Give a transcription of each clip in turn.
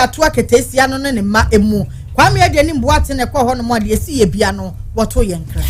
ato aketeesia no ne ne mma mu. Kwame Aduanim Boateng na ɛkɔɔ hɔnom a deɛ ɛsi yɛ bia no wɔto yɛn nkra.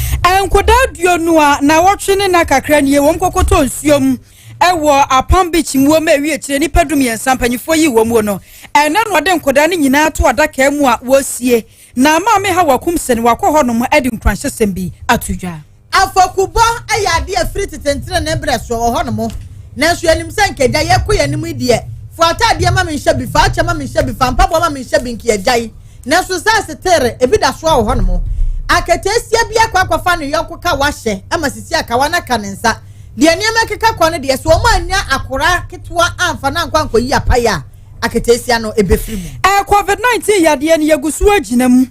Nkwadaa 20 a nnawɔtwe ne nna kakra nie wɔn kɔkɔtɔ nsuo mu wɔ Apam Beach muo ma ɛwi akyire nnipa 13 mpanimfoɔ yi wɔn muo no. Ɛnɛ na wɔde nkwadaa no nyinaa to adaka mu a wɔresie na Maame Hawa Kumsen wakɔ hɔnom de nkuranhyɛsɛm bi ato dwa. Afɔkubɔ yɛ adeɛ a ɛfiri tete ntenenee berɛ soɔ wɔ hɔnom. Nanso yɛnim sɛ nka agya yɛkɔ yɛn anim yi deɛ, fa ataadeɛ ma menhyɛ bi, fa akyɛ ma menhyɛ bi, fa mpaboa ma menhyɛ bi, nka yɛagyae. Nanso sɛ asetere, ebi da so ara wɔ hɔnom. Aketeesia bi akɔ akɔfa ne yɔnko kawa hyɛ ama sisi a kawa no aka ne nsa. Deɛ nneɛma ɛkeka kɔ no deɛ, sɛ wɔn annya akora ketewa amfa no ankɔ ankɔyi apaeɛ a, aketeesia no bɛfiri mu. Covid 19 yadeɛ no yɛgu so agyina mu.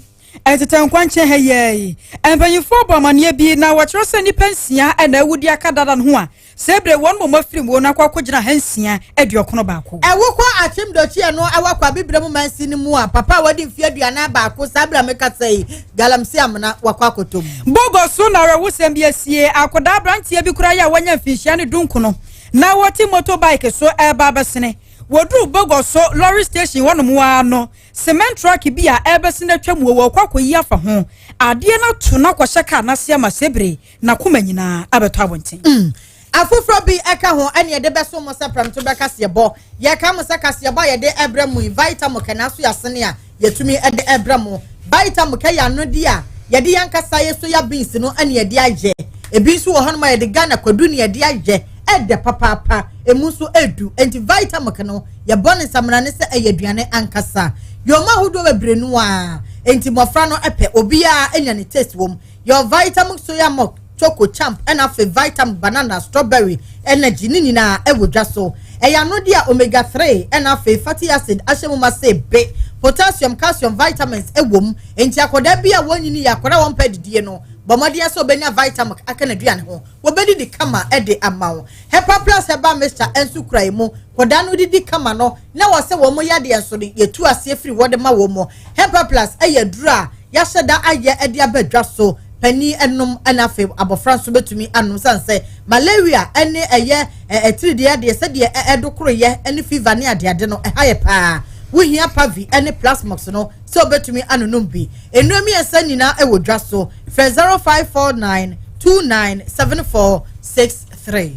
Ɛtetɛ nkwankyɛn ha yi ara yi, mpanyimfoɔ bɔ amanneɛ bi na wɔkyerɛ sɛ nnipa nsia na awu de aka dada no ho a saa bere wɔn mmom afiri mu no akɔ akɔgyina 691. Ɛwo kɔ Akyem Dokyie no ɛwɔ Kwabibire mu mansin no mu a papa a wadi mfeɛ 41 saa bere a mekasa yi galamsey amena wakɔ akɔtɔ mu. Bogor so na awerɛhosɛm bi asie, akwadaa aberanteɛ bi koraa yi a wanya mfinhyia ne dunkono na wɔte motorbike so reba abɛsene. Wɔduruu Bogor so lɔre station hɔnom ara no, Cement truck bi a ɛrebɛsen atwam wɔ wɔrekɔ akɔyi afa ho. Adeɛ no ato no akɔhyɛ kaa no ase ama Sebere n'akoma nyinaa abɛtɔ abɔnten. Mm. Afoforɔ bi ka ho ɛne yɛde bɛso mo sɛ prɛmto bɛ kaseɛbɔ. Yɛka mo sɛ kaseɛbɔ a yɛde ɛbrɛ mo yi, Vitamilk na aso yɛasene a yɛtumi de ɛbrɛ mo. Vitamilk yɛ anondeɛ a yɛde yɛn ankasa yɛ soya beans no ɛne yɛde ayɛ. Ebi nso wɔ hɔnom a yɛde Ghana kwadu ne yɛde ayɛ. Ɛdɛ papaapa, emu nso ɛdu. Enti Vitamilk no Yɛbɔ no nsamena ne sɛ ɛyɛ aduane ankasa. Yɛwɔ mu ahodoɔ bebree no ara, enti mmɔfra no pɛ. Obiara nya ne taste wɔ mu. Yɛwɔ Vitamilk Soya Milk, Choco, Champ, ɛna afei Vitamilk Banana, Strawberry, Energy, ne nyinaa ɛwɔ dwa so. Ɛyɛ anondeɛ a Omega 3 ɛna afei fatty acid ahyɛ mu ma se be. Potassium, calcium, vitamins ɛwɔ mu. Enti akwadaa bi a wɔnyini yɛ akwadaa a wɔmpɛ adidie no, bɔ mmɔden sɛ ɔbɛnya Vitamilk aka n'aduane ho. Wɔbɛdidi kama de ama wo. Hepa Plus Herbal Mixture nso kura emu. Nkwadaa no didi kama no, na wɔ sɛ wɔn yadeɛ nso no, yɛtu aseɛ firi hɔ de ma wɔn. Hepa Plus yɛ aduro a yɛahyɛ da ayɛ de aba dwa so. Panin nom na afei abɔfra nso bɛtumi anom sane sɛ malaria ne ɛyɛ atiridii adeɛ sɛdeɛ ɛdokoroyɛ ne fever ne adeade no ɛha yɛ paa. Wohia Pavi ne Plasmox no sɛ wobɛtumi anonom bi. Nnuro mmiɛnsa nyinaa wɔ dwa so. Frɛ 0549 29 74 63.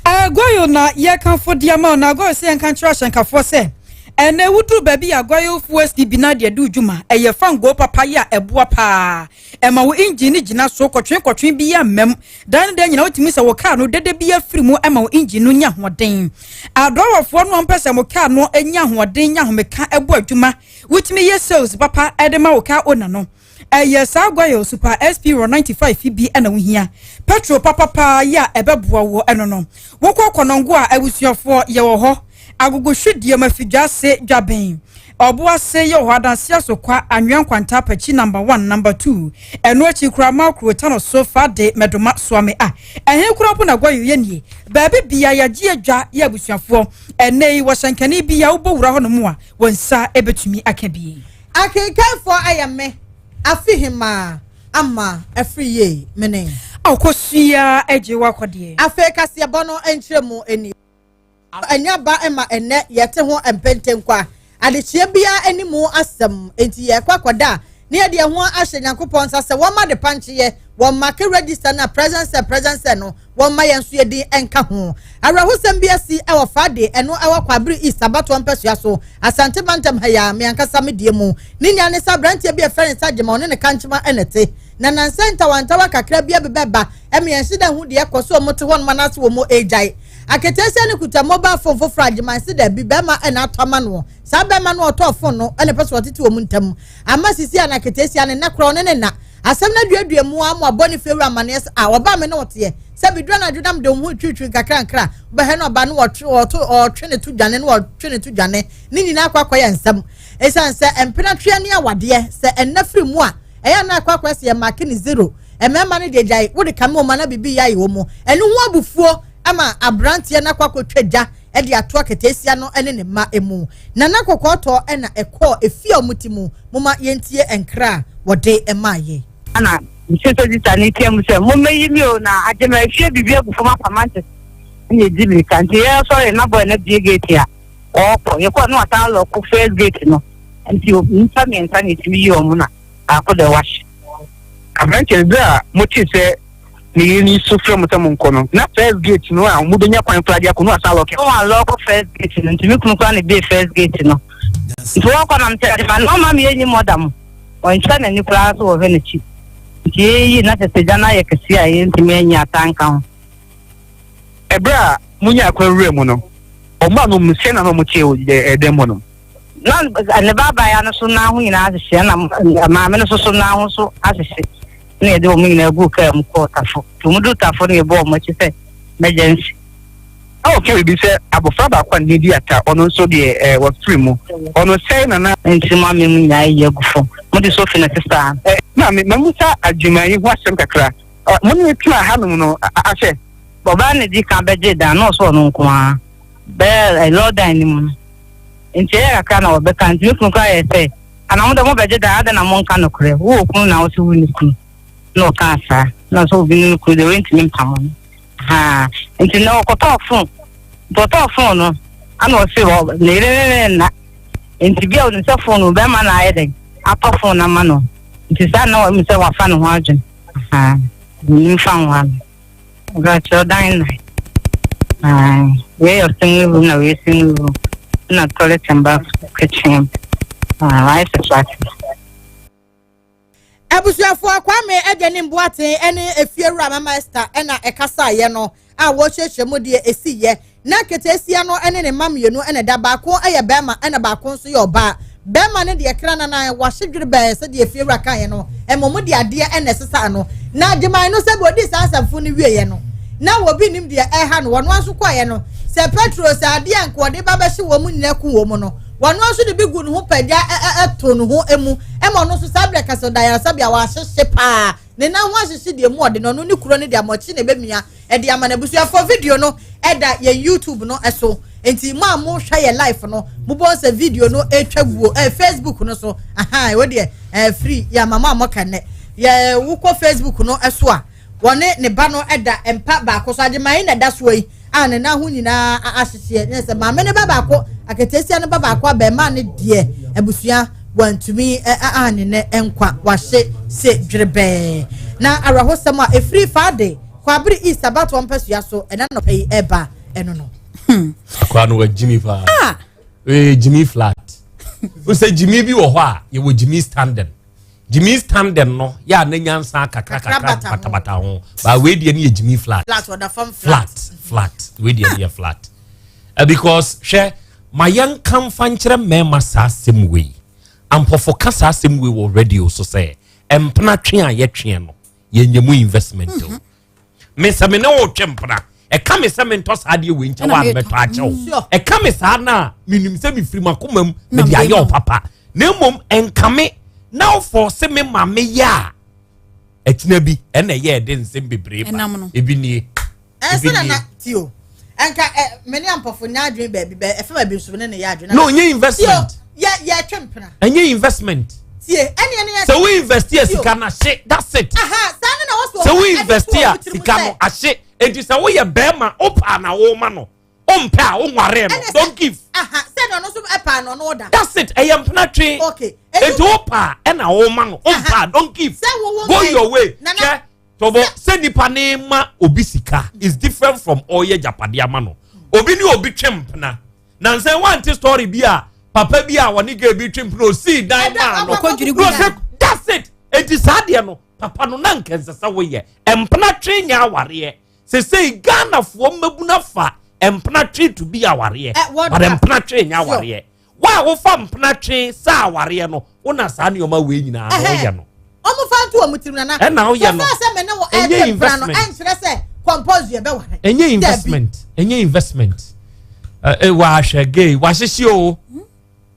Aguayo na yɛkamfo de ama wo na Aguayo sɛ yɛnka nkyerɛ ahyɛnkafoɔ sɛ ɛnɛ woduru baabi a Aguayo fuel bi na deɛ de dwuma ɛyɛ fangoo papa yi a ɛboa paa ɛma wo engine no gyina so kɔtwe kɔtwe bi a mmam dan no dan nyina wotumi sɛ wo kaa no dede bi afiri mu ɛma wo engine no nya ahoɔden adrɔwafoɔ no a mpɛ sɛ mo kaa no nya ahoɔden nya ahomeka ɛbɔ adwuma wotumi yɛ sales papa ɛde ma wo kaa owner no Ɛyɛ saa Goil Super SP Ron 95 bi na wohia. Petrol papa paa yi a ɛbɛboa wo ɛno no. Wokɔ Kɔnɔngo a abusuafoɔ yɛwɔ hɔ. Agogo Hwidiem Afidwa-ase Dwaben. Ɔboase yɛwɔ hɔ Adanse Asokwa Anwea Nkwanta Apakyi Number 1 Number 2. Ɛno akyi koraa Malkro Tanoso Fade Mɛdoma Soame a ɛhe koraa mpo na Goil yɛ nie. Baabi bia yɛagye adwa yɛ abusuafoɔ. Ɛnnɛ yi wɔ hyɛnkani bi a wobɔ wura hɔnom a wo nsa bɛtumi aka bi. Akenkanfoɔ ayɛ me afe hemaa ama afiri yie mene. Akosua agye w'akɔdeɛ. Afei kaseɛbɔ no nkyerɛmu nie. Anya ba ma ɛnnɛ yɛte ho mpentenkwa. Adekyeɛ biara nni mu asɛm, enti yɛrekɔ akɔda a, na yɛde yɛn ho ahyɛ Nyankopɔn nsa sɛ wɔmma adepa nkyeɛ, wɔmmake register no a present sɛ present sɛ no, wɔmma yɛn nso yɛn din nka ho. Awerɛhosɛm bi asi wɔ Fade, ɛno ɛwɔ Kwabere East abatoɔ mpɛsoa so, Asante mantam ha yi ara, me ankasa me deɛ mu. Ne nua ne sɛ aberanteɛ bi a yɛfrɛ no Sagyema, ɔne ne kankyema na ɛte. Na nnansa yi ntawantawa kakra bi abeba ba, ɛma yɛnhye da nhu deɛ ɛkɔ so, wɔte hɔnom anaasɛ wɔn regyae. Aketeesia no kuta mobile phone foforɔ a Agyeman se daabi, bɛrima na atɔ ama noɔ. Saa bɛrima no a ɔtɔɔ phone no na ɛpɛ sɛ ɔtete wɔn ntam. Ama sisi a na aketeesia no nna koraa ɔne ne nna. Asɛm no aduadua mu ara ma ɔbɔ ne fiewura amanneɛ sɛ, Ah, ɔbaa me ne wo teɛ. Sɛ biduru anadwo na mede wo ho retwiritwiri nkakrankra a, wobɛhwɛ na ɔbaa no wɔtwe, ɔto, ɔtwe ne to dwane na ɔtwe ne to dwane. Ne nyinaa akɔ akɔyɛ nsɛm. Esiane sɛ mpenatweɛ ne awadeɛ, sɛ ɛnna firi mu a, ɛyɛ a na akɔ akɔyɛ sɛ yɛmaake no zero. Mmarima no deɛ gyae, wode kame wɔn a na biribi reyɛ ayɛ wɔn. Ɛno ho abufuo ama aberanteɛ no akɔ akɔtwa gya de ato aketeesia no ne ne mma mu. Nana Kɔkɔɔtɔ na ɛkɔɔ efie a wɔte mu. Momma yɛntie nkra a wɔde maeɛ. Ɛna mesee sɛ sista no teɛ mu sɛ, Mommɛyi me o, na agye me ahwie biribi agu fam afa mankyes na ɛdi mirika. Nti yɛsɔre na bɔe no abue gate a, Ɔɔkɔ, yɛkɔɔ na wasan alɔko first gate no, nti nnipa mmiɛnsa na ɛtumi yi wɔn na baako deɛ wahye. Aberanteɛ no, berɛ a motee sɛ ne yere no su frɛ mo sɛ monkɔ no, na first gate no a mobɛnya kwan koraa de akɔ no wasan alɔke. Na walɔko first gate no, nti me kunu koraa na ɛbue first gate no. Nti wɔkɔ na mesɛ ade ma na ɔma me yɛnyi mɔda mo. Ɔnkyerɛ n'ani koraa sɛ wɔhwɛ n'akyi. Nti yɛyi na kyɛ sɛ gya no ayɛ kɛseɛ a yɛntumi anyi ata nka ho. Ɛberɛ a monyaa kwan wuraa mu no, wɔn a nom sɛn na na wɔte wɔ ɛdan mu hɔ no? Na ne ba abaayewa no so nan ho nyinaa ahyehye, ɛna maame no nso so nan ho nso ahyehye. Na yɛde wɔn nyinaa guu kaa mu kɔɔ Tafo. Nti wɔn duu Tafo no yɛbɔɔ wɔn akyi sɛ emergency. Na wɔka biribi sɛ abɔfra baako a ne din de Atta, ɔno nso deɛ ɛɛ wafiri mu. Ɔno sɛn na na. Nti mo amem nyinaa ayi agu fam. Mode sofi na ɛsesaa no. Maame, mammisa Agyemang yi ho asɛm kakra. Mo ne no tenaa hanom no akyɛ? Ɔbaa no na edii kan bɛgyee dan no, na ɔsɛ ɔno nko ara. Bɛyɛ lɔɔ dan no mu no. Nti ɛyɛ kakra na wɔbɛka. Nti me kunu koraa yɛɛ sɛ, Ana mo deɛ mobɛgye dan, adɛn na monka nokorɛ? Wowɔ kunu na wose wonni kunu? Na ɔkaa saa. Na ɔsɛ obi ne no kunu deɛ ɔrentumi mpamo no. Ahaa. Nti na ɔkɔtɔɔ fon. Nti ɔtɔɔ fon no, ana ɔse ɔ ne yere ne ne nna. Nti bi a onim sɛ fon no bɛrima na ayɛ dɛn atɔ fon no ama no. Nti saa na ɔnim sɛ wafa ne ho adwene. Ahaa. Menim fa ho ano. Mpakyɛw dan na. Ae. Wei yɛ single room na wei single room. Na toilet and bath kitchen. Ah, ayɛ sɛ flat. Abusuafoɔ Kwame Agyenim Boateng ne Efiewura Mama Esther na ɛkasaeɛ no a wɔrekyerɛkyerɛ mu deɛ ɛsiiɛ. Na keteesia no ne ne mma mmienu na ɛda, baako yɛ barima na baako nso yɛ ɔbaa. Barima no deɛ kra nanan, wahye dwerebɛɛ sɛdeɛ efiewura kaeɛ no, mmom de adeɛ na ɛsesa ano. Na Agyeman no sɛdeɛ ɔdii saa asɛmfo no wieeɛ no, na obi nnim deɛ ɛreha no, ɔno ara nso kɔeɛ no, sɛ Petro sɛ adeɛ a nka ɔde ba bɛhye wɔn nyinaa ku wɔn no, Wɔn nso de bi gu ne ho pagya to ne ho mu ma ɔno nso saa berɛ kasa ɔda ayaresabea wahyehye paa ne nan ho ahyehye deɛ mu ɔde no ɔno ne kuro no de amɔkye na ɛbɛmia ɛde ama no abusuafoɔ video no ɛda yɛn YouTube no ɛso nti mo a mohwɛ yɛ live no mobɔ sɛ video no ɛtwa guo ɛ Facebook no so aha ɛwɔ deɛ ɛ free yɛ ama mo a moka nnɛ yɛ wokɔ Facebook no ɛso a Wɔne ne ba no da mpa baako so. Agyeman yi na ɛda soɔ yi a ne nan ho nyinaa ahyehyeɛ. Ne sɛ maame no ba baako, aketeesia no ba baako, abɛɛmaa no deɛ abusua wantumi ane ne nkwa. Wahye se dwerebɛɛ. Na awerɛhosɛm a ɛfiri Faade, Kwabere East abatoɔ mpasua so ɛna nɔpa yi ɛba ɛno no. Akora no wagyimi paa. Ah! Ee, gyimi flat. Wosɛ gyimi bi wɔ hɔ a yɛwɔ gyimi standing. Gyimi standing no yɛ a na nyansa kakra kakra batabata ho ba wei deɛ no yɛ gyimi flat flat ɔda fam flat flat wei deɛ no yɛ flat uh, because hwɛ ma yɛn nka nfa nkyerɛ mmarima saa asɛm wei ampɔfo ka saa asɛm wei wɔ radio so sɛ mpena twe a yɛtweɛ no yɛnyɛ mu investment o. Mm -hmm. Me sɛ me ne wo twe mpena ɛka me sɛ mentɔ saa adeɛ wei nkyɛ wo a mɛtɔ akyɛ wo mm. ɛka me saa no a menim sɛ mefiri m'akoma mu mede ayɛ wo papa na mmom ɛnka me na wofɔ se me ma meyɛ a ɛkyina bi ɛna ɛyɛ ɛde nsɛm bebree ba ebi nie ebi nie tio ɛnka ɛ me ne ampɔfo nya adwene baabi bɛ ɛfɛ baabi nso ne ne yɛ adwene no nye investment yɛ yɛ twe mpena ɛnyɛ investment tie ɛne ɛne yɛ sɛ wo invest yɛ sika no ahye that's it sɛ wo invest a sika no ahye enti sɛ woyɛ bɛrima wopaa na woma no wompɛ a wonwaree no don't give that's it ɛyɛ mpena twe enti wopaa ɛna woma no wompɛ a don't give go your way hwɛ tɔbɔ sɛ nipa ne ma obi sika is different from ɔyɛ japadeɛ ama no obi ne obi twe mpena Nansa wante story bi a papa bi a wɔne girl bi twe mpena osii dan maa no. Na ɔsɛ that's it. Enti saa deɛ no papa no na nka ɛnsɛ sɛ woyɛ. Mpena twe nyɛ awareɛ. Sesei Ghanafoɔ mmabunu afa mpena twe to be awareɛ. But mpena twe nyɛ awareɛ. Wo a wofa mpena twe sɛ awareɛ no, wo na saa nneɛma wei nyinaa na woyɛ no. Wɔn fa nto wɔn tirim nana. Ɛna woyɛ no. Sɛ sɛ me ne wo ɛtwe mpena no ɛnkyerɛ sɛ compose yɛ bɛware. Ɛnyɛ investment. Ɛnyɛ investment. Ɛ wahwɛ gay wahyehye o.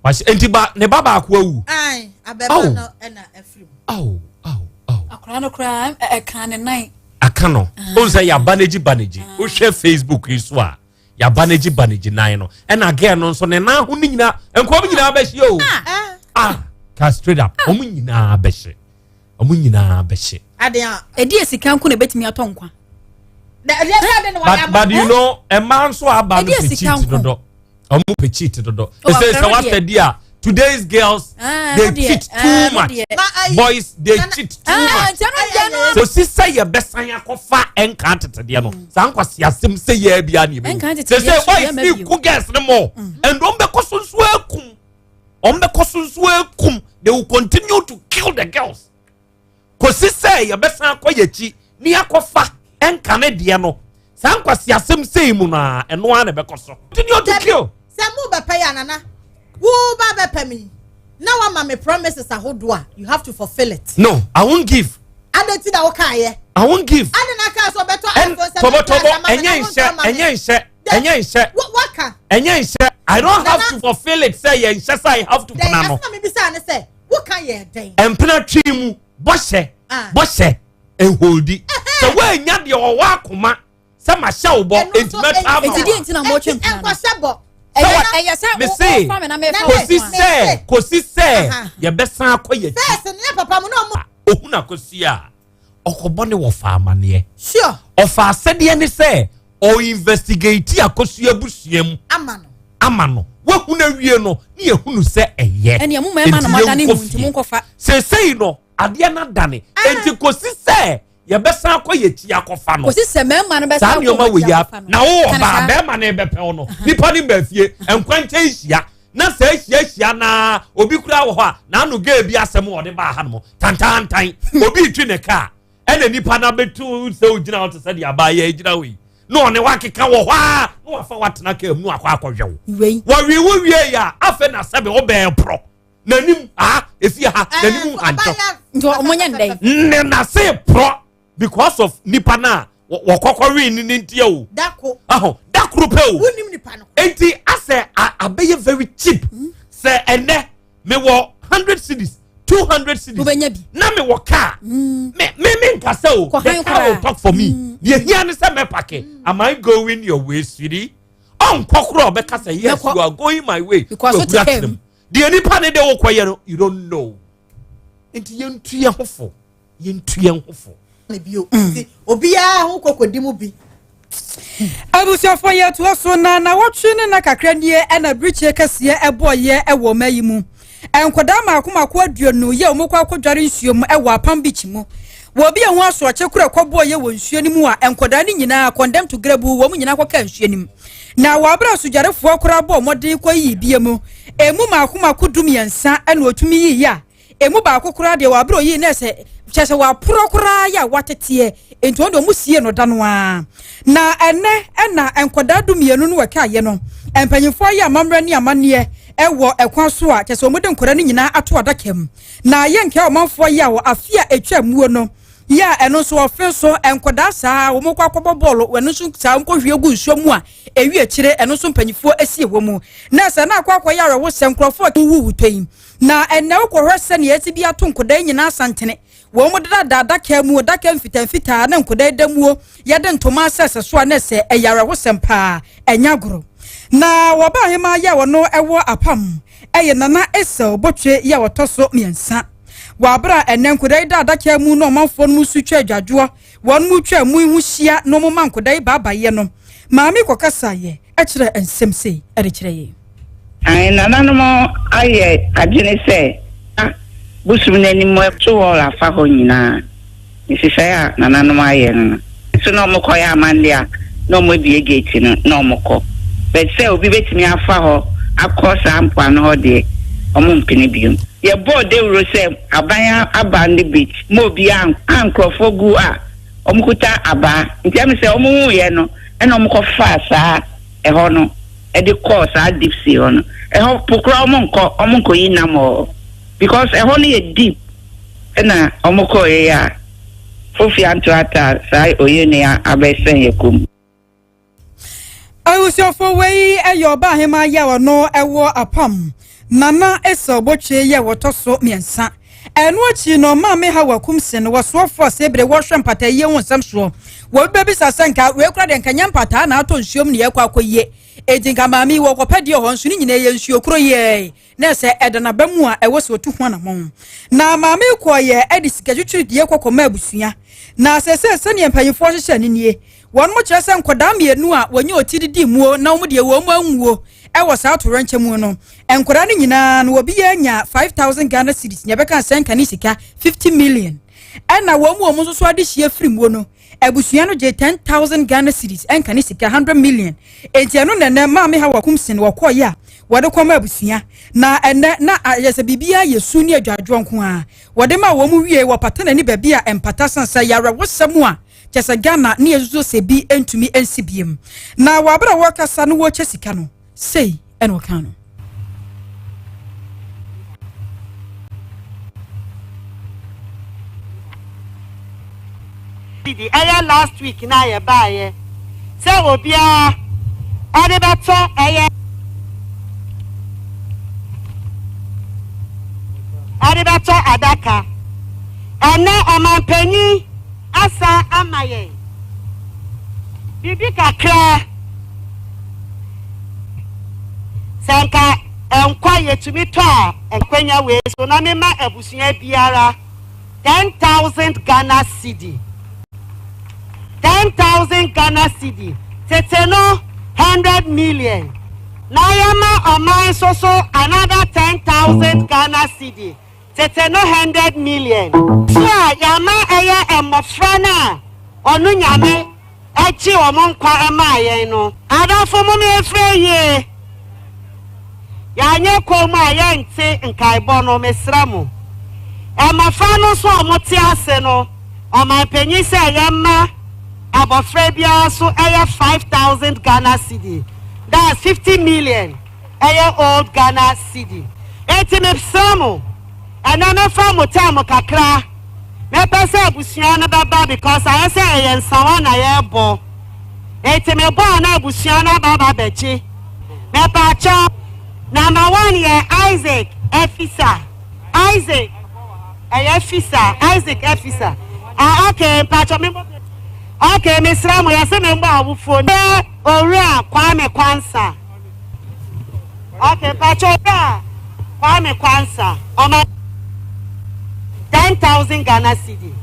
Wahye nti ba ne ba baako awu. Ayi abɛɛma no ɛna afiri mu. Awo awo awo. Akora no koraa ɛka ne nan. Aka no. O sɛ yaba n'egyi ba n'egyi. Wohwɛ Facebook yi so a. yaba n'akyi ba n'akyi nan no ɛna girl no nso ne nan ho ne nyinaa nkɔm nyinaa bɛhye o ah, ah ka straight up ah. wɔn nyinaa bɛhye wɔn nyinaa bɛhye. ɛdi esika nko na ebetumi atɔ nkwa. but but you know mmaa nso aba no sɛ cheat dodo. Ɔmo pɛ cheat dodo. Oh, Ɛsɛ sɛ akɔrɔ wasa deɛ. di a, today's girls, Ah, they no deɛ. cheat Ah, too no much. deɛ. Ma, ayi, Boys, they Nana- cheat too Ah, much. nti ɛno deɛ no So sisɛ yɛbɛsan akɔfa ɛnka tetedeɛ no, saa nkwasi asɛm sɛ yɛ bia ne Ɛnka yɛbɛyi tetedeɛ sɛ sɛ so boys yɛ ma ne bio. ku girls ne mɔ, and wɔn bɛkɔ so nso akum, wɔn bɛkɔ so nso akum. They will continue to kill the girls kòsi sɛ yɛbɛsan akɔ yɛ akyi ne akɔfa ɛnka ne deɛ no. Saa nkwasi asɛm sɛ mu na ɛno ara na ɛbɛkɔ so continue to Dabi, kill. Sɛ mo bɛpɛ yɛ anana wo ba bɛpɛ mi na wama me promises ahodoɔ a, you have to fulfil it. No, I won't give. Ade ti na wo kaa yɛ. I won't give. Ade na kaa sɛ ɔbɛtɔ Ɛn iPhone 7 tɔbɔtɔbɔ Plus ama me ɛnyɛ na wontɔ nhyɛ ama me. ɛnyɛ nhyɛ ɛnyɛ nhyɛ Waka. Ɛnyɛ nhyɛ. I don't have Nana- to fulfil it sɛ yɛ nhyɛ sɛ I have to Dɛn pena no. asena mi bisa ne sɛ woka yɛ dɛn? Mpena twi mu bɔhyɛ Ah. bɔhyɛ nholdi sɛ woanya deɛ ɔwɔ akoma sɛ ma hyɛ wo bɔ Ɛno enti nso mɛta ama Enti wo. deɛ nti na mɔtwe Enti mpena no? nkɔhyɛ bɔ. Ɛyɛ Sɛ ɛyɛ sɛ me wo se, wofa me na mefa wo kosi so a. sɛ kosi sɛ Aha. yɛbɛsan akɔ yɛ akyi. Fɛɛsi ne yɛ papa mu na ɔmo. Ohun akosi a ɔkɔbɔ ne wɔfa amaneɛ. Ɔfa asɛdeɛ ne sɛ ɔinvestigate Akosua abusua mu ama no. Ama no wahunu awie no ne yɛhunu sɛ ɛyɛ. Ɛnea mo mmarima na Enti mo adane mu yɛnkɔ nti fie. monkɔfa. Seesei no adeɛ no adane, enti kosi sɛ yɛbɛsan akɔ yɛ akyi akɔfa no. Kòsi sɛ mmarima no bɛsan Saa akɔ nneɛma wɔn wɔ akyi yi akɔfa no. na wowɔ Kane baa saa. bɛrima ne bɛpɛw no, nipa ne ba fie nkwankyɛn hyia na sɛ ahyia hyia naa obi kura wɔ hɔ a n'ano gee bi asɛm a ɔde baa ha nom tantantan obi twi ne kaa ɛna nipa na bɛtu sɛ ogyina hɔ te sɛ deɛ abaayɛ gyina hɔ yi na ɔne wakeka wɔ hɔ a na wafa watena kaa mu na wakɔ akɔhwɛ wo. Wei. Wɔwe wo wie yi a, afei na sɛbe wobɛɛ porɔ n'anim ha efi ha n'anim hantɔ. Nti ɔmo nyɛ ndɛn? Ne nase porɔ because of nipa na wɔkɔkɔ wii ne ne ntia o. Dako. Aho dakoro pɛ o. Wonim nipa no. Enti asɛ abɛyɛ very cheap sɛ ɛnɛ mewɔ 100 cedis, 200 cedis. Wobɛnya bi. Na mewɔ car, me nkasa o. Kɔ The han car will koraa. talk for me. Deɛ hia ne sɛ mɛpark. Am I going your way, sweetie? Ɔnkɔ korɔ ɔbɛka sɛ yes. Mɛkɔ. You are going my way. Because wote Wahuru car atena mu. mu. Deɛ nipa ne de wokɔ yɛ no, you don't know, nti yɛntu yɛn ho fo, yɛntu yɛn ho fo. Ne bio nti obiara ho kɔkɔdi mu bi. Abusuafoɔ, yɛ toa so na nawɔtwe ne na kakra nie ɛna birikyie kɛseɛ ɛbɔɔyɛ ɛwɔ ɔma yi mu. Nkwadaa mako mako 20 yɛ wɔn kɔ akɔdware nsuo mu ɛwɔ Apam Beach mu wɔ obi a ho asoɔkye koro ɛkɔbɔɔyɛ wɔ nsuo no mu a nkwadaa no nyinaa condemn to grave. Wɔn nyinaa kɔka nsuo no mu na wɔ abere asodwarefoɔ koraa bɔ mmɔden kɔ yiyi bie mu, emu mako mako 13 ɛna otumi yiyi a emu baako koraa deɛ wɔ abere oyi na ɛsɛ kyerɛ sɛ waporɔ koraa yɛ a wateteɛ, nti wɔn deɛ wɔn sie no da no ara. Na ɛnɛ ɛna nkwadaa 12 no wɔka ayɛ no, mpanyinfoɔ ayɛ amammerɛ ne amanneɛ ɛwɔ ɛkwan so a kyerɛ sɛ wɔn de nkwadaa no nyinaa ato adaka mu. Na yɛn nka ɔmanfoɔ yi a wɔ afe a etwa muo no yɛ a ɛno nso ɔfe so nkwadaa saa wɔn kɔ akɔbɔ bɔɔlo, ɛno nso saa wɔn kɔ hwie gu nsuo mu a ewi akyire, ɛno nso mpanyinfoɔ esi wɔ mu na sɛ na akɔ akɔyɛ awerɛho sɛ nkurɔfoɔ wuwu wutɔ yi. Na ɛnɛ wokɔhwɛ sɛnea esi bi ato nkwadaa yi nyinaa santene, wɔn mo deda adaka mu, adaka mfitamfitaa na nkwadaa da muo, yɛde ntoma asɛsɛ so a na sɛ ɛyɛ awerɛhosɛm paa, ɛnyɛ agorɔ. Na wɔba ahema yɛ a wɔno ɛwɔ Apam ɛyɛ Nana Esel Bɔtwe yɛ a wɔtɔ so mmiɛnsa. Wɔ abere a ɛnɛ nkwadaa yi da adaka mu na ɔmanfoɔ no mu nso twa adwadwoɔ, wɔn mu twa mu ho hyia na wɔn ma nkwadaa yi baabayɛ no, maame kɔkasa yɛ ɛkyerɛ nsɛm sei ɛde kyerɛ yɛn. Ayi, nananom ayɛ adwene sɛ bosom n'anim to wall afa hɔ nyinaa. Nhyehyɛe a nananom ayɛ no nso na ɔmo kɔyɛ amande a na ɔmo abie gate no na ɔmo kɔ, but sɛ obi betumi afa hɔ akɔ saa mpoano hɔ deɛ, ɔmo mpene biom. Yɛbɔɔ dewuro sɛ aban aba ne beach ma obi a nkurɔfoɔ gu a ɔmo kuta abaa, nti ɛmi sɛ ɔmo huiɛ no ɛna ɔmo kɔfaa saa ɛhɔ no ɛde kɔɔ saa deep sea hɔ no. Ɛhɔ po koraa ɔmo nkɔ, ɔmo nkɔ yi nam hɔ because ɛhɔ no yɛ deep. Ɛna ɔmo kɔɔ yɛ a fofi anto ata saa oye ne abɛsɛn yɛ kom. Abusuafo, wei yɛ ɔba ahema yɛ a ɔno ɛwɔ Apam, Nana Esau Bɔtwe yɛ wɔtɔ so mmiɛnsa. Ɛno akyi no, maame ha wɔ Kumsi no wɔsoafoɔ a sɛ ebere wɔhwɛ mpata yie ho nsɛm soɔ, wɔbi bɛbisa sɛ nka wei kora deɛ nka nyɛ mpataa na atɔ nsuom ne yɛkɔ akɔ yie, eti nka maame yi wɔkɔpɛ deɛ hɔ nso ne nyinaa yɛ nsuo koro yɛ na sɛ ɛda n'aba mu a ɛwɔ sɛ otu ho anammɔn. Na maame kɔɔyɛ ɛde sika twitwiri deɛ kɔ kɔma abusua. Na sɛ sɛdeɛ mpanyinfoɔ hyehyɛ ne nie, wɔn mo kyerɛ sɛ nkwadaa mmienu a wɔnyɛ ɔti didi muo na wɔn deɛ wɔn mu anwuo. Ɛwɔ saa atoyerɛnkyɛm mu no, nkwadaa no nyinaa no obiara nya 5,000 Ghana cedis, nea ɛbɛka sɛ nka ne sika 50 million. Ɛna wɔn mu wɔn nso so adehyia firi muo no, abusua no gye 10,000 Ghana cedis, ɛnka ne sika 100 million. Enti ɛno na ɛnɛ Maame Hawa Koomson wɔkɔɔyɛ a wɔde kɔma abusua. Na ɛnɛ na ayɛ sɛ biribiara yɛ su ne adwadwoɔ nko ara. Wɔde ma wɔn wie wɔ pata n'ani baabi a mpata san sɛ yɛawerɛhosɛm a kyɛ sɛ Ghana ne yɛsusu sɛ bi ntumi nsi biem. Na wɔ abere a wɔrekasa no wɔrekyɛ sika no, sei ɛna ɔka no. Didi ɛyɛ last week na yɛbaeɛ sɛ obiara ɛde bɛtɔ ɛyɛ ɛde bɛtɔ adaka. Ɛnɛ ɔmanpanyin asan ama yɛn biribi kakra sɛ nka nkwa yɛtumi tɔ a nkwanya wei so na mema abusua biara 10,000 Ghana cedi. 10,000 Ghana cedi. Tete no 100 million. Na yɛma ɔman nso so another 10,000 Ghana cedi. Tete no 100 million. So a yɛama ɛyɛ mmɔfra no a ɔno Nyame agye wɔn nkwa maa yɛn no. Adɔfo mom yɛmfrɛ yie. Yɛanyɛ komm a yɛnte nkaebɔ no, mesrɛ mo. Mmɔfra no nso a wɔte ase no, ɔmanpanyin sɛ yɛmma abɔfra biara so ɛyɛ 5,000 Ghana cedi, that's 50 million ɛyɛ old Ghana cedi. Enti mesrɛ mo, ɛnɛ mɛfa mo term kakra, mɛpɛ sɛ abusua no bɛba because ayɛ sɛ ɛyɛ nsawa na yɛrebɔ. Enti mebɔ a na abusua no aba aba abɛgye. Mepaakyɛw, number one yɛ Isaac Afisa. Isaac, ɛyɛ Afisa, Isaac Afisa. Ah, okay, mpaakyɛw me Okay, mesrɛ mo, yɛsɛ me mbɔ awofoɔ. Yɛ Owura Kwame Kwansa. Okay, mpaakyɛw Owura Kwame Kwansa, ɔma 10,000 Ghana cedi.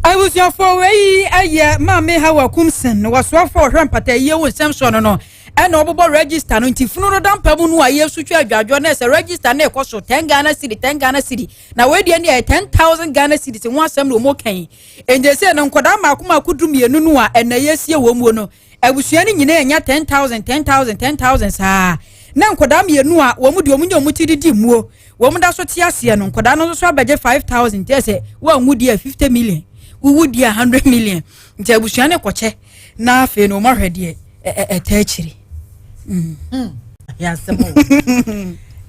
Abusuafoɔ wei yɛ Maame Hawa Koomson, wɔsoafoɔ ɔhwɛ mpatayie wo nsɛm soɔ no no ɛna ɔbobɔ register no nti funu no da mpa mu no a yɛsu twa adwadwoɔ na ɛsɛ register no ɛkɔ so 10 Ghana cedi 10 Ghana cedi na wei deɛ ne ɛyɛ 10,000 Ghana cedis ho asɛm na wɔn kan nti sɛ no nkɔdaa mmaako mmaako 12 no a ɛna yɛsie wɔn mu no abusua no nyinaa nya 10,000 10,000 10,000 saa na nkɔdaa mmienu a wɔn deɛ wɔn nyɛ wɔn ti didi muo wɔn da so te aseɛ no nkɔdaa no nso so abɛgye 5,000 nti ɛsɛ wɔn anwu deɛ 50 million wuwu deɛ 100 million nti abusua no kɔkyɛ na afei no wɔn ahwɛ deɛ ɛtɛ akyiri.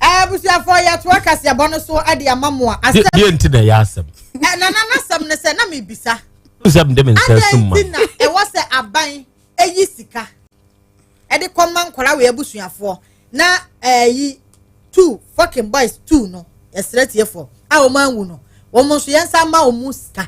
Abusuafoɔ yɛtoa kaseɛbɔ no so de ama mo a asɛm deɛ nti na ɛyɛ asɛm nana n'asɛm ne sɛ na mebisa sɛ mede me nsa sum ma adɛn nti na ɛwɔ sɛ aban ɛyi sika ɛde kɔma nkwadaa wɔ abusuafoɔ na ɛyi two fucking boys two no yɛsrɛ tiefoɔ a wɔn anwu no wɔn nso yɛn nsa ama wɔn sika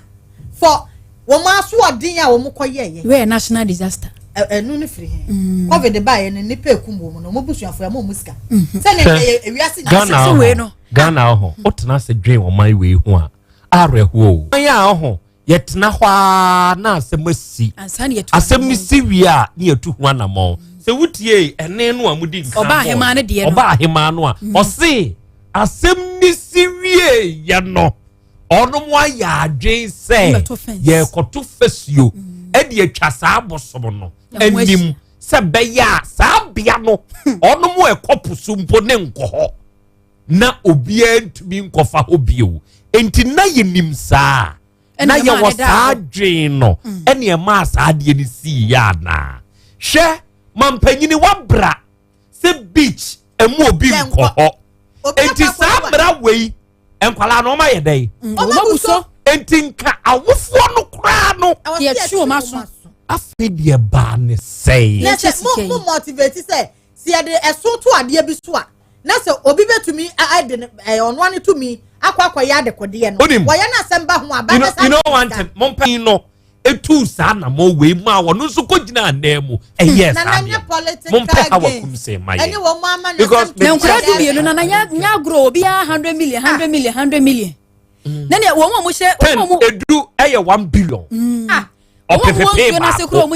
for wɔn asoɔden a wɔn kɔ yɛɛyɛ. Wei yɛ national disaster. Ɛnu ne firi hɛn. Covid ba yɛ no nipa ekum wɔn no wɔn busuafoɔ yɛ wɔn sika. Sɛnea ɛyɛ ewiase nyinaa. Ghana hɔ Ghana hɔ o tena ase dwen ɔman wei ho a awerɛhoɔ o. Ɔman a ɔho yɛtena hɔ ara na asɛm asi. Asɛm no si wie a ne yɛtu ho anammɔn. Sɛ wotie ɛne no a mudi nkan bɔɔ no, ɔba ahemaa no a ɔse asɛm no si wie yɛ no ɔnom ayɛ adwen sɛ yɛrekɔto fasuo ɛde atwa saa abosom no anim sɛ bɛyɛ a saa bea no ɔnom ɛkɔ po so mpo ne nkɔ hɔ na obiara ntumi nkɔfa hɔ bio. Enti na yɛnim saa na yɛwɔ saa adwen no ɛne ɛmaa saa adeɛ no sii yɛ anaa? Hwɛ mampanyini wabra sɛ beach ɛmu obi nkɔ hɔ. Enti saa mmara wei nkwalaa no ɔma yɛ dɛn? Ɔma bu so. Enti nka awofoɔ no koraa no yɛtwe wɔn aso. Afei deɛ baa ne sɛe. Na sɛ mo mo motivate sɛ sɛ yɛde ɛso to adeɛ bi so a na sɛ obi bɛtumi ɛde ne ɛyɛ ɔnoa ne tumi akɔ akɔyɛ adekodeɛ no Onim. wɔyɛ no asɛm ba ho a ba You know, bɛsa you know one thing, mo mpɛ no etu saa na mo wei mu a wɔn nso kɔ gyina anan mu ɛyɛ Na saa na nyɛ deɛ political mo mpɛ ha wɔ gains. kum sɛ ma ɛne yɛ wɔn ama na Because asɛm na to nkura kyerɛ 12 no na nya agorɔ obiara 100 million 100 million 100 million. Na nea wɔn a wɔhyɛ 10 wɔn a wɔn edu ɛyɛ 1 billion. Ah. Ɔpepepee baako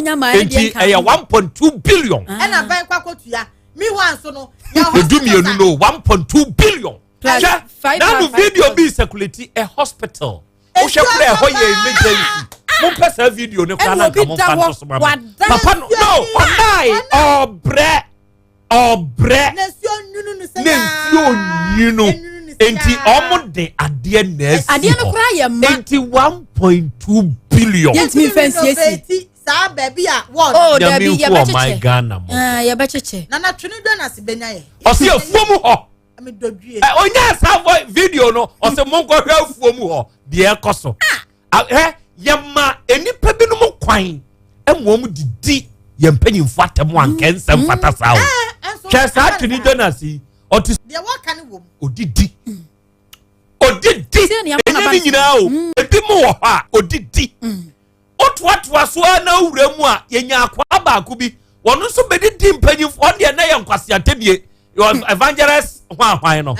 nti ɛyɛ 1.2 billion. Ɛna bɛn kɔ akɔtua meanwhile nso no. Edu mmienu no 1.2 billion. Hwɛ nanu video bi circulate a hospital. Wohwɛ kura ɛhɔ yɛ emergency. Mo mpɛ saa video no kura na nka mo nfa nto so ma mi. Papa no no ɔnae ɔbrɛ. Ɔbrɛ na nsuo nwunu no sɛ na nsuo nwunu nti ɔmo de adeɛ na esi hɔ adeɛ no koraa yɛ ma nti 1.2 billion. Yɛntumi nfa nsiesie. Saa baabi a wɔn. Oh dabi Nyame nhu ɔman yɛbɛkyekyɛ Ghana mo. Ah, yɛbɛkyekyɛ. Nana twene dwa na se benya yɛ. Ɔsi afuom hɔ. Medɔdwie. Ɛ onyaa saa video no ɔsi monkɔhwɛ afuom hɔ deɛ ɛkɔ so. Ɛ yɛma nnipa binom kwan ma wɔn didi yɛn mpanyinfo atɛm a nkɛ nsɛm fata saa o. Hwɛ saa Twene Jonas yi ɔte. Deɛ wɔka ne wɔm. Odidi. Odidi. Ɛnyɛ ne nyinaa o. Ebi mu wɔ hɔ a odidi. Wotoatoa so ara na wura mu a yɛnya akoa baako bi wɔn nso bɛdidi mpanyinfo wɔn deɛ na yɛ nkwaseatɛdie evangelist hwan hwan no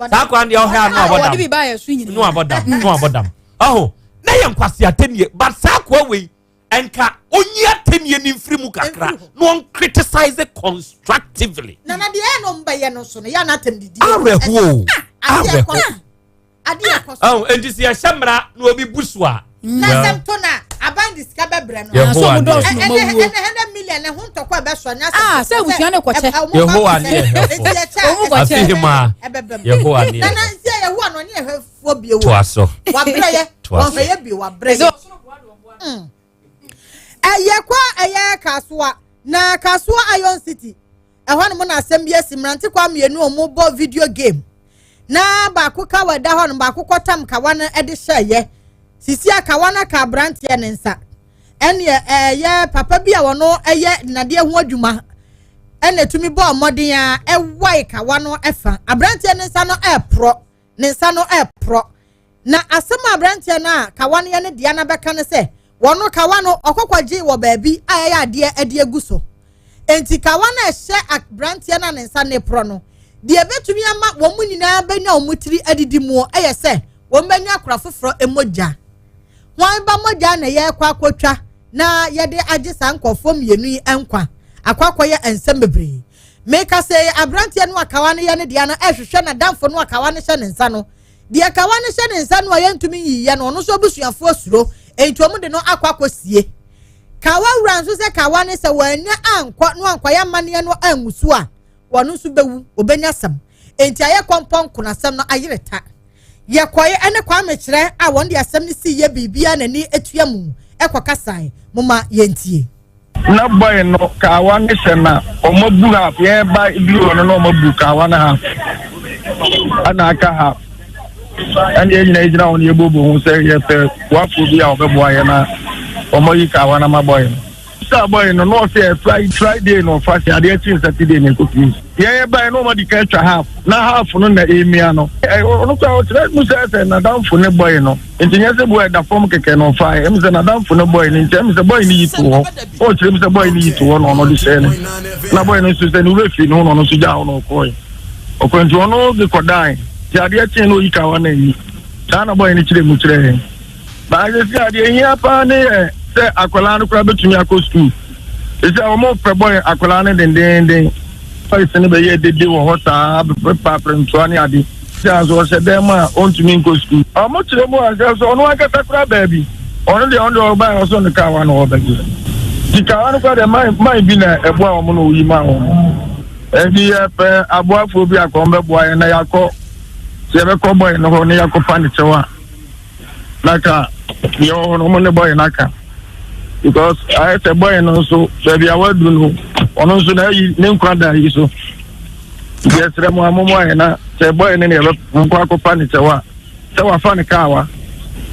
saa kwan deɛ ɔhwɛ ano abɔ dam no abɔ dam no abɔ dam ɔho na yɛ nkwaseatɛdie but saa akoa wei nka onyi atɛnie ne mfiri mu kakra na wɔn criticize constructively. Nana deɛ ɛyɛ no mbɛyɛ no so no yɛ anatɛm didi. Awerɛhoɔ awerɛhoɔ. Adeɛ ɛkɔ so. Ɔn enti sɛ yɛhyɛ mmara na obi bu so a. Na asɛm to na aban de sika bɛbrɛ no. Yehowa ne ɛhwɛfo. Ɛnɛ 100 million ɛho ntɔkwa ɛbɛsɔ nyɛ asɛm. Ah sɛ abusua no kɔkyɛ. Yehowa ne ɛhwɛfo. Afihima Yehowa ne ɛhwɛfo. Nana nti Yehowa no ɔne ɛhwɛfoɔ bio. Toa so. Wabrɛ yɛ. Wɔhwɛ yɛ bio wabrɛ yɛ. Ɛyɛ kɔ ɛyɛ Kasoa na Kasoa Iron City. Ɛhɔnom na asɛm bi asi, mmerante kwa mmienu a wɔbɔ video game na baako kawa da hɔ no baako kɔtam kawa no de hyɛeɛ. Sisi a kawa no aka aberanteɛ ne nsa. Ɛneɛ ɛyɛ papa bi a wɔno ɛyɛ nnadeɛ ho adwuma ɛna ɛtumi bɔɔ mmɔden a ɛwae kawa no ɛfa. Aberanteɛ ne nsa no ɛreporɔ. Ne nsa no reporɔ. Na asɛm a aberanteɛ no a kawa no yɛ ne dea no abɛka ne sɛ, wɔno kawa no ɔkɔkɔgyee wɔ baabi a ɛyɛ adeɛ de agu so. Enti kawa no a ɛhyɛ aberanteɛ no a ne nsa no reporɔ no, deɛ ɛbɛtumi ama wɔn nyinaa bɛnya wɔn tiri adidi muo yɛ sɛ wɔbɛnya akora foforɔ mogya. Hwan ba mogya na yɛrekɔ akɔtwa na yɛde agye saa nkurɔfoɔ mmienu yi nkwa? Akɔ akɔyɛ nsɛm bebree. Meka sɛ aberanteɛ no a kawa no yɛ ne dea no ɛhwehwɛ n'adamfo no a kawa no hyɛ ne nsa no. Deɛ kawa no hyɛ ne nsa no a yɛntumi nyiiɛ no, ɔno nso abusuafoɔ suro, enti wɔn de no akɔ akɔsie. Kawa wura nso sɛ kawa no sɛ wɔanya ankɔ no ankɔyɛ amanneɛ no angu so a, wɔn nso bɛwu, wɔbɛnya asɛm. Enti ayɛ kɔmpɔ nkonasɛm no ayere ta. Yɛkɔe ɛne Kwame Kyerɛ a wɔn de asɛm no sii yɛ biribiara n'ani atua mu ɛkɔkasae. Momma yɛntie. Na boy no kaawa ne hyɛ na ɔmo abu half yɛn ba duru hɔ no na ɔmo abu kaawa no half ɛna aka half ɛna yɛn nyinaa gyina hɔ no yɛbobo ho sɛ yɛpɛ boafoɔ bi a ɔbɛboa yɛn na ɔmo ayi kaawa no ama boy no sɛ boy no na ɔsɛ yɛ Friday Friday na ɔfa sɛ adeɛ kye Saturday na ɛkɔ fie yɛn yɛ baeɛ na ɔmo adi kan atwa half na half no na emia no ɔno koraa ɔkyerɛ mu sɛ sɛ nadamfo ne boy no. Nti nyɛ sɛ bua ɛda fam kɛkɛ na ɔfae. Ɛmu sɛ n'adamfo no bɔe no nti ɛmu sɛ bɔe no yi to hɔ. Ɔkyerɛ mu sɛ bɔe no yi to hɔ na ɔno de hyɛɛ no. Na bɔe no nso sɛ ne werɛ fii ne ho na ɔno nso gyaa hɔ na ɔkɔe. Ɔkɔe nti ɔno de kɔdae. Nti adeɛ kyee na ɔyi kawa no anyi. Saa na bɔe no kyerɛ mu kyerɛɛ yɛn. Baa sɛsi a deɛ ɛhia paa ne yɛ sɛ akwadaa no koraa bɛtumi akɔ sukuu. Sɛsi a wɔpɛ bɔe akwadaa no dendeenden. Boys no bɛyɛɛ dede wɔ hɔ saa bɛpepaa prɛmtoa ne ade. Sɛ nso ɔhyɛ dan mu a ɔntumi nkɔ sukuu. Wɔkyerɛ mu a sɛ sɛ ɔno ankasa koraa baabi. Ɔno deɛ ɔno deɛ ɔbaeɛ ɔsɔ no kawa na ɔbɛgye. Nti kawa no koraa deɛ man man bi na ɛboa wɔn na ɔyi maa wɔn. Nti yɛpɛ aboafoɔ bi a kɔn bɛboa yɛn na yɛakɔ sɛ yɛbɛkɔ bɔe no hɔ na yɛakɔfa ne kyɛw a. Na ka deɛ ɔwɔ hɔ no ɔmo ne bɔyɛ no aka because ayɛ sɛ bɔyɛ no nso baabi a wadu no ɔno nso na ayi ne nkwa da yi so nti ɛsrɛ mo a mo mo ayɛ na sɛ bɔyɛ no ne yɛbɛkɔ akɔfa ne kyɛw a sɛ wafa ne kaa wa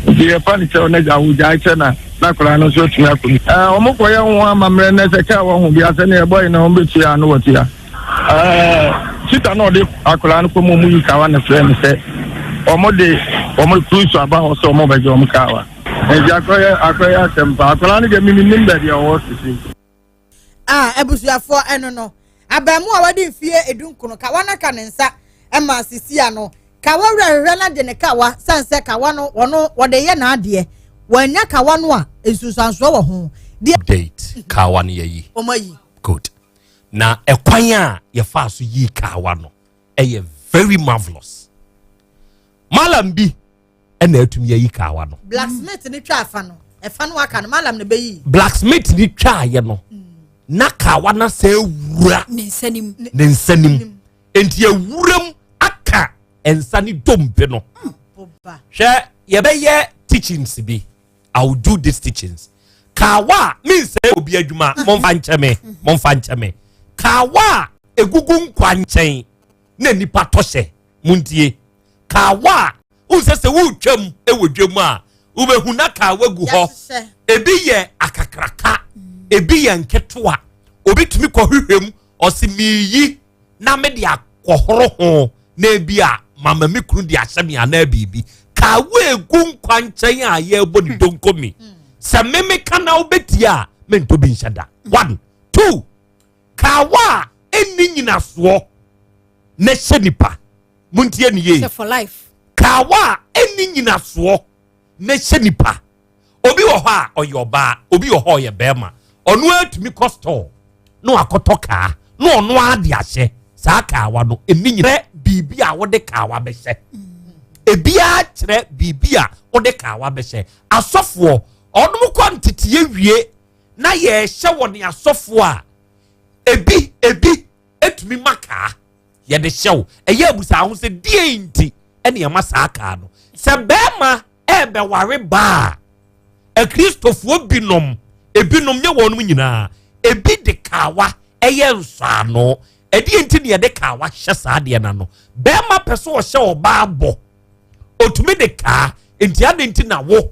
nti yɛfa ne kyɛw na gya wo gyae kyɛ na na akwadaa no nso atumi akɔ bi ɛɛ ɔmo kɔyɛ ho amammerɛ na sɛ kaa wɔ ho bi asɛ ne ɛbɔyɛ no ɔmo bɛtua ano wɔtua. Ɛɛ sista na ɔde akwadaa no kɔ mu ɔmo yi kawa na frɛ no sɛ ɔmo de ɔmo kuru so aba hɔ sɛ ɔmo bɛgye ɔmo kawa. Nti akɔyɛ akɔyɛ asɛm pa akwadaa no deɛ mimi nim baabi a ɔwɔ sisi. A abusuafoɔ ɛno no abaamuwa a wadi mfie edunkron kawa no aka ne nsa ɛma sisi ano. Kawa wura hwehwɛ no agye ne kawa sane sɛ kawa no wɔno wɔde yɛ n'adeɛ. Wɔannya kawa no a, nsunsuansoɔ wɔ ho. Deɛ. Update, Kawa no yɛyi. Wɔn ayi. Good. Na ɛkwan a yɛfaa so yii kawa no ɛyɛ very marvelous. Malam bi ɛna atumi ayi kawa no. Blacksmith ni twa afa no, ɛfa no aka no, malam na bɛyi. Blacksmith ni twa ayɛ no, na kawa no sɛ awura ne nsa nim. Ne nsa nim. Nti awuram aka nsa ne dompe no. Hwɛ, yɛbɛyɛ teachings bi. I will do these teachings. Kawa a mensɛe obi adwuma, momfa nkyɛ me, momfa nkyɛ me. Kawa a egugu nkwa nkyɛn na nipa tɔ hyɛ, muntie. Kawa a wonsɛ sɛ wotwam wɔ dwam a wobɛhu na kawa gu hɔ. Ebi yɛ akakraka, ebi yɛ nketewa. Obi tumi kɔhwehwɛ mu, ɔse meyi na mede akɔhoro ho na ebi a mama me kunu de ahyɛ me anaa biribi. Kawa egu nkwa nkyɛn a yɛrebɔ ne donkomi. Sɛ meme ka na wobɛtie a, mentɔ bi nhyɛ da. One, two, kawa a ɛnni nyinasoɔ na ɛhyɛ nipa. Montie ne yie. For life. Kawa a ɛnni nyinasoɔ na ɛhyɛ nipa. Obi wɔ hɔ a ɔyɛ ɔbaa, obi wɔ hɔ a ɔyɛ bɛrima. Ɔno ara tumi kɔ store na wakɔtɔ kaa na ɔno ara de ahyɛ saa kaawa no. Ɛnni nyina biribi a wode kaawa bɛhyɛ. Ebiara kyerɛ biribi a wode kaawa bɛhyɛ. Asɔfoɔ, ɔnom kɔ nteteɛ wie na yɛhyɛ wɔ ne asɔfoɔ a, ebi ebi etumi ma kaa yɛde hyɛ wo. Ɛyɛ abusa ho sɛ deɛ nti ɛne ɛma saa kaa no. Sɛ bɛrima ɛɛbɛware baa, akristofoɔ binom, ebinom nyɛ wɔnom nyinaa, ebi de kaawa ɛyɛ nsɔano. Ɛdeɛ nti ne yɛde kaawa hyɛ saa adeɛ no ano? Bɛrima pɛ sɛ ɔhyɛ ɔbaa bɔ, otumi de kaa. Nti ade nti na wo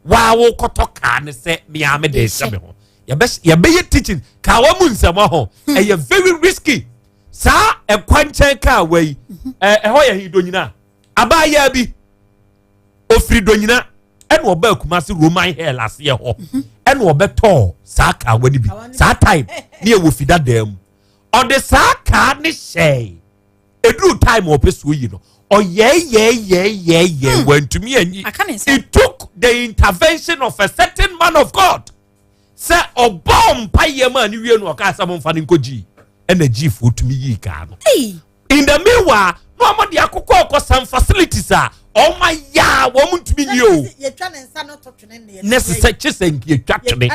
waa wo kɔtɔ kaa ne sɛ mea me de hyɛ me ho? Yɛbɛyɛ teaching kaawa mu nsɛm ho. Ɛyɛ very risky saa ɛkwankyɛn kaawa yi. Ɛhɔ yɛ he? Donyina. Abaayaa bi ofiri Donyina ɛna ɔba Akumase Roman Hell aseɛ hɔ ɛna ɔbɛtɔɔ saa kaawa no bi. Saa time ne ɛwɔ fida dan mu. Ɔde saa kaa ne hyɛɛ. Eduru time ɔpɛ so yi no, ɔyɛɛyɛɛyɛɛyɛɛ, wantumi anyi. It took the intervention of a certain man of God sɛ ɔbɔ mpayɛ mu a ne wie no, ɔkaa sɛ momfa no nkɔ gyii ɛna gyiifoɔ tumi yii kaa no. In the meanwhile na wɔn de akokɔ ɔkɔ some facilities a wɔn ayɛ a wɔn ntumi nyi o. Ne sisɛ kye sɛ nka yɛtwa twene.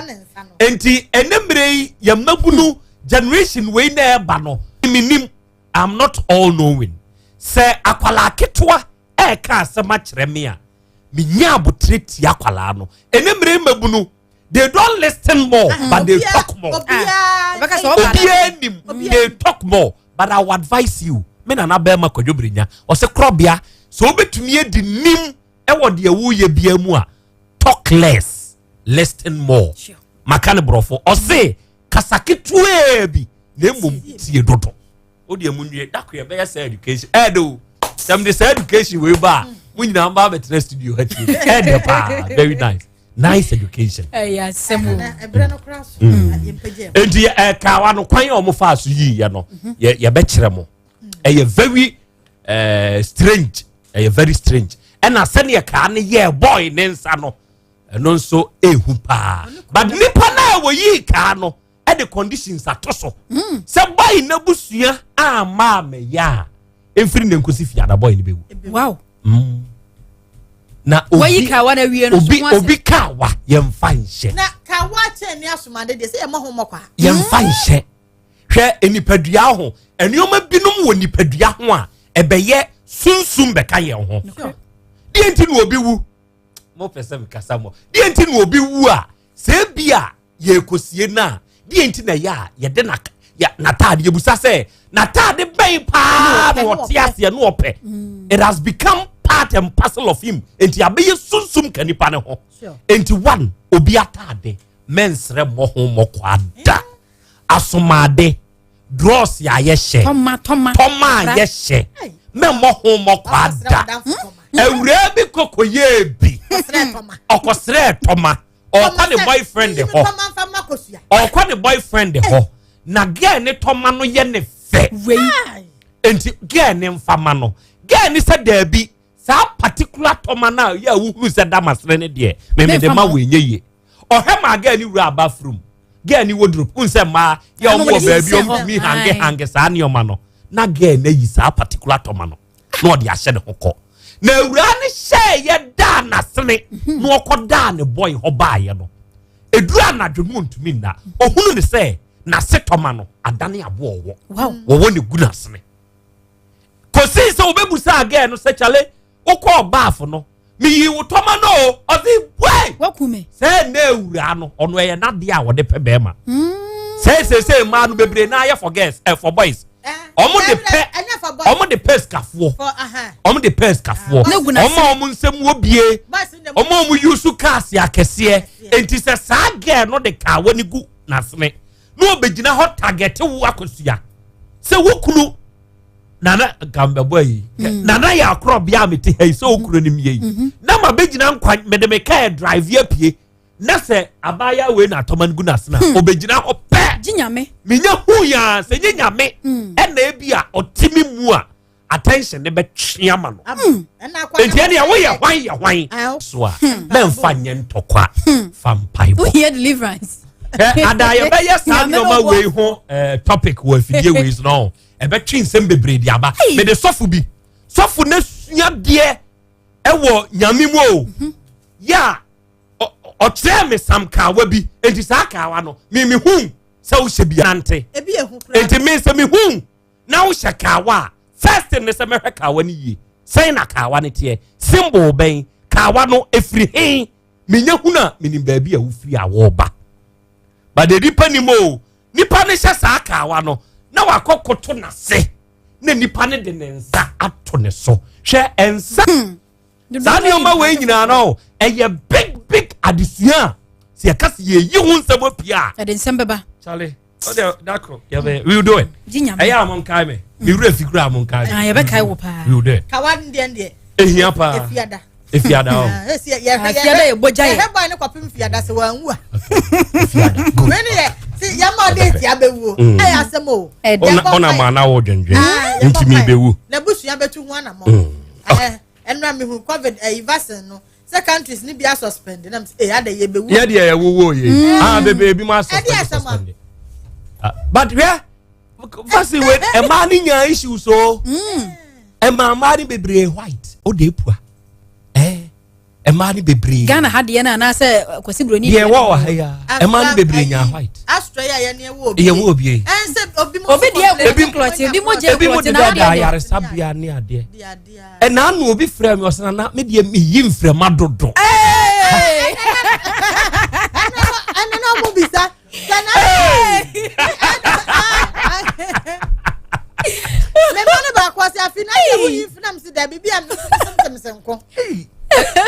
Nti ɛne mmerɛ yi yɛn mmabunu generation wei na ɛba no, minim I'm not all knowing. Sɛ akwalaa ketewa ɛɛka asɛm akyerɛ me a, menya abotire tia akwalaa no. Ɛne mmerɛ mmabunu, they don't listen more, but they talk more. Obiara nim, they talk more, but I will advise you. Me nana bɛrima Kwadwo Birenya ɔsɛ korɔbea sɛ wobɛtumi adi nim ɛwɔ deɛ woyɛ bia mu a, talk less, listen more. Maka ne borɔfo, ɔse kasa ketewaa bi na mmom tie dodo. O deɛ mu nwie dako yɛbɛyɛ sɛ education ɛɛdɛ o. Sɛm de sɛ education wei ba a, mo nyinaa ba abɛtena studio ha tie. Ɛɛdɛ paa, very nice, nice education. Ɛyɛ asɛm o. Nti ɛkaawa no kwan a wɔn fa so yii yɛ no, yɛbɛkyerɛ mo. Ɛyɛ very strange, ɛyɛ very strange. Ɛna sɛdeɛ kaa no yɛ boy ne nsa no, ɛno nso ehu paa. But nipa naa wɔyii kaa no ɛde conditions ato so sɛ boy n'abusua ama amɛyɛ a, efiri ne nkosi fiada boy ne bɛwu. Na obi wɔyi kawa na wie no obi obi kawa yɛmfa nhyɛ. Na kawa kyɛn ne asomade deɛ sɛ yɛ mɔ ho mɔ kwa. Yɛmfa nhyɛ. Hwɛ, nipadua ho nneɛma binom wɔ nipadua ho a ɛbɛyɛ sunsum bɛka yɛn ho. Deɛ nti na obi wu, mo pɛ sɛ mekasa mo, deɛ nti na obi wu a, sɛ ebi a yɛrekɔsie no a, deɛ nti na ɛyɛ a yɛde na n'ataade, yɛbusa sɛ n'ataade bɛn paa na ɔte aseɛ na ɔpɛ. It has become part and parcel of him. Nti abɛyɛ sunsum ka nipa ne ho. Nti one, obi ataade mɛnsrɛ mmɔ ho mmɔkɔ ada. Asomade, drɔs a yɛhyɛ, tɔma tɔma tɔma a yɛhyɛ, mɛmmɔ ho mmɔkɔ ada. Awuraa bi kɔkɔ yɛɛ bi, ɔkɔsrɛ tɔma, ɔkɔ ne boyfriend hɔ, ɔkɔ ne boyfriend hɔ na girl ne tɔma no yɛ ne fɛ. Wei. Nti girl ne nfama no, girl ne sɛ daabi. Saa particular tɔma no a yɛ a wohunu sɛ da masene no deɛ, memede ma wo ɛnyɛ yie. Ɔhwɛ maa girl no wura bathroom. Girl no wardrobe. Wohu sɛ mmaa yɛ ɔmo wɔ baabi ɔmo tumi hange hange saa nneɛma no. Na girl no ayi saa particular tɔma no na ɔde ahyɛ ne ho kɔ. Na awuraa no hyɛɛ yɛ daa n'asene na ɔkɔ daa ne boy hɔ baayɛ no. Ɛduru anadwo no ɔntumi nna. Ɔhunu ne sɛ n'ase tɔma no adane aboɔ ɔwɔ. Wɔwɔ ne gu n'asene. Kɔsii sɛ wɔbɛbusaa girl no sɛ kyale wokɔɔ baafo no meyii wo tɔma no o. Ɔse wei sɛ na awuraa no ɔno ɛyɛ n'adeɛ a wɔde pɛ bɛrima. Sɛ sɛsɛ mmaa no bebree na ayɛ for girls eh, for boys. Ɔmo de pɛ ɔmo de pɛ sikafoɔ ɔmo de pɛ sikafoɔ ɔmo a ɔmo nsɛm wɔ bie ɔmo a ɔmo use cars akɛseɛ. Nti sɛ saa girl no de kaa wɔ ne gu n'asene na ɔbɛgyina hɔ target wo akosua sɛ wo kunu nana nka mbɛbɔ yi hmm. Nana yɛ akorɔ bea a mete ha yi sɛ wo kunu no mie yi mhm. na ma bɛgyina nkwa mede me kaa drive apue na sɛ abaayewa wei na atɔma no gu n'asena hmm. Ɔbɛgyina hɔ pɛ menya hu yaa sɛ nye nyame hmm. Ɛna ebi a ɔte me mu a attention ne bɛtwe ama no hmm. Nti ɛnea woyɛ hwan yɛ hwan so a mɛmfa nyɛ ntɔkwa fa mpaebɔ wohia deliverance. Ada yɛbɛyɛ saa nneɛma wei ho eh, topic wɔ afidie wei so no ɛbɛtwe nsɛm bebree de aba. Mede sɔfo bi sɔfo no sua deɛ ɛwɔ nyame mu o mhm. Yɛ a ɔkyerɛɛ me sam kaawa bi nti saa kaawa no me mehu sɛ wohyɛ bi nante nti me sɛ mehu na wohyɛ kaawa a first thing ne sɛ mɛhwɛ kaawa no yie sɛn na kaawa no teɛ symbol bɛn kaawa no ɛfiri he menya hunu a menim baabi a wofiri a wɔreba but nipa nim o nipa no hyɛ saa kaawa no na wakɔ koto n'ase na nipa no de ne nsa ato ne so hwɛ nsa hmm. Saa nneɛma wei nyinaa no ɛyɛ big big adesua a sɛ yɛka sɛ yɛyi ho nsɛm apue a ɛde nsɛm bɛba kyale ɔdɛ dako yɛbɛ we will do it ɛyɛ a mo nkae me me wura fi kura a mo nkae me ah, yɛbɛkae wo paa we will do it kawa deɛ deɛ ehia paa efiada efiada o ah, efiada yɛ bɔgya yɛ yɛhwɛ bɔyɛ ne kɔpem fiada sɛ wɔn anwu a efiada good wei ne yɛ si yɛn ma ɔde eti abɛwuo mm. ɛyɛ asɛm o ɔna maa na wɔ dwendwen ah, ntumi bɛwu na busua bɛtu ho anamɔ mm. Ɛnura mi hu covid ɛyi eh, vaccine no sɛ countries ni bi asuspend nam sɛ ee ada yɛ bɛ wu. Yɛ deɛ yɛ wuwo yɛ mm. ah bebe ebi mu asuspend suspend ah, but hwɛ vaccine wei ɛmaa ni nya issues o ɛmaa mmaa ni bebree white o de epua ɛɛ. Eh. Mmaa no bebree. Ghana ha deɛ no anaasɛ eh, Kwasi Buroni. Deɛ ɛwɔ wɔ ha yi a mmaa no bebree nya white. Astra yi a yɛn ɛwɔ obi. Yɛ wɔ obi yi. Ɛnsɛ obi mu. Obi deɛ ebi klɔte obi mo gye klɔte na adeɛ. Ebi mo deda ayaresabea ne adeɛ. Ɛna ano obi frɛ mi ɔsɛ nana mi deɛ mi yi nfrɛma dodo. Ɛna na ɔmo bisa. Mema no baako ase afi na yɛ wo yi mfina msi da bibi a symptoms nko.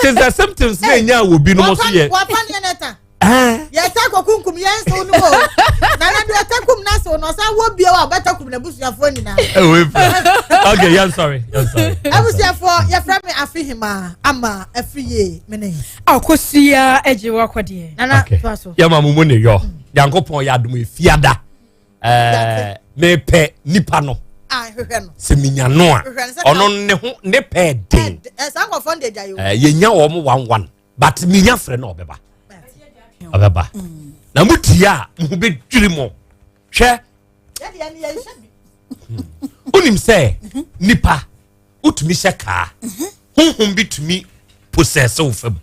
Te sɛ symptoms na enya wɔ binom so yɛ. Wafa ne ne ta. Yɛ ta kɔkunkum yɛn nsew no o. Nana deɛ ɔta kum na sew no ɔsan wɔ bio a ɔbɛta kum n'abusuafoɔ nyinaa. Ɛwɔ efra. Okay, yɛn sorry, yɛn sorry. Abusuafoɔ yɛfrɛ me afi hima ama afiri yie mene. Akosua agye wakɔdeɛ. Nana toa so. Yɛma mo mu ne yɔ. Nyankopɔn yɛ adom efiada. Ɛɛ mepɛ nipa no. Sɛ minya no a ɔno ne ho ne pɛ den. Ɛɛ yɛnya wɔn one one but minya frɛ no ɔbɛba. Ɔbɛba. Mm. Na mo tie a mo ho bɛdwiri mo. Hwɛ. Wonim sɛ nipa. Wotumi hyɛ kaa honhom bi tumi possess wo fam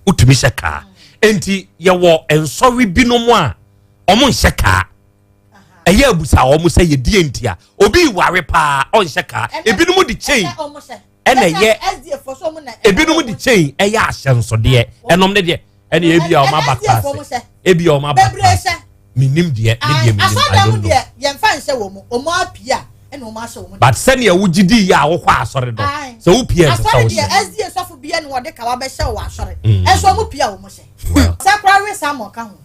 wotumi hyɛ kaa nti yɛwɔ nsɔre binom a wɔn nhyɛ kaa ɛyɛ abusa wɔn sɛ yɛdie nti a obi ware paa ɔnhyɛ kaa ebinom de chain ɛna ɛyɛ ebinom de chain ɛyɛ ahyɛnsodeɛ ɛnom ne deɛ ɛne ebi a wɔn aba klaase ebi a wɔn aba klaase menim deɛ ne deɛ menim I don't know. Yɛnfa nhyɛ wɔn mu wɔn apia ɛna wɔn ahyɛ wɔn. But sɛnea wogye di yɛ a wokɔ asɔre no sɛ wopia ɛsɛ sɛ wohyɛ. Asɔre deɛ SDA sɔfo bia na wɔde kawa bɛhyɛ wɔ asɔre ɛnso wɔn pia wɔn hyɛ. Sɛ kora we saa ma ɔka ho.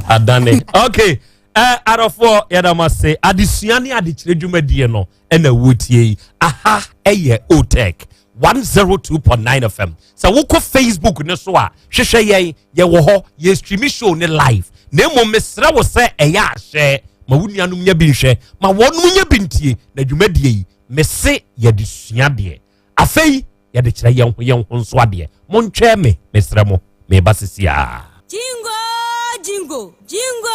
Adane okay ɛ adɔfoɔ yɛda mo ase adesua ne adekyerɛ dwumadie no ɛna wotie yi aha ɛyɛ otec 102.9 fm sɛ wokɔ facebook ne so a hwehwɛ yɛn yɛwɔ hɔ yɛ stream show ne live na mmom mesrɛ wo sɛ ɛyɛ ahyɛ. Ma wo nuanom nya bi nhwɛ, ma wɔnom nya bi ntie, na dwumadie yi, mese yɛde sua adeɛ. Afei yɛde kyerɛ yɛn ho yɛn ho nso adeɛ. Montwɛn me, mesrɛ mo, meba sesiaa. Jingo jingo jingo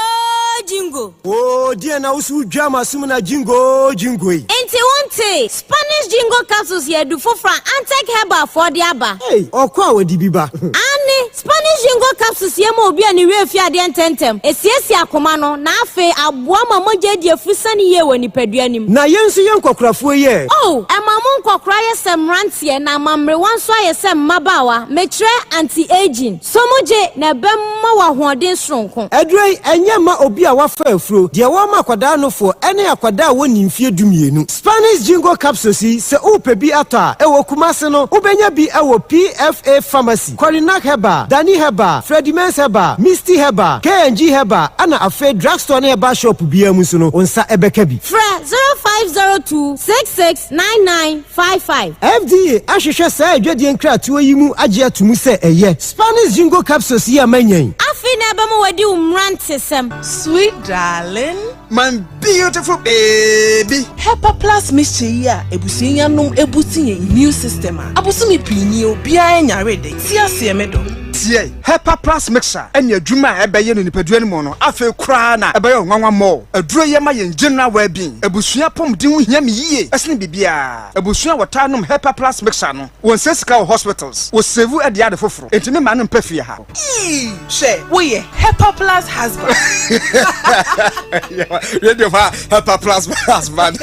jingo. Oo deɛn na wo so wodwa m'asom na jingo jingo yi. Nti wontee? Spanish Jingo capsules yɛ adu foforɔ a Antec Herbal foɔ de aba. Ei, ɔkɔ a wɔde bi ba. Aane, Spanish Jingo capsules yɛ ma obi a ne werɛ fi adeɛ ntɛmntɛm, ɛsiesie akoma no, na afei aboa ma mogya adi afurusane yie wɔ nipadua no mu. Na yɛn nso yɛn nkɔkorafoɔ yi ɛ? Oh, ɛma mo nkɔkora yɛ sɛ mmeranteɛ na ama mmerewa nso ayɛ sɛ mmabaawa, mekyerɛ anti-aging. So mogye, na ɛbɛma wo ahoɔden soronko. Aduro yi, ɛnyɛ mma obi a wafa afuro, deɛ wɔma akwadaa nofoɔ, ɛne akwadaa a wɔnni mfeɛ dumienu. Spanish Jingo Capsules yi, sɛ worepɛ bi atɔ a, ɛwɔ Kumasi no, wobɛnya bi wɔ PFA Pharmacy, Korinak Herbal, Dani Herbal, Fredimens Herbal, Misty Herbal, K&G Herbal, ɛna afei drugstore ne herbal shop biara mu nso no, wo nsa bɛka bi. Frɛ 0502 66 9955. FDA ahwehwɛ saa adwadie nkratoɔ yi mu agye ato mu sɛ ɛyɛ. Spanish Jingo Capsules yi a manya yi. Afei na ɛbɛma wadi wo mmerantesɛm. Sweet darling. My beautiful baby. Hepa plus mixture yi a abusua yi anom abusti yɛn immune system a abosome pii nie obiara nyaree da yi. Te aseɛ me dɔ. Tie! Hepa plus mixture ne adwuma a ɛbɛyɛ no nipadua no mu no afei koraa na ɛbɛyɛ wo nwanwa more. Aduro yi ma yɛn general well being. Abusua apɔmuden ho hia me yie sene biribiara. Abusua a wɔtaa nom Hepa plus mixture no, wɔnsɛe sika wɔ hospitals, wɔ save de ade foforo. Enti me mma no mpɛ fie ha. Eii hwɛ woyɛ Hepa plus husband. Radio fa Hepa plus husband.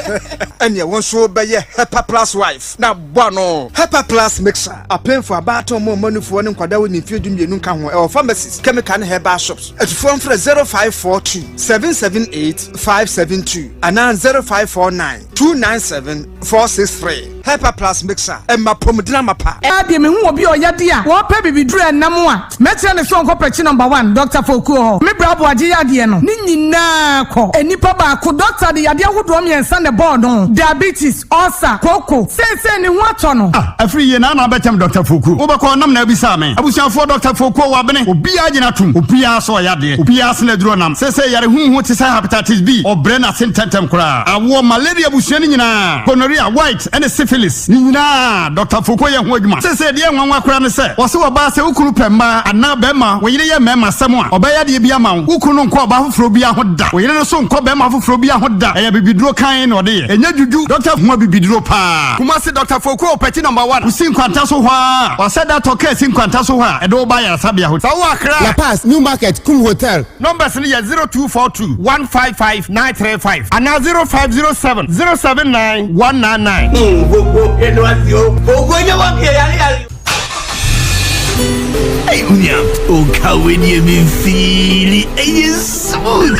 Ɛneɛ wo nso wobɛyɛ Hepa plus wife na bɔ ano. Hepa plus mixer. Apemfo, abaatan, mma mmanufoɔ ne nkwadaa a wɔnni mfeɛ 12 nka ho. Ɛwɔ pharmacies, chemical ne herbal shops. Atufoɔ mfrɛ 0542 778 572 anaa 0549 297 463. Hepa Plus Mixer, ɛma apɔmuden amapa. Ɛaa deɛ mehu obi a ɔyɛ de a wɔpɛ bibiduro ɛnam a mɛkyerɛ no sɛ ɔnkɔ pɛkyi number one Doctor Fokuo hɔ me bra aboagye yadeɛ no ne nyinaa kɔ nnipa baako doctor de yadeɛ ahodoɔ mmiɛnsa na ɛbɔɔ no diabetes ulcer koko seesei ne ho atɔ no. Ah afiri yie naa na abɛkyɛm Doctor Fokuo wobɛkɔ ɔnam na abisaa me abusuafoɔ Doctor Fokuo wabene obiaa gyina tom obiaa sɛ ɔyɛ adeɛ obiaa sene aduro ɔnam seesei yare huhu te sɛ hepatitis B ɔbrɛ nase ntɛntɛm koraa awoɔ malaria abusua no nyinaa gonorrhea white ɛne syphilis ne nyinaa Dɔkta Foucault yɛ ho adwuma. Seesei deɛ nwanwa koraa ne sɛ, wɔse ɔbaa sɛ wo kunu pɛ mmaa anaa barima, wo yere yɛ mmarima asɛm a, ɔbɛyɛ adeɛ bi ama wo. Wo kunu no nkɔ ɔbaa foforɔ biara ho da. Wo yere no nso nkɔ barima foforɔ biara ho da. Ɛyɛ abibiduro kann na ɔde yɛ. Ɛnyɛ dwudwu. Dɔkta ho abibiduro paa. Kumasi Dɔkta Foucault Ɔpɛti Number One. Wosi Nkwanta so hɔ ara a, wɔasɛ da tɔ kaa si Nkwanta so hɔ a, ɛde wo ba ayaresabea hɔ. Sɛ wowɔ Accra a. La Paz, New Market, Kum Hotel. Numbers no yɛ 0242 155 935 anaa 0507 079 199. Hey, unia, o kawe deɛ me feeli ɛyɛ smooth.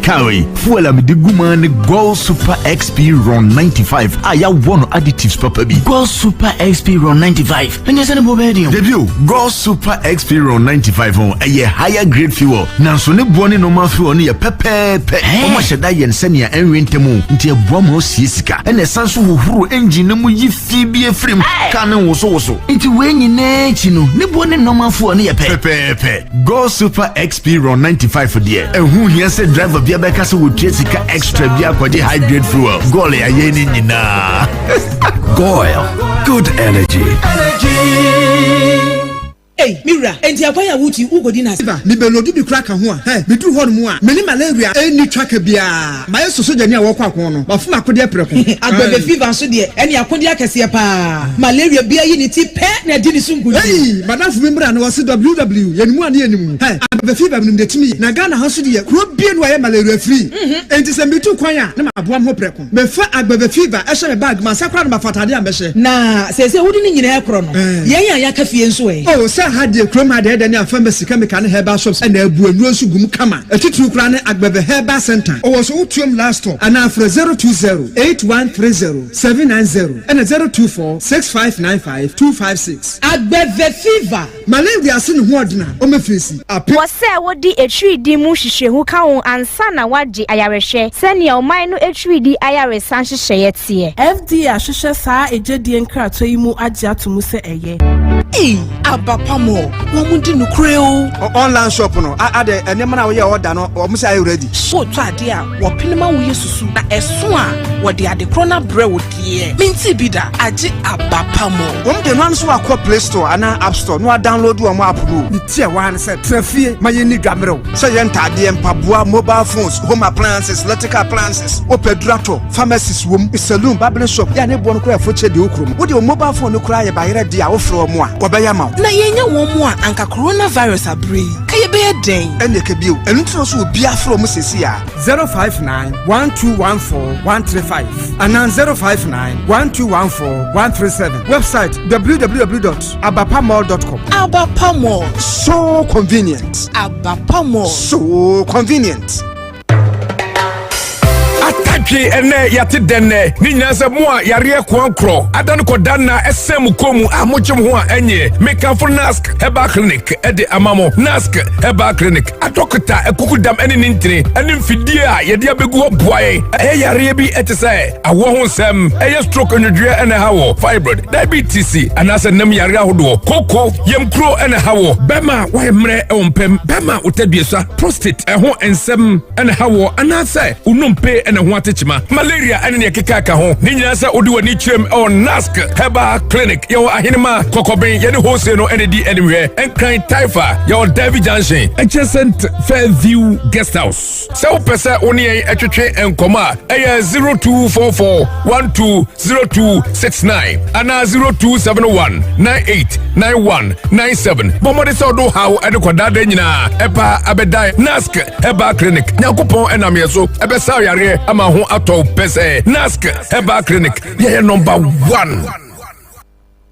Kawe, fuel a mede gu mu ne Gold Super XP Ron 95 a yɛawɔ no additives papa bi. Gold Super XP Ron 95 Ɛnyɛ sɛ ne boɔ bɛyɛ den o. Dabi o, Gold Super XP Ron 95 ho ɛyɛ higher grade fuel nanso ne boɔ ne normal fuel no yɛ pɛpɛɛpɛ. Wɔn ahyɛ da yɛ no sɛnea ɛnwe ntɛm o, nti ɛboa ma osie sika. Ɛna ɛsan so hohoro engine no mu yi fi bi efiri mu, car no nwosowoso. Nti wei nyinaa akyi no, ne boɔ ne normal fuel no yɛ pɛ? Pɛpɛɛpɛ. Gold Super XP Ron 95 deɛ, ɛho hia sɛ driver bia bɛka sɛ wɔtua sika extra bi akɔgye high grade fuel. Gold yɛayɛ ne nyinaa. Goil, good energy. Energy. Ei, me wura, enti akwan a wotu yi, wokodi no ase? Eva, Mebɛlodu bi koraa ka ho a, hɛ, meduru hɔnom a, me ne malaria nni twaka biara. Mayɛ sɛ sogyani a wɔrekɔ ako no, mafom akodeɛ prɛko. Agbɛbɛ fever nso deɛ, ɛne akodeɛ akɛseɛ paa. Malaria biara yi ne ti pɛ na adi ne so nkonim. Ei, m'adamfo bi mmra na ɔse WW, yɛnim wo a ne yɛnim wo. Hɛ, agbɛbɛ fever menim deɛ ɛtumi yɛ. Na Ghana ha nso deɛ, kuro biara nni hɔ a ɛyɛ malaria free. Enti sɛ metu kwan a, na maboa me ho prɛko. Mefa agbeve fever hyɛ me bag mu ansa koraa na mafa atade a mɛhyɛ. Na seesei wode ne nyinaa korɔ no, yɛn a yɛaka fie nso ɛ? Oh, sɛ ha deɛ, kurom ha deɛ, ɛdɛ ne a pharmacy, chemical ne herbal shops na abu nnuro nso gu mu kama. Atitiriw koraa ne Agbeve Herbal Centre. Ɔwɔ so wotuam last stop anaa frɛ 020 8130 790 ɛna 024 6595 256. Agbeve fever. Malaria ase ne ho ɔden a ɔma feesi ape. Wɔ sɛ wode atiridii mu nhwehwɛmu ka ho ansa na woagye ayarehwɛ sɛnea ɔman no atiridii ayaresa nhyehyɛeɛ teɛ. FDA ahwehwɛ saa egyedie nkratoɔ yi mu agye ato mu sɛ ɛyɛ. Ei, aba pa. Abapa Mall, wɔn di nokorɛ o. Online shop no, adɛ nneɛma no a woyɛ order no, wɔn sɛ ayɛ ready. Wotɔ adeɛ a, wɔpene ma woyɛ susu, na ɛso a, wɔde ade korɔ no abrɛ wo deɛ. Mentee bi da, agye Abapa Mall. Wɔn deɛ no ara nso wakɔ Play Store anaa App Store na wadownload wɔn app no o. Ne ti a ɛwɔ ha ne sɛ, tena fie ma yɛnni dwa mmerɛw. Sɛ yɛ ntaadeɛ, mpaboa, mobile phones, home appliances, electrical appliances, wopɛ aduru atɔ, pharmacies wom, saloon, barbering shop, yɛ a ne boɔ no koraa ɛfo kyɛ deɛ wɔ kurom. Wode wo mobile phone no koraa yɛ bayerɛ deɛ a wofrɛ wɔn a, wɔbɛyɛ ama wo. Na yɛnnya wɔn a anka coronavirus aberɛ yi, ka yɛbɛyɛ dɛn? Ɛnneɛ ka bio, ɛno nti na ɔsɛ obiara frɛ wɔn seesei ara. 059 1214 135 anaa 059 1214 137. Website www.abapamall.com. Abapa Mall. So convenient. Abapa Mall. So convenient. Atadwe ɛnɛ yɛate dɛn nɛ ne nyinaa sɛ mo a yareɛ koankorɔ ada no kɔda nna ɛsɛn mo kɔn mu a mogye mo ho a ɛnyeɛ mekamfo Nask Herbal Clinic ɛde ama mo. Nask Herbal Clinic adɔkota akukudam ɛne ne ntini ɛne mfidie a yɛde abɛgu hɔ boa yɛn ɛyɛ yareɛ bi ɛte sɛ awoɔ ho nsɛm ɛyɛ stroke nwodwoeɛ ɛna ɛha wɔ fibroid diabetes anaasɛ nam yareɛ ahodoɔ koko yamkuro ɛna ɛha wɔ bɛma wayɛ mmerɛ ɛwɔ mpɛm bɛma wotaduasa prostate ɛho nsɛm ɛna ha wɔ anaasɛ wo nnompe ɛna ho atekyema malaria ɛne nea ɛkeka ka ho ne nyinaa sɛ wode w'ani kyerɛm ɛwɔ Nask Herbal Clinic yɛwɔ Ahenema Kɔkɔben yɛne Hose no ɛna di animhwɛ Nkran Taifa yɛwɔ Davy Junction adjacent Fairview Guest House sɛ wopɛ sɛ wo ne yɛn ɛtwetwe nkɔmmɔ a ɛyɛ 0244 120269 anaa 0271 989197 bɔ mmɔde sɛ ɔdo haw ɛde kɔdaadaa nyinaa ɛpa abɛdan Nask Herbal Clinic. Nyankopɔn ɛnam yɛ so ɛbɛsa yareɛ ama ho atɔ pɛ sɛ Nask Herbal Clinic yɛyɛ number one.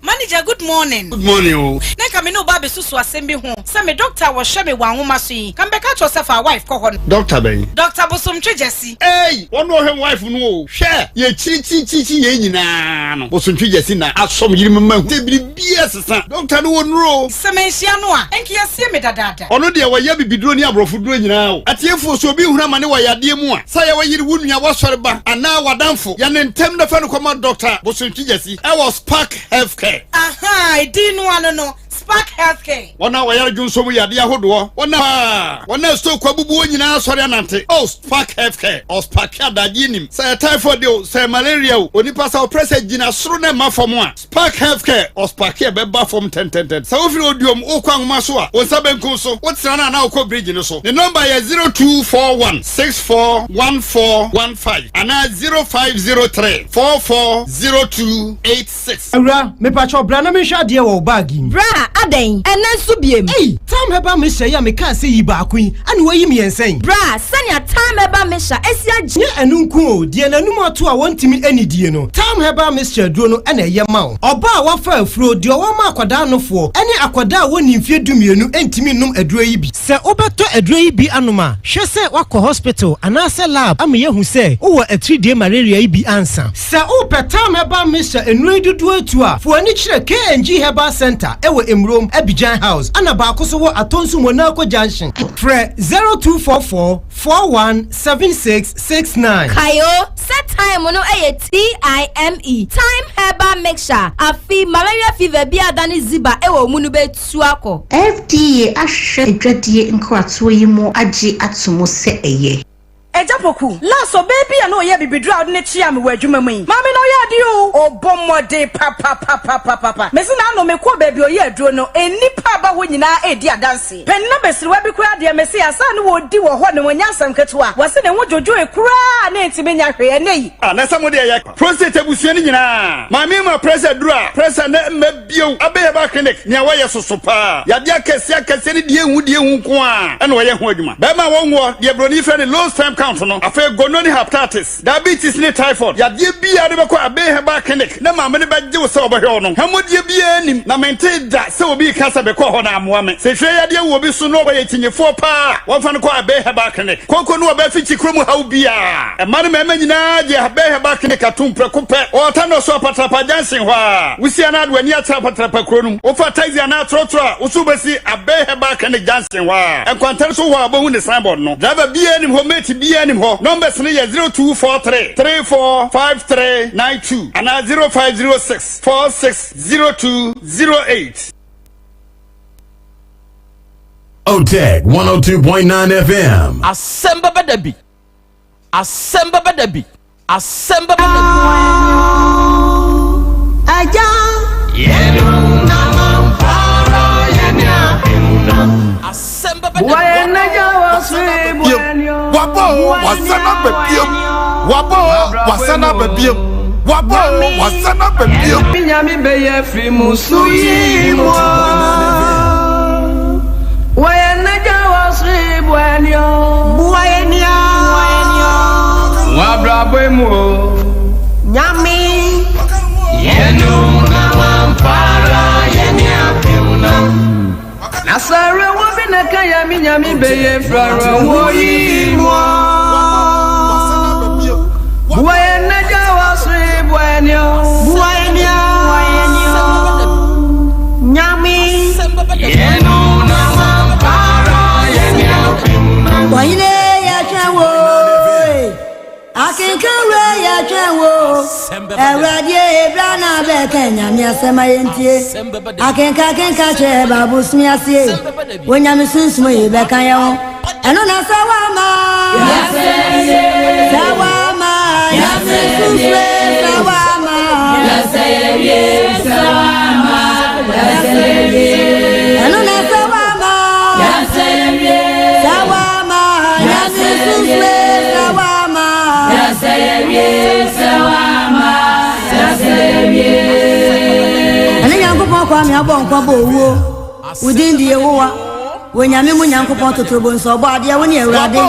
Manager, good morning. Good morning o. Na nka me ne wo ba abɛsusu asɛm bi ho. Sɛ me doctor a wɔhwɛ me wɔ anwoma so yi, nka mebɛka akyerɛ wo sɛ fa wife kɔ hɔ no. Doctor bɛn? Doctor Bosomtwe Gyasi. Ei! Wɔn na ɔhwɛ me wife no o. Hwɛ! Yɛkyirikyirikyirikyi yɛn nyinaa no, Bosomtwe Gyasi na asɔ me yere mu mahu sɛ biribiara asesa. Doctor no wɔ nnuro o. Sɛ manhyia no a, nka yɛasie me dadaada. Ɔno deɛ wɔyɛ abibiduro ne aborɔfoduro nyinaa o. Atiefoɔ, sɛ obi hunu amane wɔ yadeɛ mu a, sɛ ɛyɛ wo yere, wo nua, w'asɔre ba, anaa w'adamfo, yɛ no ntɛm na fa no kɔma Dɔkta Bosontwi Gyasi wɔ Spark Health Care. Ahaa, edin no ano no, Spark Health Care. Wɔn a wɔyare dwonsɔ mu yadeɛ ahodoɔ, wɔn a wɔn a stroke abubu wɔn nyinaa asɔre anante. Oh, Spark Health Care, ɔsparke adagyeɛ nim. Sɛ ɛyɛ typhoid o, sɛ ɛyɛ malaria o, onipa sɛ ɔprɛ sɛ gyina soro na ɛmma fam a, Spark Healthcare, Ɔsparke a ɛbɛba fam ntɛntɛntɛn. Sɛ wofiri Oduom wokɔ Anwoma so a, wo nsa benkum so, wotena no anaa wokɔ bridge no so. Ne nɔmba yɛ 0241 641415 anaa 0503 440286. Awura, mepakyɛw bra na menhwɛ adeɛ wɔ wo bag yi mu. Bra, adɛn? Ɛnnɛ nso biem? Ei! Tam Herbal Mixture yi a mekaa sɛ yi baako yi, ɛna woayi mmiɛnsa yi? Bra, sɛnea Tam Herbal Mixture asi agye. Nyɛ ɛno nko o, deɛ n'anum ato a wɔntumi nnidie no, Tam Herbal Mixture aduro no na ɛyɛ ma wo. Ɔbaa a wafa afuro, deɛ ɔwɔ ma akwadaa anofoɔ, ne akwadaa a wɔnnii mfeɛ dumienu ntumi nnom aduro yi bi. Sɛ wobɛtɔ aduro yi bi anom a, hwɛ sɛ woakɔ hospital anaasɛ lab ama yɛahu sɛ wowɔ atiridie malaria yi bi ansa. Sɛ wopɛ Tam Herbal Mixture nnuro yi dodoɔ atu a, fa w'ani kyerɛ KNG Herbal Centre wɔ Emurom, Abidjan House, ɛna baako nso wɔ Atonsu Monaco Junction. Frɛ 0244 41 76 69. Kae o sɛ Thyme no yɛ TIME, Thyme Herbal Mixture, afe malaria fever bi a adane ziba wɔ wo mu no bɛtu akɔ. FDA ahwehwɛ adwadie nkratoɔ yi mu agye ato mu sɛ ɛyɛ. Agya Poku, last ɔbaa bi a na ɔyɛ abibiduro a ɔde no kyeaa me wɔ adwuma mu yi, maame no ɔyɛ adeɛ oo, ɔbɔ mmɔden papapapapapa. Mese n'ano mekɔɔ baabi a ɔyɛ aduro no, nnipa a ɛba hɔ nyinaa redi adanseɛ. Panin abasiriwa bi koraa deɛ mese ansa na wɔredi wɔ hɔ no ɛnyɛ asɛm ketewa, wɔse ne ho dwodwoe koraa na ɛntumi nya hwee ɛnnɛ yi. Ah na sɛ mo deɛ yɛ prostate abusua no nyinaa maame ma pressure duru a pressure na mma bio abɛ herbal clinic nea wɔyɛ soso paa yadeɛ akɛseɛ akɛseɛ ne deɛ ehu deɛ ehu nko a ɛna wɔyɛ ho adwuma bɛrima a wɔnwoɔ deɛ broni frɛ ne low sperm count no afei gono ne hepatitis diabetes ne typhoid yadeɛ biara de bɛkɔ abɛ herbal clinic na maame no bɛgye wo sɛ ɔbɛhwɛ wo no hɛmɔdeɛ biara nim na mente da sɛ obi reka sɛ mekɔɔ hɔ na ammoa me. Sɛ hwɛ yadeɛ wɔ obi so na ɔyɛ kyinyefoɔ paa a, wɔmfa no kɔ Abey Herbal Clinic. Kooko ne ɔbaa fikyi kuro mu haw biara. Mmaa ne mmarima nyinaa gye Abey Herbal Clinic atom prɛko pɛ. Wɔ Ɔtanɔ so Apatrapa Junction hɔ ara. Wosi anaa de w'ani akyerɛ Apatrapa kuro no mu. Wofa taxi anaa trɔtrɔ a, wo so wobɛsi Abey Herbal Clinic Junction hɔ ara. Nkwanta so hɔ a wobɛhu ne signboard no. Driver biara nnim hɔ, mate biara nnim hɔ. Numbers no yɛ 0243 345392 anaa 0506 46 0208. Otec 102.9 FM. Asɛm bɛba da bi. Asɛm bɛba da bi. Asɛm bɛba da bi. Agya. Yɛnum na mampara yɛne apem Asɛm bɛba da bi. Wabɔ o, wasan aba biom. Wabɔ o, wasan aba biom. Wabɔ o, wasan aba biom. Nyame bɛyɛ firi mu so yi mu Wɔyɛ n'agya wɔ soro boa ni o. Boa yɛ ni o. W'abrabɔ mu o. Nyame. Yɛnum na wampara yɛne apem no. Na sɛ awerɛhoɔ bi na ka yɛ me Nyame bɛyɛ firi awerɛhoɔ yi mu o. Boa yɛ n'agya wɔ soro boa yɛ ni o. Boa yɛ ni o. Nyame. Yɛnum na wampara yɛne apem no. Ɔhene yɛtwɛn wo Akenkan wura yɛtwɛn wo Awurade ebra na bɛka nyame asɛm a yɛntie Akenka akenka kyerɛ baabosome aseɛ Onyame sunsum yi bɛka yɛn ho Ɛno na sɛ woama Sɛ woama Nyame sunsum sɛ woama Ɛno na sɛ woama Sɛ woama Nyame sunsum sɛ woama Ɛne Nyankopɔn Kwame abɔ nkwa bɔ owuo Wo din de Yehowa Wɔ Nyame mu Nyankopɔn totorobɔ nso ɔbɔ adeɛ wo ne Awurade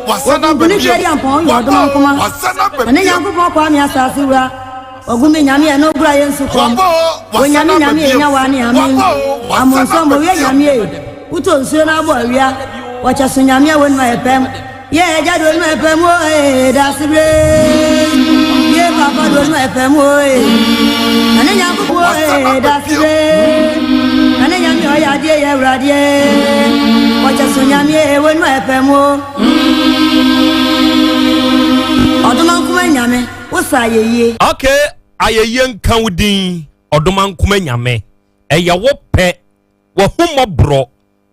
Wɔkunkuni hwɛ di ampɔn yɛ ɔdoma nkoma Ɛne Nyankopɔn Kwame asase wura Ɔgu me Nyame ɛno gura yɛ nsu kɔm Wɔ Nyame Nyame enya wa ne amen Amonsom bɔ wie Nyame e Wotɔ nsuo na abɔ awia Wɔkyɛ so Nyame a wɔnum ayɛ pɛm Yɛ agya de onum ayɛ pɛm o ee Dasebre Yɛ papa de onum ayɛ pɛm o ee Ɛne Nyankopɔn o ee Dasebre Ɛne Nyame ɔyɛ adeɛ yɛ awuradeɛ Wɔkyɛ so Nyame e wɔnum ayɛ pɛm o Ɔdoma nkoma Nyame wo sa ayɛyie. Okay, ayɛyie nka wo din ɔdoma nkoma Nyame ɛyɛ wo pɛ w'ahummɔborɔ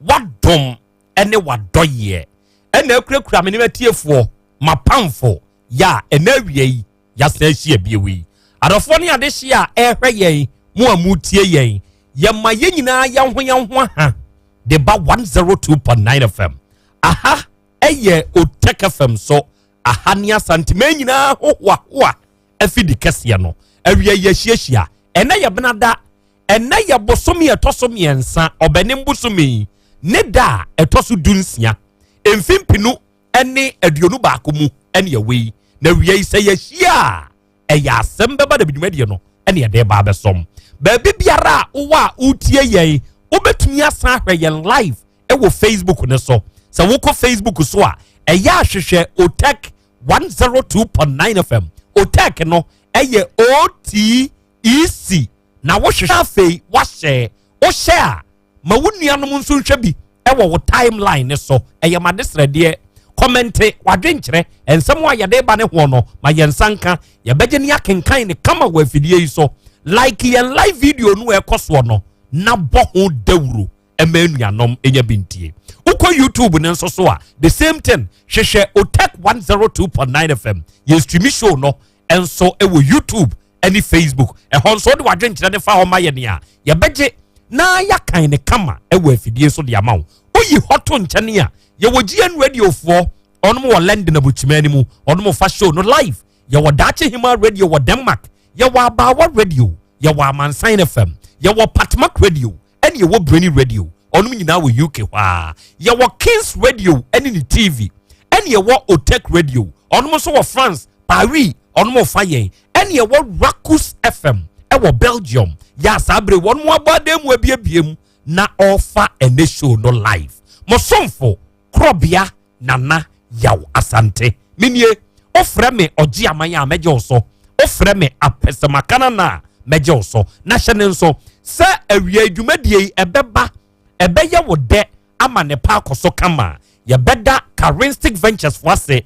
w'adom ne w'adɔyeɛ ɛna akurakura me ne m'atiefoɔ m'apamfo yɛ a ɛna awia yi yɛasan ahyia bio yi adɔfoɔ ne adehye a ɛrehwɛ yɛn mo a motie yɛn yɛma yɛn nyinaa yɛn ho yɛn ho aha de ba 102.9 fm aha ɛyɛ Otec fm so aha ne Asanteman nyinaa hohoahoa afidi kɛseɛ no awia yi ahyiahyia ɛnɛ yɛ benada ɛnɛ yɛ bosome ɛtɔ so mmiɛnsa ɔbɛnem bosome yi ne da a ɛtɔ so 16 mfe 2021 mu ɛne ɛwɔ yi na awia yi sɛ yɛahyia a ɛyɛ asɛm bɛba da dwumadie no ɛne ɛde ba abɛsɔm baabi biara a wowɔ a wotie yɛn wobɛtumi asan ahwɛ yɛn live ɛwɔ Facebook no so sɛ wokɔ Facebook so a ɛyɛ ahwehwɛ Otec 102.9 FM Otec no ɛyɛ OTEC na wohwehwɛ afei wahyɛ wohyɛ a ma wo nuanom nso nhwɛ bi ɛwɔ wo timeline ne so ɛyɛ ma desrɛdeɛ kɔmɛnte wadwenkyerɛ nsɛm a yɛde ba ne hoɔ no ma yɛn nsa nka yɛbɛgye ne akenkan ne kama wɔ afidie yi so like yɛn live video no ɛkɔ soɔ no na bɔ ho dawuro ɛma anuanom ɛnya bi ntie wokɔ youtube no nso so a the same thing hwehwɛ otec 102.9 fm yɛn stream show no nso ɛwɔ youtube ɛne facebook ɛhɔ nso wode wadwenkyerɛ ne fa hɔ ma yɛ nea yɛbɛgye na yɛakan ne kama ɛwɔ afidie so de ama wo woyi hɔ to nkyɛne a yɛwɔ gn radiofoɔ ɔnom wɔ london abukyima no mu ɔnom fa show no live yɛwɔ daakye hima radio wɔ denmark yɛwɔ abaawa radio yɛwɔ amansan fm yɛwɔ patmak radio ɛne yɛwɔ brainy radio ɔnom nyinaa wɔ uk hɔ a yɛwɔ kings radio ɛne ne tv ɛne yɛwɔ otec radio ɔnom nso wɔ france paris ɔnom fa yɛn ɛne yɛwɔ rakus fm ɛwɔ belgium yɛ saa bere wɔn mu abɔ adan mu abiebie mu na ɔfa ɛne show no live mosomfo korɔbea nana yaw asante menie wofrɛ me ɔgye aman a mɛgye wo so wofrɛ me apɛsɛmakana na a mɛgye wo so na hyɛ ne nso sɛ awia dwumadie yi ɛbɛba ɛbɛyɛ wo dɛ ama ne pa akɔ so kama yɛbɛda Karinstic Ventures fo ase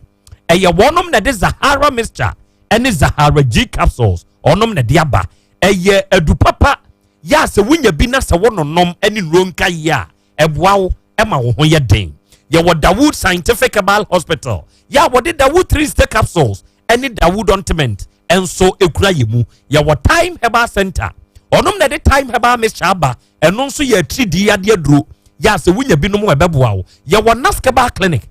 ɛyɛ wɔnom na ɛde Zahara mixture ɛne Zahara G capsules ɔnom na ɛde aba ɛyɛ adu papa yɛ a sɛ wonya bi na sɛ wononom ɛne nnuro nka yie a ɛboa wo ɛma wo ho yɛ den. Yɛwɔ Dawood Scientific Herbal Hospital yɛ a wɔde Dawood 3 Stay Capsules ɛne Dawood Ointment nso ekura yɛ mu. Yɛwɔ Time Herbal Center, ɔnom na ɛde Time Herbal Mixture aba, ɛno nso yɛ atiridii yadeɛ aduro yɛ a sɛ wonya binom a ɛbɛboa wo. Yɛwɔ Nask Herbal Clinic,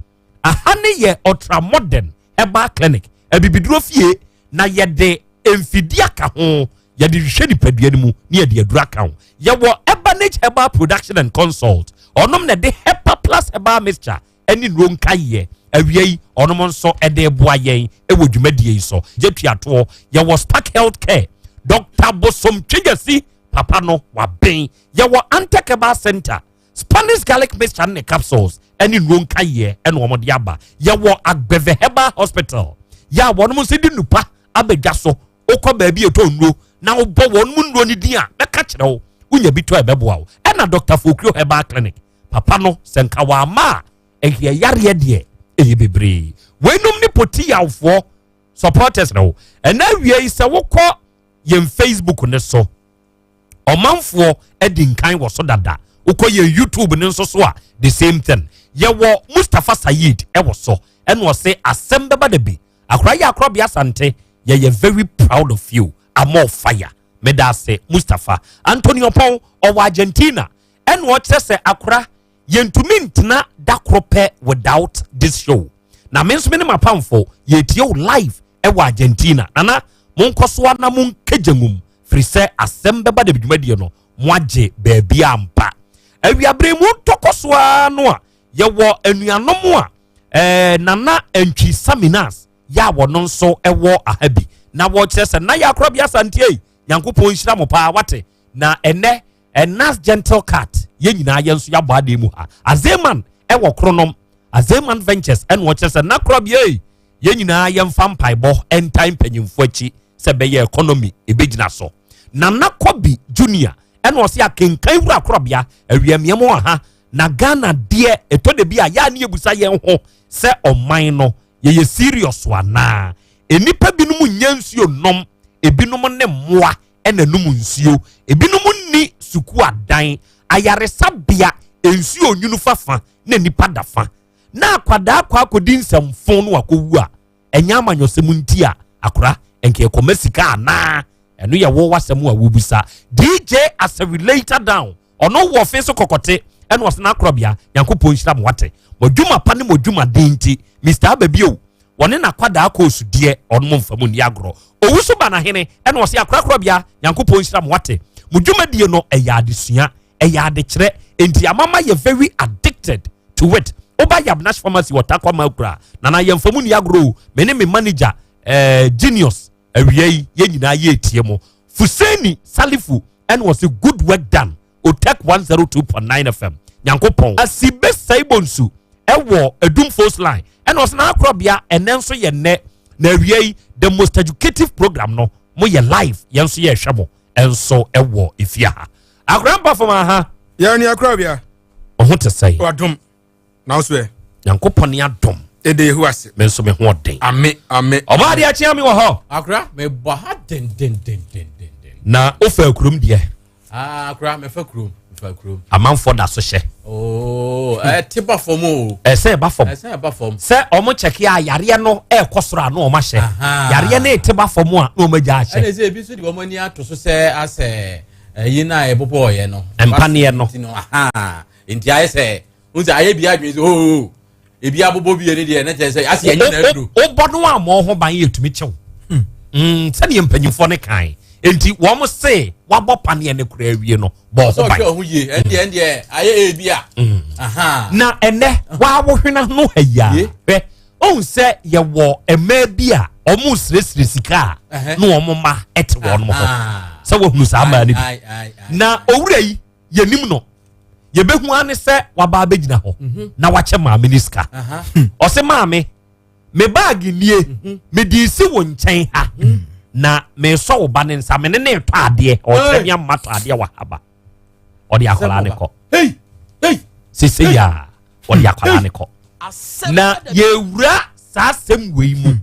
aha ne yɛ Ultra Modern Herbal Clinic, abibiduro fie na yɛde mfidie aka ho, yɛde hwehwɛ nipadua no mu ne yɛde aduro aka ho. Yɛwɔ Ebanage Herbal Production and Consult, ɔnom na ɛde Hepa Plus Herbal Mixture ɛne nnuro nkaeɛ awia yi ɔnom nso ɛde boa yɛn ɛwɔ dwumadie yi so. Gye tuatoɔ, yɛwɔ Spark Health Care, Dr. Bosom Twegyasi papa no waben. Yɛwɔ Antec Herbal Center, Spanish garlic mixture ne capsules ɛne nnuro nkaeɛ ɛna wɔn de aba. Yɛwɔ Agbeve Herbal Hospital yɛ a wɔn nso de nupa abɛdwa so. Wokɔ baabi ɛtɔ nnuro na wobɔ wɔn mu nnuro no din a, mɛka kyerɛ wo, wonya bi tɔ ɛbɛboa wo. Ɛna Dr. Fokrio Herbal Clinic papa no, sɛ nka wama a ɛyɛ yareɛ deɛ ɛyɛ bebree. Weinom ne poti yawfoɔ supporters no. Ɛna awie yi, sɛ wokɔ yɛn Facebook ne so, ɔmanfoɔ adi nkan wɔ so dada. Wokɔ yɛn YouTube ne nso so a, the same thing. Yɛwɔ Mustapha Sayid ɛwɔ so, ɛna ɔse asɛm bɛba da bi akora yɛ akorɔbea Asante, yɛyɛ very proud of you, amɔ fire. Meda ase, Mustapha. Antonio Pɔn ɔwɔ Argentina, ɛna ɔkyerɛ sɛ akora yɛntumi ntena da koro pɛ without this show, na me nso me ne m'apamfo yɛtie wo live ɛwɔ Argentina. Nana, monkɔ so ana monkagya ngum firi sɛ asɛm bɛba da dwumadie no mo agye baabi ampa. Awiabere mu ntɔkɔ so ara no a, yɛwɔ anuanom a Nana Antwi Saminas yɛ a wɔno nso ɛwɔ aha bi na wɔkyerɛ sɛ na yɛ akorɔ bi Asanteɛ yi, Nyankopɔn nhyira mo paa wate. Na ɛnɛ ɛnas Gentle Cat, yɛn nyinaa yɛn nso yɛabɔ adeɛ mu ha. Azeman ɛwɔ Kronom, Azeman Ventures, ɛna ɔkyerɛ sɛ nakorɔ bi ei, yɛn nyinaa yɛmfa mpaebɔ ɛntan mpanyimfoɔ akyi sɛ bɛyɛ economy ɛbɛgyina so. Nana Kɔbi Junior ɛna ɔsɛ akenkan wura akorɔbea awiamiam wɔ ha na Ghana deɛ ɛtɔ de bi a yɛa ne yɛbusa yɛn ho sɛ ɔman no yɛyɛ serious anaa. Nnipa binom nyɛ nsuo nom, ebinom ne mmoa ɛna nom nsuo, ebinom nni sukuu adan, ayaresabea, nsuo nwunu fafa na nipa da fa na akwadaa akɔ akɔdi nsɛmfo no akɔwu a ɛnyɛ amanyɔsɛm nti a akora nka ɛkɔma sika anaa. Ɛno yɛ wo wasɛm a wobusa. DJ as a relator down, ɔno wɔ fe so kɔkɔte, ɛna ɔsɛ n'akorɔbea Nyankopɔn nhyira mo wate, mo adwuma pa ne mo adwuma den nti Mr. Ababio wɔne n'akwadaa kɔɔ sudeɛ ɔno mo mfa mu nni agorɔ. Owu so ba n'ahene, ɛna ɔsɛ akorakorɔbea Nyankopɔn nhyira mo wate, mo dwumadie no ɛyɛ adesua, ɛyɛ adekyerɛ, nti amama yɛ very addicted to it. Woba Yabnash Pharmacy wɔ Takwa Makura, nana yɛmfa mu nni agorɔ o. Me ne me manager Genius awia yi yɛn nyinaa yɛ etie mo. Fuseni Salifu ɛna ɔsɛ good work done, Otek 102.9 FM, Nyankopɔn Asibe Saibonsu ɛwɔ Edum Force Line, ɛna ɔsɛ n'akorɔbea ɛnɛ nso yɛ nnɛ na awia yi the most educative program no mo yɛ live, yɛn nso yɛ ɛhwɛ mo ɛnso ɛwɔ efie ha. Akora mpa fam aha. Yɛn ni akorɔbea. Ɔho te sɛ. Wadom na ɔso ɛ. Nyankopɔn ni adom. Ede Yehu ase. Me nso me ho ɔden. Ame ame. Ɔbaa de akyea mi wɔ hɔ. Akora me bɔ ha dendendendenden. Na ofa kurom deɛ. Ah, akora mefa kurom, mefa kurom. Amanfoɔ da so hyɛ. Oh, ɛte ba fam o. Ɛsɛ ɛba fam. Ɛsɛ ɛba fam. Sɛ ɔmo kyɛke a yareɛ no ɛɛkɔ soro a na ɔmo ahyɛ. Yareɛ no ete ba fam a na ɔmo agya ahyɛ. Ɛna sɛ ebi nso de wɔn ani ato so sɛ asɛ ɛyi na ɛbobɔ ɔyɛ no. Mpaneɛ no. Nti ayɛ sɛ n sɛ ayɛ bi adwene sɛ oo ebi abobɔ bi yɛ ne deɛ ne kyerɛ sɛ asɛ yɛnyɛ na aduro. Wobɔ no a mɔ ho ban yɛ tumi kyɛw. Sɛdeɛ mpanyinfoɔ no kan nti wɔn se wabɔ paneɛ no kura awie no bɔ ho ban. Ɔsɛ ɔhwɛ yie ɛndeɛ ɛndeɛ ayɛ ebi a. Na ɛnɛ waawo hwena no ha yi a hwɛ ohun sɛ yɛwɔ mmaa bi a wɔn siresire sika a na wɔn mma ɛte wɔn ho sɛ wɔhunu saa mmaa no bi na owura yi yɛnim no yɛbɛhu ane sɛ waba abɛgyina hɔ na wakyɛ maame ne sika. Ɔsɛ maame, me baagi nie, mede si wo nkyɛn ha na mesɔ wo ba ne nsa me ne ne tɔ adeɛ. Ɔkyerɛ me ama tɔ adeɛ wɔ haba ɔde akwadaa ne kɔ sese yɛ a ɔde akwadaa ne kɔ na yɛwura saa asɛm wei mu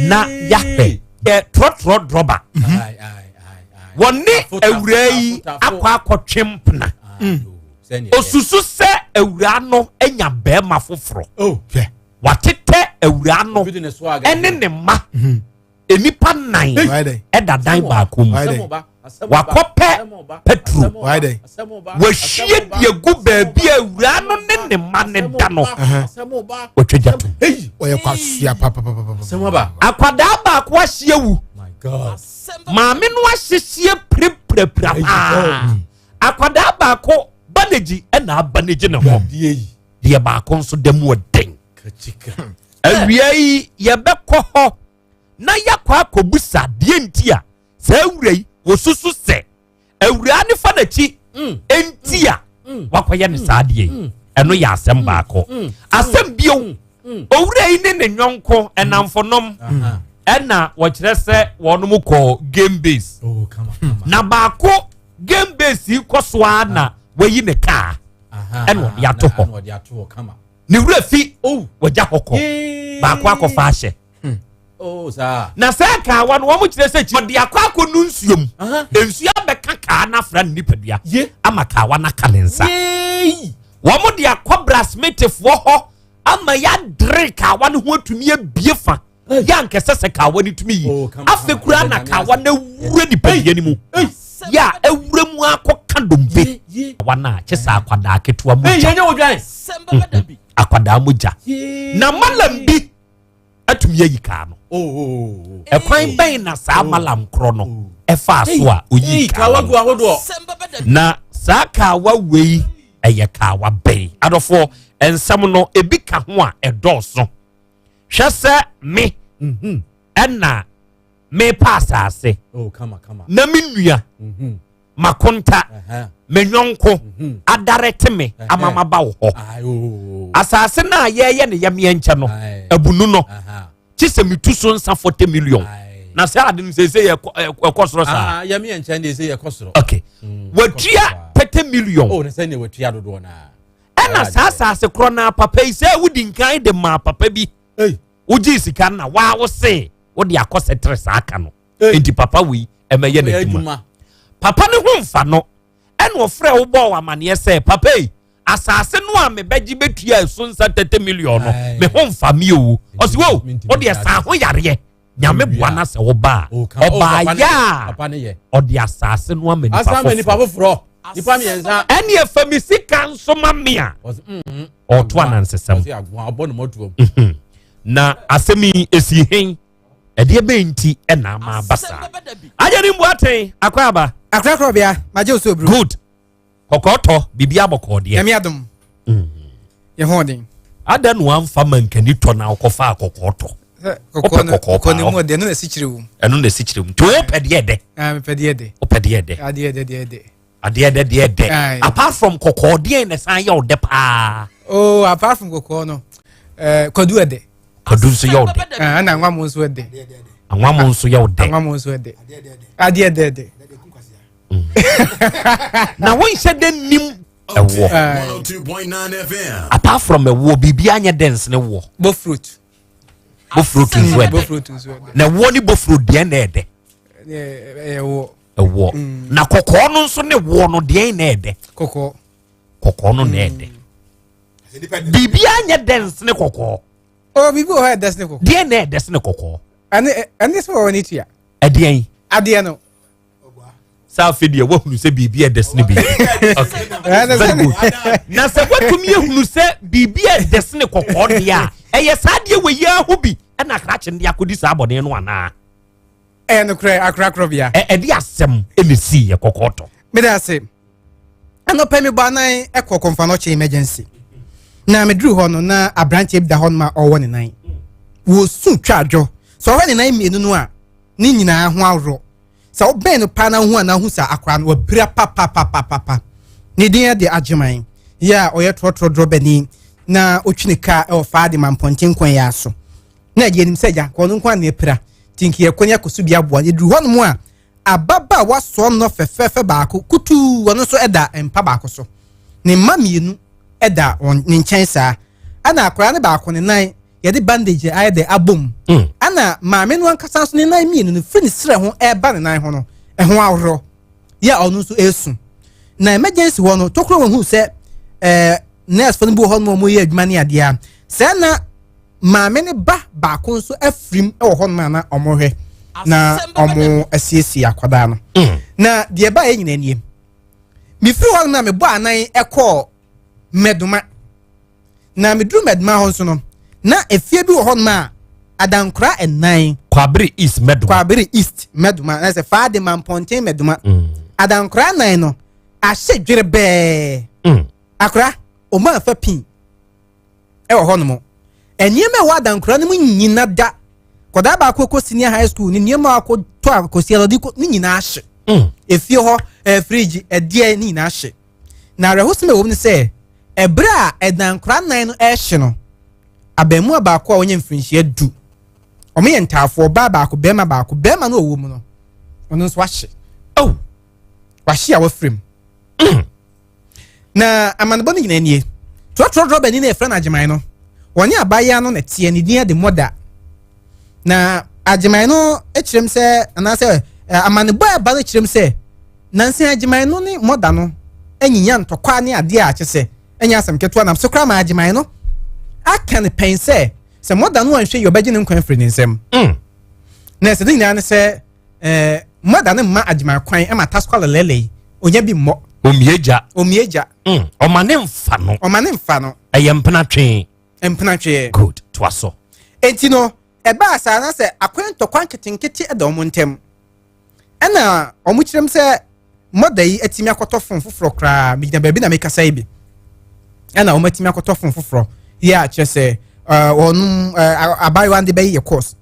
na yɛahwɛ yɛ trɔtrɔ drɔba wɔne awura yi akɔ akɔtwe mpena. Osusu sɛ awuraa no anya bɛrima foforɔ. Oh. Watetɛ awuraa no ɛne ne mma. Mhm. Nnipa nan ɛda dan baako mu. Wakɔpɛ petro. Wahwie de agu baabi a awuraa no ne ne mma ne da no. Watwa gya to. Akwadaa baako ahye awu. Maame no ahyehyeɛ pirapirapira paa. Akwadaa baako banegyi ɛna abanegyi ne ho. Deɛ baako nso da mu ɔden. Awia yi yɛbɛkɔ hɔ na yɛakɔ akɔbusa deɛ nti a saa awura yi wɔsusu sɛ awuraa ne fa n'akyi mm. nti a mm. wakɔyɛ ne saa adeɛ yi. Mm. Ɛno yɛ asɛm baako. Asɛm bio, owura yi ne ne nyɔnko ɛnamfonom ɛna wɔkyerɛ sɛ wɔnom kɔ game base. Oh, na baako game base yi kɔ so ara na wayi ne kaa ɛna ɔde ato hɔ. Ne wura fi oh. wagya hɔ kɔ. Baako akɔfa ahyɛ. Hmm. Oh, na sɛ kaawa no wɔn kyerɛ sɛ ɔde akɔ akɔ nu nsuo mu nsuo abɛka kaa no afra ne nipadua ama kaawa no aka ne nsa wɔn de akɔ brasmetefoɔ hɔ ama yɛadere kaawa no ho atumi abie fa yɛ ankɛsɛ sɛ kaawa no tumi yi oh, afei koraa na kaawa no awura nipadua no mu yɛ a awura mu akɔka dompe kaawa no a kyɛ sɛ akwadaa ketewa mogya mhm. akwadaa mogya na malam bi atumi ayi kaa no oh, oh, oh, ɛkwan bɛn na saa malam korɔ no ɛfaa so a oyi kaawa no na saa kaawa wei ɛyɛ kaawa bɛn adɔfoɔ nsɛm no ebi ka ho a ɛdɔɔso hwɛ sɛ me mhm. ɛna mepa asase na me nua mhm. makonta me nyɔnko mhm. adarete me ama maba wo hɔ asase no a yɛyɛ ne yɛmeɛ nkyɛ no abunu no kye sɛ metu so nsa 40 million na sɛ ade no sɛ sɛ ɛkɔ soro saa ah, yɛmeɛ nkyɛn deɛ sɛ yɛkɔ soro ok mm, watua 30 million oh, watua dodoɔ no ɛna saa asase korɔ no papa yi sɛ wodi nkan de maa papa bi wogyee sika no na waa wo se wode akɔ sɛtere saa ka no nti papa wei ɛmɛyɛ n'adwuma papa ne ho mfa no ɛna ɔfrɛ wo bɔɔ amaneɛ sɛ papa yi asase no a mebɛgye bɛtua ɛso nsa tɛtɛ million no me ho mfa me o ɔsi wo wodeɛ saa ho yareɛ nyame boa no sɛ woba a ɔbaayɛ a ɔde asase no ama nipa foforɔ ɛne ɛfa me sika nso ma me a mm-hmm. ɔto anansesɛm mhm. na asɛm yi ɛsi hen ɛdeɛ bɛn nti ɛna ama aba saa agye ne mbuaten akɔ aba akorakorɔbea magye wo so oburu good kɔkɔɔ tɔ biribi abɔkɔɔ deɛ nyame adom mm. yɛ ho ɔden adɛn na wamfa mankani tɔ na wokɔfa kɔkɔɔ tɔ wopɛ kɔkɔɔ paa ɛno na ɛsikyire wom ɛno na ɛsikyire wom nti wopɛ deɛ dɛ ah, mepɛ deɛ dɛ wopɛ deɛ dɛ adeɛ dɛ deɛ dɛ adeɛ dɛ deɛ dɛ apart from kɔkɔɔ deɛ na ɛsan yɛ wo dɛ paa oh apart from kɔkɔɔ no eh, kwadu ɛdɛ kwadu nso yɛ wo dɛ ah, ɛna anwammo nso ɛdɛ anwammo nso yɛ wo dɛ anwammo nso ɛdɛ adeɛ dɛ dɛ na wonhyɛ dɛ nim ɛwoɔ apart from ɛwoɔ biribi anyɛ dɛ nsene woɔ bofrot bofrot nso ɛdɛ na ɛwoɔ ne bofrot deɛ na ɛdɛ ɛwoɔ mm. na kɔkɔɔ no nso ne woɔ no deɛ na ɛdɛ kɔkɔɔ no na ɛdɛ mm. biribi anyɛ dɛ nsene kɔkɔɔ oh, biribi wɔ hɔ ɛdɛ sene kɔkɔɔ deɛ na ɛdɛ sene kɔkɔɔ ɛne sɛ wɔwɔ ne tua ɛdeɛn adeɛ no sɛ afei deɛ woahunu sɛ biribi ɛdɛ sene biribi okay very good na sɛ woatumi ahunu sɛ biribi ɛdɛ sene kɔkɔɔ deɛ a ɛyɛ saa deɛ wɔ yi aho bi ɛna akrakye no de akɔdi saa bɔne no anaa ɛyɛ nokorɛ akorakorɔ bea ɛde asɛm ɛna sii yɛ kɔkɔɔ tɔ mede ase anɔpɛ mebɔ anan ɛkɔ kɔmfanɔkye emergency na meduru hɔ no na aberanteɛ bi da hɔ no ma ɔwɔ ne nan wɔsu twa adwo sɛ ɔhwɛ ne nan mmienu no a ne nyinaa ho aworɔ Sɛ wobɛn no paa na wohu a na wohu sɛ akwaraa no wapira papapapapa. Ne din de Agyeman, yɛ a ɔyɛ trɔtrɔ drɔbani na otwi ne kaa wɔ Faade Mampɔnten kwan yi ara so. Na agya nim sɛ agya nka ɔno nko ara na apira, nti nka yɛkɔ ne akɔso bi aboa no. Yɛduru hɔnom a, ababaawa sɔɔnɔ fɛfɛɛfɛ baako kutuu, ɔno nso da mpa baako so. Ne mma mmienu da wɔn ne nkyɛn saa. Ɛna akwaraa no baako ne nan yɛde bandage ayɛ dɛ abom mm. ɛna maame no ankasa nso ne nan mmienu no firi ne serɛ ho ɛreba ne nan ho no ɛho ahorɔ yɛ a ɔno nso ɛresu na emergency hɔ no tokuro wɔn hu sɛ ɛɛ nurse no bi wɔ hɔ nom a wɔyɛ adwuma ne adeɛ a sɛ na maame ne ba baako nso afirim wɔ hɔ nom a na wɔhwɛ na wɔn asiesie akwadaa no mm. na deɛ ɛbaeɛ nyinaa nie mefiri hɔ nom na mebɔ anan kɔɔ mmɛdoma na meduru mmɛdoma hɔ nso no na efie bi wɔ hɔ nom a adankora nnan. Kwabere East Mɛdoma. Kwabere East Mɛdoma na sɛ faade mampɔnten Mɛdoma. Mm. Adankora nnan no ahyɛ dwere bɛɛ. Mm. Akora ɔmo afa pin ɛwɔ hɔ nom. Nneɛma ɛwɔ adankora no mu nyina da. Kɔdaa baako kɔ senior high school ne nneɛma akɔtɔ akɔsi ɛlɔde kɔ ne nyinaa ahye. Mm. Efie hɔ ɛɛ fridge ɛdeɛ ne nyinaa ahye. Na awerɛhosɛm ɛwɔ mu ne sɛ ɛberɛ a ɛdankora nnan no ɛrehye no Abaamua baako a wanya mfirinhyia du. Wɔyɛ ntaafoɔ, ɔbaa baako, barima baako. Barima no a ɔwɔ mu no, ɔno nso ahye. Oh! Wahye a wafiri mu. Mm. Na amanebɔ no nyinaa nie. Trɔtrɔ drɔbani no a yɛfrɛ no Agyeman no, wɔne abaayewa no na ɛteɛ, ne din de Mɔda. Na Agyeman no kyerɛm sɛ, anaasɛ amanebɔ a ɛba no kyerɛm sɛ, nansa Agyeman no ne Mɔda no anyinya ntɔkwa ne adeɛ a kyɛ sɛ ɛnyɛ asɛm ketewa nam so koraa ma Agyeman no aka no pɛn sɛ sɛ mɔda no anhwɛ yi ɔbɛgye ne nkwa afiri ne nsam mm. Na ɛsɛ ne nyinaa ne sɛ ɛɛ mɔda no mma Agyeman kwan ɛma taskwala lɛlɛ yi onya bi mmɔ. Omie gya. Omie gya. Mm. Ɔma ne nfa no. Ɔma ne nfa no. Ɛyɛ mpena twee. Mpena twee. Good toa so. Enti no ɛbaa saa na sɛ akwan ntɔkwa nketenkete ɛda wɔn ntam. Ɛna wɔn kyerɛm sɛ mɔda yi atumi akɔtɔ fon foforɔ koraa megyina baabi na mekasa yi bi ɛna wɔn atumi akɔtɔ fon foforɔ yɛ a kyerɛ sɛ wɔn abaayewa no de bɛyɛ course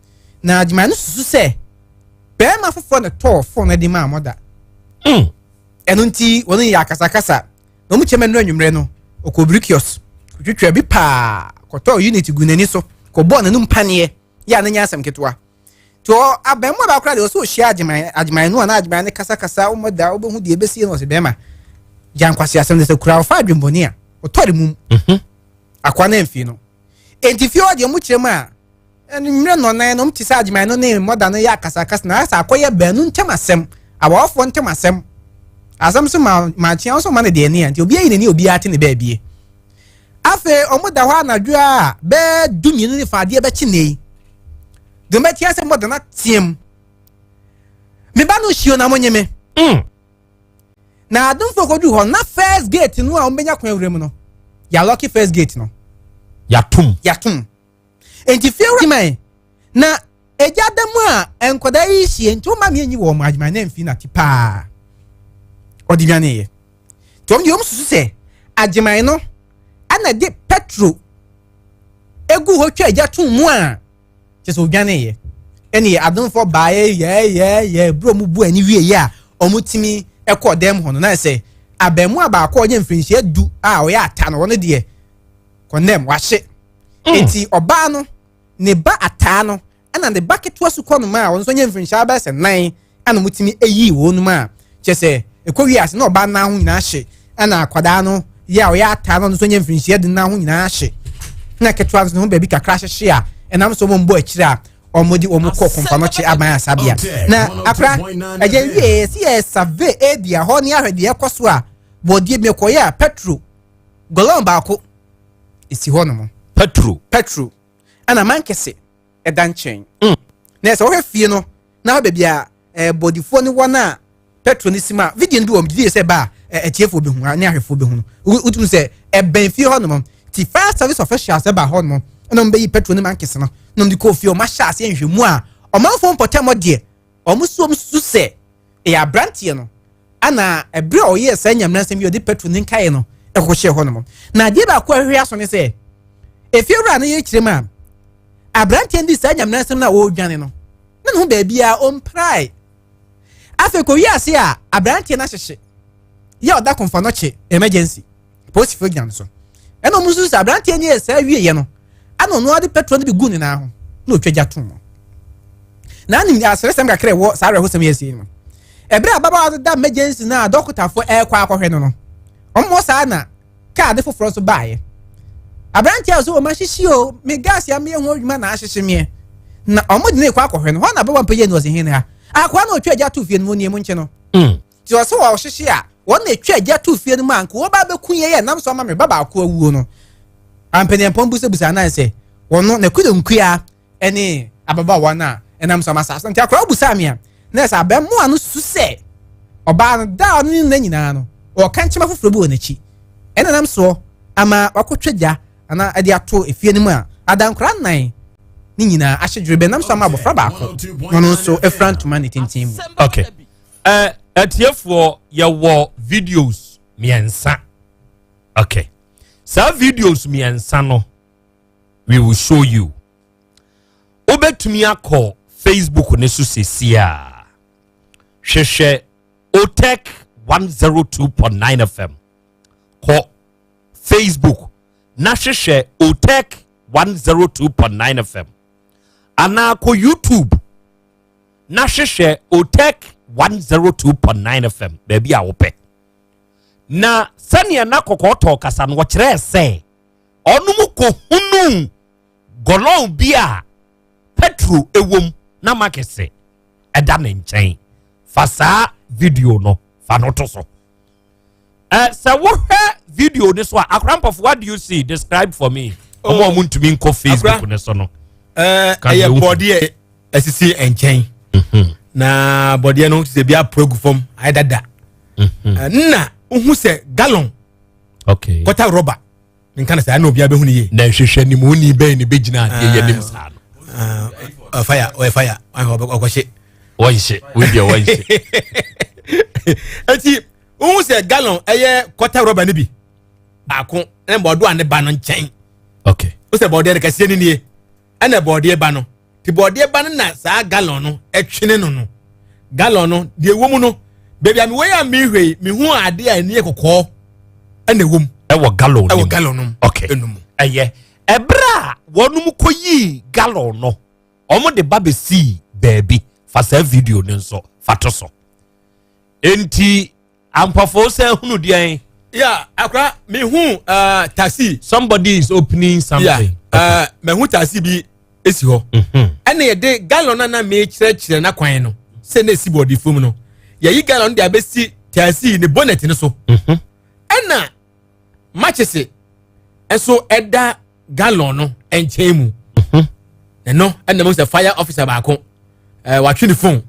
na adwuma no susu sɛ bɛrima foforɔ na tɔɔ fon no de maa mɔda mm. ɛno nti wɔn yɛ akasakasa na wɔn kyɛm ɛno anwummerɛ no ɔkɔ birikios kɔtwitwa bi paa kɔtɔɔ unit gu n'ani so kɔbɔɔ n'anum paneɛ yɛ a n'anya asɛm ketewa nti ɔ abɛɛmoa baako koraa deɛ ɔsɛ ɔhyia agyeman agyeman no a na agyeman no kasakasa wɔn da wobɛhu deɛ ɛbɛsie no ɔsɛ bɛrima gya nkwasi asɛm de sɛ kura ɔfa adwembɔne a ɔtɔre mum mhm. akoa no amfie no enti fie hɔ deɛ ɔmo kyerɛ mu a mmerɛ nnɔnan no ɔmo te sɛ agyeman no ne mmɔda no yɛ akasakasa na asɛ akɔyɛ baanu ntam asɛm awawafoɔ ntam asɛm asɛm so ma maakyea nso ma no deɛ ne a nti obi ayi n'ani obiara te ne baabie afei ɔmo da hɔ anadwo a bɛɛ du mmienu ne fa adeɛ bɛkye ne yi deɛ ɔbɛte asɛ mmɔ dana team me ba no hyio na monye me mm. na adomfoɔ kɔduru hɔ na first gate no a wɔbɛnya kwan awura mu no yɛalɔke first gate no yɛatom yɛatom nti fie wura man na egya da mu a nkwadaa yi hyie nti wɔn ma mi enyi wɔ wɔn adwuma na mfi na ti paa ɔde dwaneeɛ nti wɔn deɛ wɔn susu sɛ agyeman no ɛna de petro egu hɔ twa egya tum mu a kyɛ sɛ odwaneeɛ ɛne adomfoɔ baeɛ yɛɛyɛɛyɛ berɛ ɔmo bu ani wieɛ a ɔmo tumi ɛkɔɔ dɛm hɔ no na sɛ abɛɛmoa baako a ɔnyɛ mfirinhyia du a ɔyɛ ata no ɔno deɛ kɔndɛm wahye mm. eti ɔbaa no ne ba ataa no ɛna ne ba ketewa sukɔ no ma a ɔno nso nyɛ mfirinhyia bɛyɛ sɛ nan ɛna ɔmo tumi eyi wɔn mu a kyɛ sɛ ɛkɔ wie ase na ɔbaa nan ho nyinaa hye ɛna akwadaa no yɛ a ɔyɛ ataa no nso nyɛ mfirinhyia de nan ho nyinaa hye na ketewa nso ne ho baabi kakra hyehye a ɛnam so wɔn mbɔ akyire a wɔn de wɔn kɔ kɔnfanɔkye aban asabea na akora ɛyɛ wie si yɛ survey area hɔ ne ahwɛ deɛ ɛkɔ so a bɔdeɛ bi kɔyɛ a petro gɔlɔn baako esi hɔ nom petro petro ɛna mankɛse ɛda nkyɛn mm. na ɛsɛ wɔhwɛ fie no na hɔ baabi a ɛɛ bɔdifoɔ ne wɔn a petro ne sim a video no bi wɔ mu gyidie sɛ ba a atiefoɔ bɛhu ne ahwɛfoɔ bɛhu no wotumi sɛ ɛbɛn fie hɔ nom ti fire service officials ɛba hɔ nom ɛna wɔn bɛyi petro ne mankese no na wɔn de kɔɔ fie wɔn ahyɛ aseɛ nhwɛmu a ɔmanfoɔ mpɔtam deɛ wɔn so wɔn susu sɛ ɛyɛ aberanteɛ no ana ɛberɛ a ɔyɛɛ saa nyamena yi ɔde petro ne nkaeɛ no ɛkɔhyɛ hɔ nom na adeɛ baako a ɛhwɛ aso ne sɛ efie wura no yɛ kyerɛ mu a aberanteɛ no di saa nyamena nsɛm no a ɔredwane no na ne ho baabiara ɔmprae afei kɔ wiase a aberanteɛ no ahyehye yɛ ɔda kɔnfa no kye emergency polisifoɔ gyina no so ɛna wɔn nso sɛ aberanteɛ no yɛ saa wieɛ no ɛna ɔno ade petrol no bi gu ne nan ho na otwa gya tom no na anim asɛresɛm kakra ɛwɔ saa awerɛhosɛm yɛ asie no ɛberɛ a ababaawa no da emergency no a dɔkotafoɔ ɛrekɔ akɔhwɛ no no wɔn wɔ saa na kaa ade foforɔ nso baeɛ aberanteɛ a ɔsɛ wɔn ahyehye o me gas ya meyɛ ho adwuma na ahyehye meɛ na wɔn de ne kɔ akɔhwɛ no hɔ na abɛwɔ mpɛyɛ no ɔsɛ hen ha akoa na ɔtwa agya to fie no mu nie mu nkye no mm. nti ɔsɛ wɔhyehye a wɔn na etwa agya to fie no mu a nka wɔba abɛku yɛn yɛ nam so ama me ba baako awuo no. Ampaniampɔn busabusa anan sɛ wɔn no na nkua ne ababaawa no a ɛnam so ama saa so. Nti akwadaa busaa me a na ɛsɛ abɛmoa no su sɛ ɔbaa no da a ɔne ne nna nyinaa no ɔka nkyɛma foforɔ bi wɔ n'akyi ɛna nam soɔ ama wakɔtwa gya anaa ɛde ato efie no mu a adankora nnan ne nyinaa ahye dwerɛ bɛnam so ama abɔfra baako na ɔno nso afura ntoma ne tenten mu. Okay. Uh, atiefoɔ yɛwɔ videos mmiɛnsa. Okay. Saa videos mmiɛnsa no we will show you. Wobɛtumi akɔ Facebook ne so sesie a hwehwɛ Otec 102.9 FM. Kɔ Facebook na hwehwɛ Otec 102.9 FM anaa kɔ YouTube na hwehwɛ Otec 102.9 FM baabi a wopɛ. Na sɛnea na kɔkɔɔ tɔɔ kasa no wɔkyerɛɛ sɛ ɔnom kɔhunuu gɔlɔn bi a petro ɛwom na makese ɛda ne nkyɛn. Fa saa video no fa no to so. Sɛ wohwɛ video no so a akora mpɔfo what do you see describe for me. Ɔmo a ɔmo ntumi nkɔ Facebook ne so no. Ɛyɛ bɔdeɛ ɛsisi nkyɛn na bɔdeɛ no sɛ bi apo agu fam ayɛ dada nna wohu sɛ gallon okay kɔta rɔba nka na saa na obiara bɛhu no yie. Na nhwehwɛ ni mu ni bɛn ne bɛgyina adeɛ yɛ nim saa no. Fire ɔyɛ fire ɔkɔhye. Wɔnhye wodeɛ wɔnhye. Eti wohu sɛ gallon ɛyɛ kɔta rɔba no bi baako ɛna bɔɔdo a ne ba no nkyɛn. Okay. Wo sɛ bɔɔdeɛ no kɛseɛ no nie ɛna bɔɔdeɛ ba no ti bɔɔdeɛ ba no na saa gallon no ɛtwene no no gallon no deɛ ɛwɔ mu no baabi a mewɔ yi a mehwɛ yi mehu adeɛ a ani yɛ kɔkɔɔ ɛna ɛwɔ mu. Ɛwɔ gallon no mu. Ɛwɔ gallon no mu. Okay. Ɛnu mu. Ɛyɛ ɛberɛ a wɔn kɔyii gallon no wɔn de ba bɛsii baabi fa saa video no nso fa to so enti ampɔfo sɛ hunu deɛn. Yeah, akora mehu taxi. Somebody is opening something. Yeah, mehu taxi bi esi hɔ. Ɛna yɛde gallon na na mekyerɛkyerɛ n'akwan no sɛ na esi bɔɔde fam no yɛyi gallon de abɛsi taxi ne bonnet no so. Ɛna matches nso ɛda gallon no nkyɛn mu. Ɛno ɛna mo sɛ fire officer baako watwe ne phone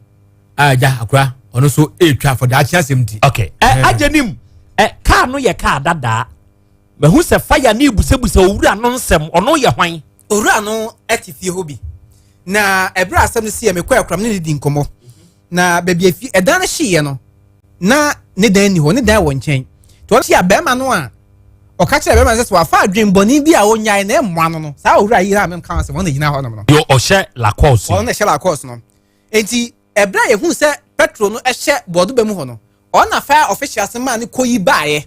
a gya akora ɔno nso ɛretwa for daakye asɛm ti. Okay. Agye nim kaa no yɛ kaa dadaa mahu sɛ fire ne busabusa owura no nsɛm ɔno yɛ hwan. Owura no te fie hɔ bi na ɛberɛ a asɛm no siiɛ mekɔɛ koraa me ne no di nkɔmmɔ na baabi afi ɛdan no hyeeɛ no na ne dan ni hɔ ne dan wɔ nkyɛn nti ɔno hyia bɛrima no a ɔka kyerɛ bɛrima no sɛ sɛ wafa adwenbɔne bi a ɔnyae na ɛmmoa no no saa owura yi a menka ho asɛm ɔno na gyina hɔ nom no Yo, ɔhyɛ Lacoste. Ɔno na ɛhyɛ Lacoste no nti ɛberɛ a yɛhuu sɛ petrol no hyɛ bɔɔdoba mu hɔ no ɔno na fire officials maa no kɔyi baeɛ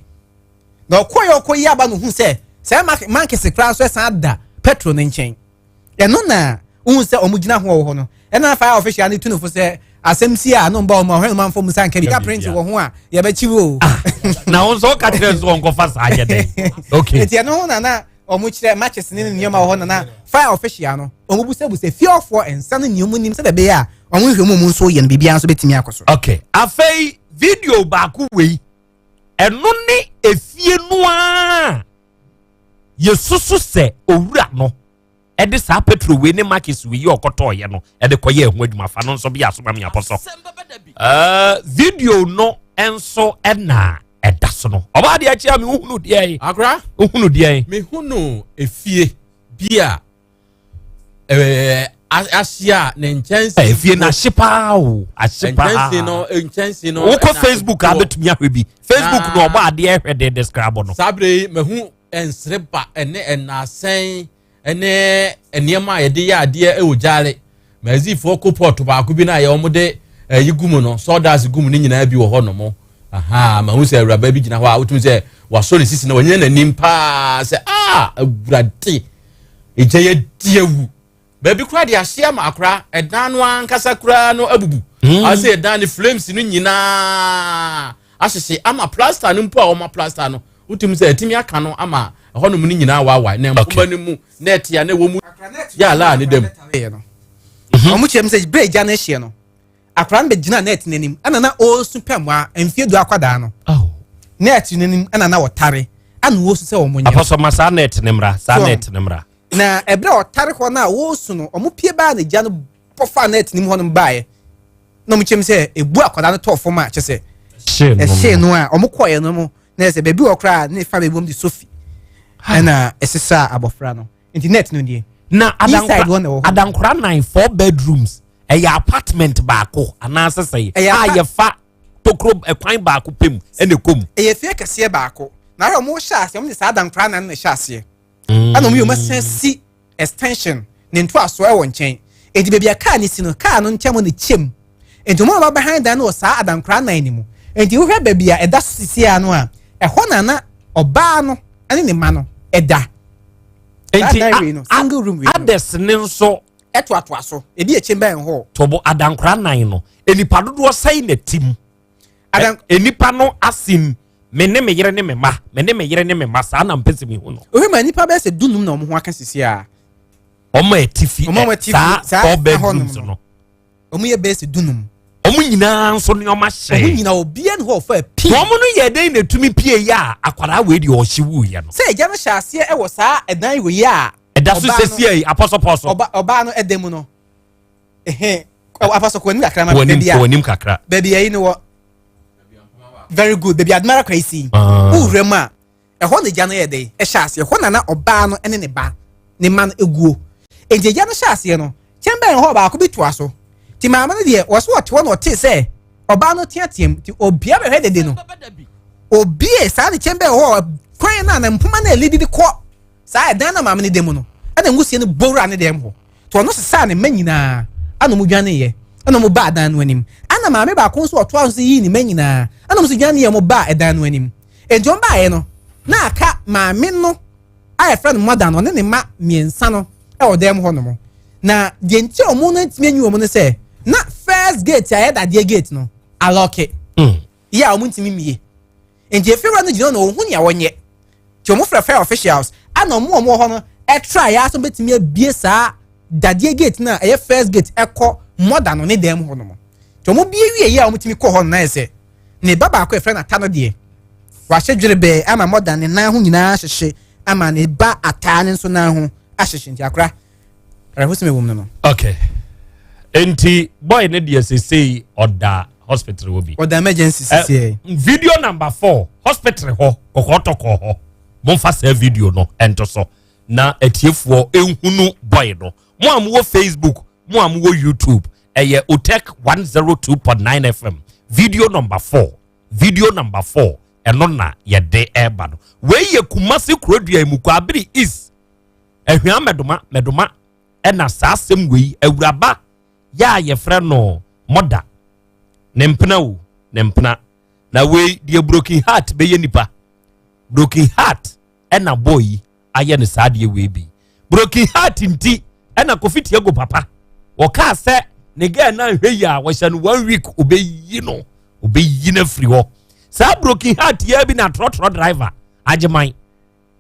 na ɔkɔyɛ ɔkɔyi aba no hu sɛ sɛ mankese koraa nso ɛsan da petrol no nkyɛn ɛno na wohu sɛ ɔmo gyina ho wɔ hɔ no ɛna fire official no tu no fo sɛ asɛm si a no mba ɔmo ɔhwɛ no manfo mu sa nka bi ka print wɔ ho a yɛbɛkyi wo ah, na wo nso woka kyerɛ nso ɔnkɔfa saa yɛ dɛn okay nti ɛno ho na na ɔmo kyerɛ matches ne nneɛma wɔ hɔ na na fire official no ɔmo busabusa fiɔfoɔ nsa no nea ɔmo nim sɛdeɛ ɛbɛyɛ a ɔmo nhwɛ mu ɔmo nso yɛ no biribiara nso bɛtumi akɔ so okay afei video baako wei ɛno ne efie no a yɛsusu sɛ owura no ɛde saa petrol wei ne markets wei yɛ ɔkɔtɔɔyɛ no ɛde kɔyɛ ɛho adwuma fa no nso bi asoma mi apɔ so video no nso ɛna ɛda so no ɔbaa deɛ akyi a mi hunu deɛ yi akora hunu deɛ yi mi hunu efie bi a ɛɛ ahyia ne nkyɛnse efie na ahye paa o ahye paa nkyɛnse no nkyɛnse no wokɔ facebook a bɛtumi ahwɛ bi facebook na ɔbɔ adeɛ hwɛ de describe no saa bere yi mahu nsreba ne nnaasɛn ne nneɛma a yɛde yɛ adeɛ wɔ gyaale. Mazifoɔ ko pɔt baako bi no a yɛ wɔn de ɛyi gu mu no sawdust gu mu no nyinaa bi wɔ hɔ nom. Aha, mahu sɛ awuraba bi gyina hɔ a wotumi sɛ wasɔ ne sisi na wanyina n'anim paa sɛ aa awurade egya yɛ di awu. Baabi koraa de ahye ama akora ɛdan no ankasa koraa no abubu. Mm. Ase ɛdan no flames no nyinaa ahyehye ama plaster no mpo a wɔma plaster no wotumi sɛ atumi aka no ama ɛhɔnom no nyinaa waawae na mpoma no mu na ɛte a na ɛwɔ mu yɛ ala a ne dam. Wɔn kyerɛ mu sɛ bere gya no ahyeɛ no akwadaa no bɛgyina net no anim ɛna na ɔresu pɛ mmoa mfeɛ du akwadaa no. Net no anim ɛna na wɔtare ana wɔsu sɛ wɔn nyɛ. Apɔsɔ ma saa net ne mmra, saa net ne mmra. Na ɛberɛ a ɔtare hɔ no a wɔresu no, wɔn pie baa na gya no bɔ faa net no mu hɔnom baeɛ. Na wɔn kyɛm sɛ ebu akwadaa no tɔɔ fam a kyɛ sɛ ɛhyee no a wɔn kɔɔeɛ no mu na ɛsɛ baabi wɔ koraa ne fa baabi wɔn de sofi ɛna ɛsesaa abɔfra no nti net no nie. Na adankora adankora nan four bedrooms ɛyɛ apartment baako anaasɛ sɛ a yɛfa tokuro ɛkwan baako pɛ mu ɛna ɛkɔ mu. Ɛyɛ fie kɛseɛ baako na ayɛ wɔn hyɛ aseɛ wɔn de saa adankora nan na ɛhyɛ aseɛ ɛna wɔn yɛ wɔn asan si extension ne ntoasoɔ ɛwɔ nkyɛn eti baabi a kaa ne si no kaa no nkyɛn mu na kyɛm nti wɔn a wɔabɛhan dan no wɔ saa adankora nan no mu nti wohwɛ baabi a ɛda so sisi ano a ɛhɔ na na ɔbaa no ɛne ne ma no ɛda. Nti single room wei no others ne nso. Ɛtoatoa so ebi yɛ chamber and hall. Tɔbɔ adankora nan no nipa dodoɔ sɛn na ti mu. Adan nipa no asim me ne me yere ne me ma me ne me yere ne me ma saa na mpɛ sɛ mehu no. Ohwɛ ma nipa bɛyɛ sɛ dunum na wɔn ho aka sisi a. Wɔn a ɛte fi saa four bedrooms no. Wɔn yɛ bɛyɛ sɛ dunum. Wɔn nyinaa nso nneɛma hyɛ. Wɔn nyinaa obiara ne hɔ ɔfa pii. Wɔn no yɛ dɛn na etumi pie yɛ a akwadaa wei deɛ ɔhye wuiɛ no. Sɛ egya no hyɛ aseɛ wɔ saa ɛdan wei a. Ɛda so sɛsi yi apɔsɔpɔsɔ. Ɔbaa no ɛda mu no. Ɛhɛn apɔsɔ kɔ anim kakra ma baabi a. Kɔ anim kakra. Baabi a yi no wɔ. Very good baabi adumara kɔ esi. Wowura mu a ɛhɔ na egya no yɛ dɛ ɛhyɛ aseɛ ɛhɔ na na ɔbaa no ne ne ba ne ma no eguo nti egya no hyɛ aseɛ no kyɛnbɛn hɔ baako bi toa so ti maame no deɛ wɔso ɔte hɔ na ɔte sɛ ɔbaa no teateam ti obia bɛhwɛ dede no obie saa ne kyɛnbɛn hɔ kwan na na mpoma na elididi kɔ saa ɛdan na maame no da mu no ɛna nwusie no bɔ wura ne dɛm hɔ nti ɔno sesaa ne mma nyinaa ɛna ɔmo dwaneeɛ ɛna ɔmo baa dan no anim ɛna maame baako nso ɔtoa so yii ne mma nyinaa ɛna ɔmo nso dwaneeɛ ɔmo baa ɛdan no anim nti ɔmo baeɛ no na aka maame no a yɛfrɛ no mɔda no ɔne ne mma mmiɛnsa no ɛwɔ dan mu hɔ nom na deɛ nti a ɔmo no ntumi anyi wɔn no sɛ na first gate a ɛyɛ dadeɛ gate no alɔke yɛ a ɔmo ntumi mmie nti efiewura no gyina hɔ na ɔhu nea wɔnyɛ nti wɔn frɛ fire officials ɛna wɔn a wɔwɔ hɔ no ɛtra yɛ aso betumi abie saa dadeɛ gate no a ɛyɛ first gate ɛkɔ mɔda no ne dan mu hɔ nom nti wɔn bie wie yɛ a wɔn tumi kɔ hɔ no na yɛ sɛ ne ba baako yɛfrɛ no ata no deɛ wahyɛ dwere bɛɛ ama mɔda ne nan ho nyinaa ahyehye ama ne ba ataa ne nso nan ho ahyehye nti akora awerɛhosɛm ɛwɔ mu no no. Okay. Nti boy ne deɛ sesei ɔda hospital hɔ bi. Ɔda emergency sisi eh, video number four hospital hɔ kɔkɔɔ tɔkɔɔ hɔ momfa saa video no ɛnto so na atiefoɔ ehunu boy no mo a mowɔ Facebook mo a mowɔ YouTube ɛyɛ Otec 102.9 FM video number four video number four ɛno na yɛde ɛreba no wei yɛ Kumasi kurodua mu Kwabere East Ahwia Mɛdoma Mɛdoma ɛna saa asɛm wei awuraba yɛ a yɛfrɛ no mɔda ne mpena o ne mpena na wei deɛ broken heart bɛyɛ nipa broken heart ɛna boy yi ayɛ no saa deɛ wei bi broken heart nti ɛna Kofi Tiago papa wɔkaa sɛ ne girl na nhwɛ yi a wɔhyɛ no one week obɛyi no obɛyi no afiri hɔ saa broken heart yɛ bi na trɔtrɔ driver agyeman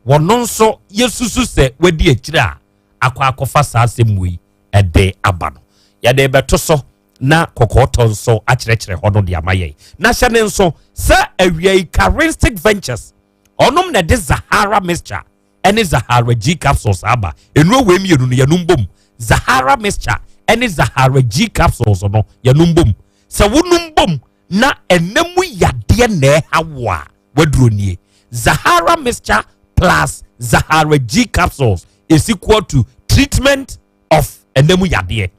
wɔno nso yɛsusu sɛ wadi akyire a akɔ akɔfa saa asɛm wei ɛde aba no yɛde bɛto so na kɔkɔɔtɔ nso akyerɛkyerɛ hɔ no de ama yɛn na hyɛ ne nso sɛ awia yi charistic ventures ɔnom na ɛde zahara mixture ɛne zahara g capsules aba nnuro wei mmienu no yɛnom bom zahara mixture ɛne zahara g capsules no yɛnom bom sɛ wonom bom na ɛnɛ mu yadeɛ na ɛha wo a waduro nie zahara mixture plus zahara g capsules is equal to treatment of ɛnɛ mu yadeɛ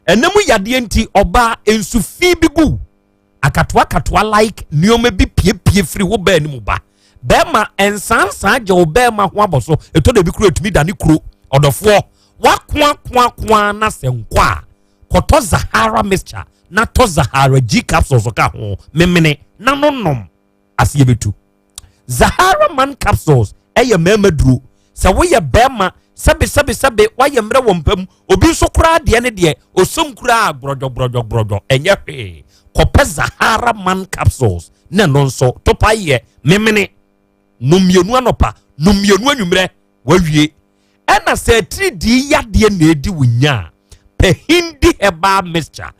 ɛnɛ mu yadeɛ nti ɔbaa nsu fi bi gu akatoa katoa like nneɛma bi piepie firi wo bɛɛ ne mu ba bɛrima nsansan gye wo bɛrima ho abɔ so ɛtɔ da bi kuro etumi da ne kuro ɔdɔfoɔ wakoakoakoa na sɛ nkɔ a kɔtɔ zahara mixture na tɔ zahara g capsules ka ho memene na no nom aseɛ bɛtu zahara man capsules ɛyɛ mmarima duro sɛ woyɛ bɛrima sɛbe sɛbe sɛbe woayɛ mmerɛ wɔ mpa mu obi nso koraa deɛ ne deɛ osom koraa gborɔdɔ gborɔdɔ gborɔdɔ ɛnyɛ hwee kɔpɛ zahara man capsules na ɛno nso topa yɛ memene nom mmienu anɔpa nom mmienu anwummerɛ wawie ɛna sɛ atiridii yadeɛ na edi wo nya a pɛ hindi herbal mixture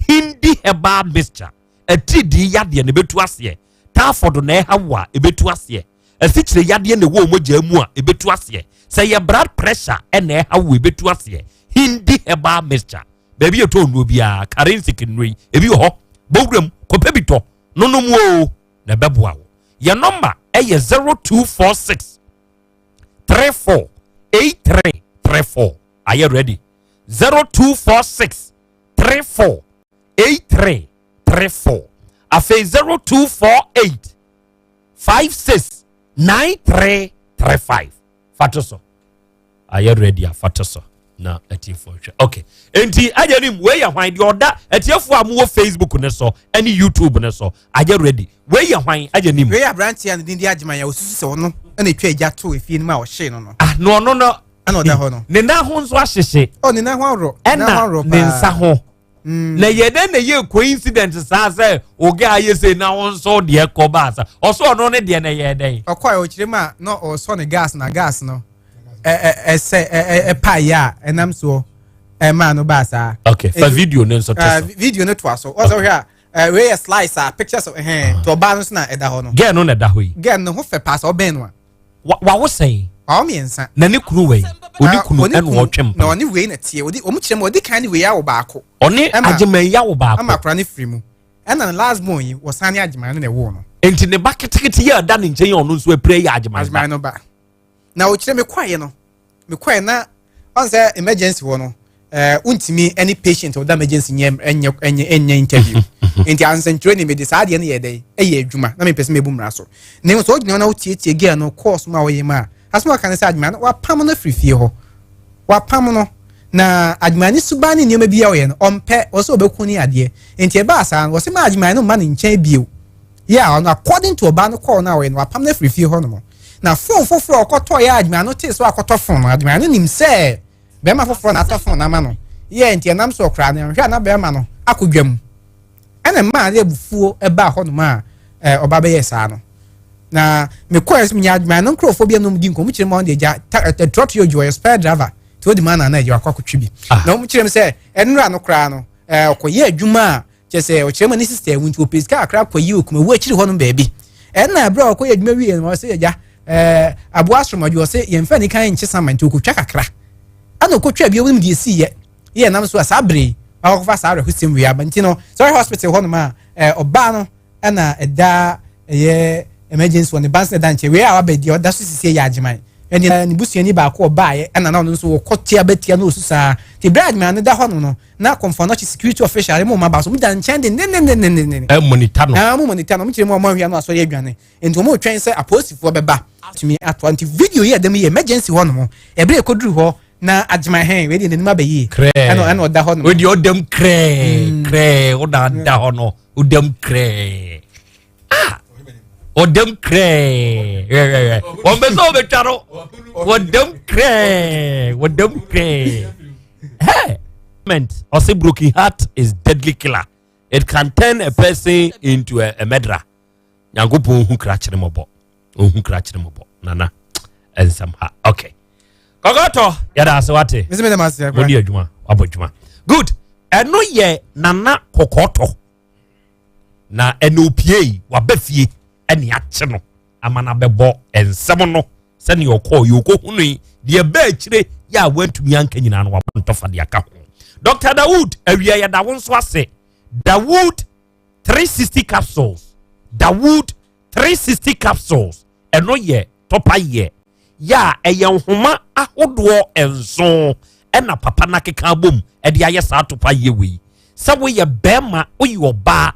hindi herbal mixture atiridii yadeɛ na ebetu aseɛ. Typhoid na ɛha wo a, ɛbɛtu aseɛ. Asikyire yadeɛ na ɛwɔ wo mogya mu a, ɛbɛtu aseɛ. Sɛ ɛyɛ blood pressure na ɛha wo a, ɛbɛtu aseɛ. Hindi herbal mixture. Baabi yɛtɔ nnuro biara, Karensic nnuro yi, ebi wɔ hɔ. Bɔ wuram, kɔpɛ bi tɔ, nonom oo, na ɛbɛboa wo. Yɛn nɔmba yɛ 0246 34 83 34. Ayɛ ready? 0246 34 83 34. Afei 0248 56 93 35. Fa to so. Ayɛ ready a fa to so na atiefoɔ hwɛ. Okay. Enti agya nim wei yɛ hwan deɛ ɔda atiefoɔ a mowɔ Facebook ne so ɛne YouTube ne so ayɛ ready. Wei yɛ hwan agya nim. Wei yɛ aberanteɛ a ne din de Agyeman a wɔsusu sɛ ɔno na ɛtwa agya too efie no mu a ɔhyee no no. Ah, na ɔno no ɛna ɔda hɔ no. Ne nan ho nso ahyehye. Oh, ne nan ho aworɔ. Ɛna ne nsa ho. Na yɛ dɛn na yɛ coincidence saa sɛ oge ayɛ sɛ na wo nso deɛ kɔ baa sa ɔso ɔno ne deɛ na yɛ dɛn. Ɔkɔ a ɔkyerɛ mu a na ɔsɔ ne gas na gas no ɛsɛ ɛpa yɛ a ɛnam soɔ ɛmaa no baa saa. Okay, fa video no nso to so. Video no to aso ɔsɛ ɔhwɛ a wei yɛ slice a pictures of ɛhɛn to ɔbaa no so na ɛda hɔ no. Girl no na ɛda hɔ yi. Girl no ho fɛ paa sɛ ɔbɛn no a. Wawo sɛn? Wawo mmiɛnsa. Na ne kunu wei? Ɔne kunu ɛna ɔtwe mpa. Na ɔne wei na teɛ. Ɔde wɔn kyerɛ mu ɔde kan ne wei awo baako. Ɔne Agyeman yi awo baako. Ama akora ne firi mu. Ɛna ne last born yi wɔsan ne Agyeman no na ɛwoo no. Nti ne ba ketekete yi a ɛda ne nkyɛn yi ɔno nso apira yɛ Agyeman ba. Agyeman no ba. Na ɔkyerɛ me kɔeɛ no mekɔɛ na ɔn sɛ emergency hɔ no ɛɛ wontumi ɛne patient ɔda emergency nyɛ ɛnyɛ ɛnyɛ ɛnyɛ interview nti ansɛntwerɛ ni mede saa adeɛ no yɛ dɛ ɛyɛ adwuma na mepɛ sɛ mebu mmara so na mmom sɛ wogyina hɔ na wotietie girl no course mu a wɔyɛ mu a asɛm a ɔka ne sɛ adwuma no wapam no afiri fie hɔ wapam no na adwuma ne suban ne nneɛma bi a ɔyɛ no ɔmpɛ ɔsɛ ɔbɛku ne adeɛ nti ɛbaa saa no wɔsɛ ma adwuma no mma ne nkyɛn bio yɛ a ɔno according to ɔbaa no kɔɔ no a ɔyɛ no wapam no afiri fie hɔ nom na phone foforɔ a ɔkɔtɔ yɛ adwuma no tee so akɔtɔ phone no adwuma no nim sɛ bɛrima foforɔ na atɔ phone no ama no yɛ nti ɛnam so ɔkora no nhwɛ a na bɛrima no akɔ dwa mu ɛna mmaa de abufuo ɛbaa hɔ nom a ɔba bɛyɛ saa no na mekɔɛ sɛ menya adwuma no nkurɔfoɔ bi anom di nkɔmmɔ kyerɛ mu a ɔno deɛ gya trɔtrɔ yɛ odwo ɔyɛ spare driver nti ɔdi mu ana na agya wakɔ akɔtwe bi ah. na wɔn kyerɛ mu sɛ ɛnura no koraa no ɔkɔyɛ adwuma a kyerɛ sɛ ɔkyerɛ mu ne sista ewu nti ɔpɛ sika kakra kɔyi okumawu akyiri hɔ nom baabi ɛnna abere a ɔkɔyɛ adwuma wie no ɔsɛ agya ɛɛ aboa asorɔmɔdwe ɔsɛ yɛn fɛ ne kan nkye sama nti ɔkɔtwa kakra ɛna ɔkɔtwa bi ɔnim deɛ esi yɛ yɛ nam so a saa bere yi wakɔfa saa awerɛhosɛm wei aba nti no sɛ ɔyɛ hospital hɔ nom a ɛɛ ɔbaa no ɛna ɛda ɛyɛ emergency wɔ ne ba nso ɛda nkyɛn wei a waba deɛ ɔda so sisi yɛ agyeman ɛne ne busuani baako ɔbaeɛ ɛna na ɔno nso wɔkɔ tia bɛtia na ɔsu saa te bere agyeman no da hɔ no no na kɔnfɔnɔkye security official ɛmu ɔmo aba so ɔmo da nkyɛn de nenenenenene ɛmonita no ɛmo monita no ɔmo kyerɛ mu ɔmo ahwɛ no asɔre adwane nti ɔmo retwɛn sɛ apolisifoɔ bɛba tumi atoa nti video yi ɛdɛm yɛ emergency hɔ nom ɛbere ɛkɔduru hɔ na agyeman hɛn wei deɛ n'anim abɛ yie ɛna ɛna ɔda hɔ nom wei deɛ ɔdam krɛɛ mm. krɛɛ ɔda da hɔ no ɔdam krɛɛ ah ɔdam krɛɛ hwɛhwɛhwɛ wɔn bɛ sɛ ɔbɛtwa no ɔdam krɛɛ ɔdam krɛɛ hɛ ɔsɛ broken heart is deadly killer it can turn a person into a, a murderer nyankopɔn hu krakyere mɔbɔ ɔhu krakyere mɔbɔ nana ɛnsɛm ha okay kɔkɔtɔ yɛda ase wate mode adwuma wabɔ adwuma good ɛno yɛ nana kɔkɔtɔ na ɛna opie waba fie ɛne akye no ama no abɛbɔ nsɛm no sɛnea ɔkɔɔ yɛ ɔkɔhunu yi deɛ ɛbɛ akyire yɛ a wantumi anka nyinaa no wabɔ ntɔfa de aka ho Dr. Dawood awia yɛda wo nso ase Dawood 360 capsules Dawood 360 capsules ɛno yɛ tɔpa yɛ yɛ a ɛyɛ nhoma ahodoɔ nson ɛna papa no akeka abom ɛde ayɛ saa tɔpa yɛ wei sɛ woyɛ bɛrima woyɛ ɔbaa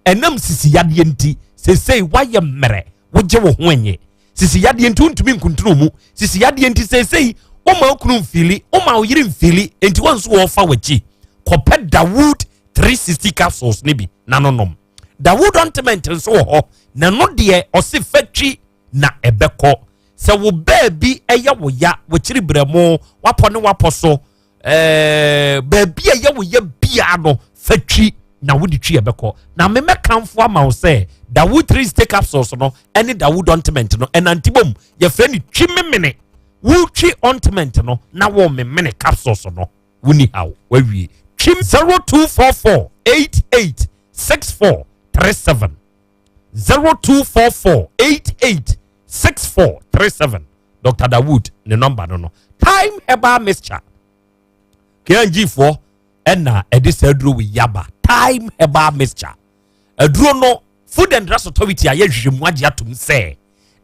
ɛnam sisi yadeɛ nti sesei woayɛ mmerɛ wogye wo ho ɛnyɛ sisi yadeɛ nti wontumi nkuntunu mu sisi yadeɛ nti sesei woma wo kunu mfili woma wo yere mfili nti wɔn nso wɔfa w'akyi kɔpɛ Dawood 360 capsules no bi na no nom. Dawood ointment nso wɔ hɔ na ɛno deɛ ɔse fatwi na ɛbɛkɔ. Sɛ wo baabi ɛyɛ wo ya, wakyiri brɛmo, wapɔ ne wapɔ so, ɛɛ baabi a ɛyɛ wo ya biara no fatwi na wode twi ɛbɛkɔ. Na memɛkamfo ama wo sɛ Dawood 360 capsules no ɛne Dawood ointment no ɛnante bom. Yɛfrɛ no twi memene. Wotwi ointment no na wɔmemene capsules no. Wonni haw, wawie. Twim 0244 88 64 37. 0244 88 6437 Dr. Dawood ne nɔmba no no. Time Herbal Mixture. KNG foɔ ɛna ɛde saa aduro wɔ yaba. Time Herbal Mixture. Aduro no Food and Drugs Authority ayɛ nhwehwɛmu agye atom sɛ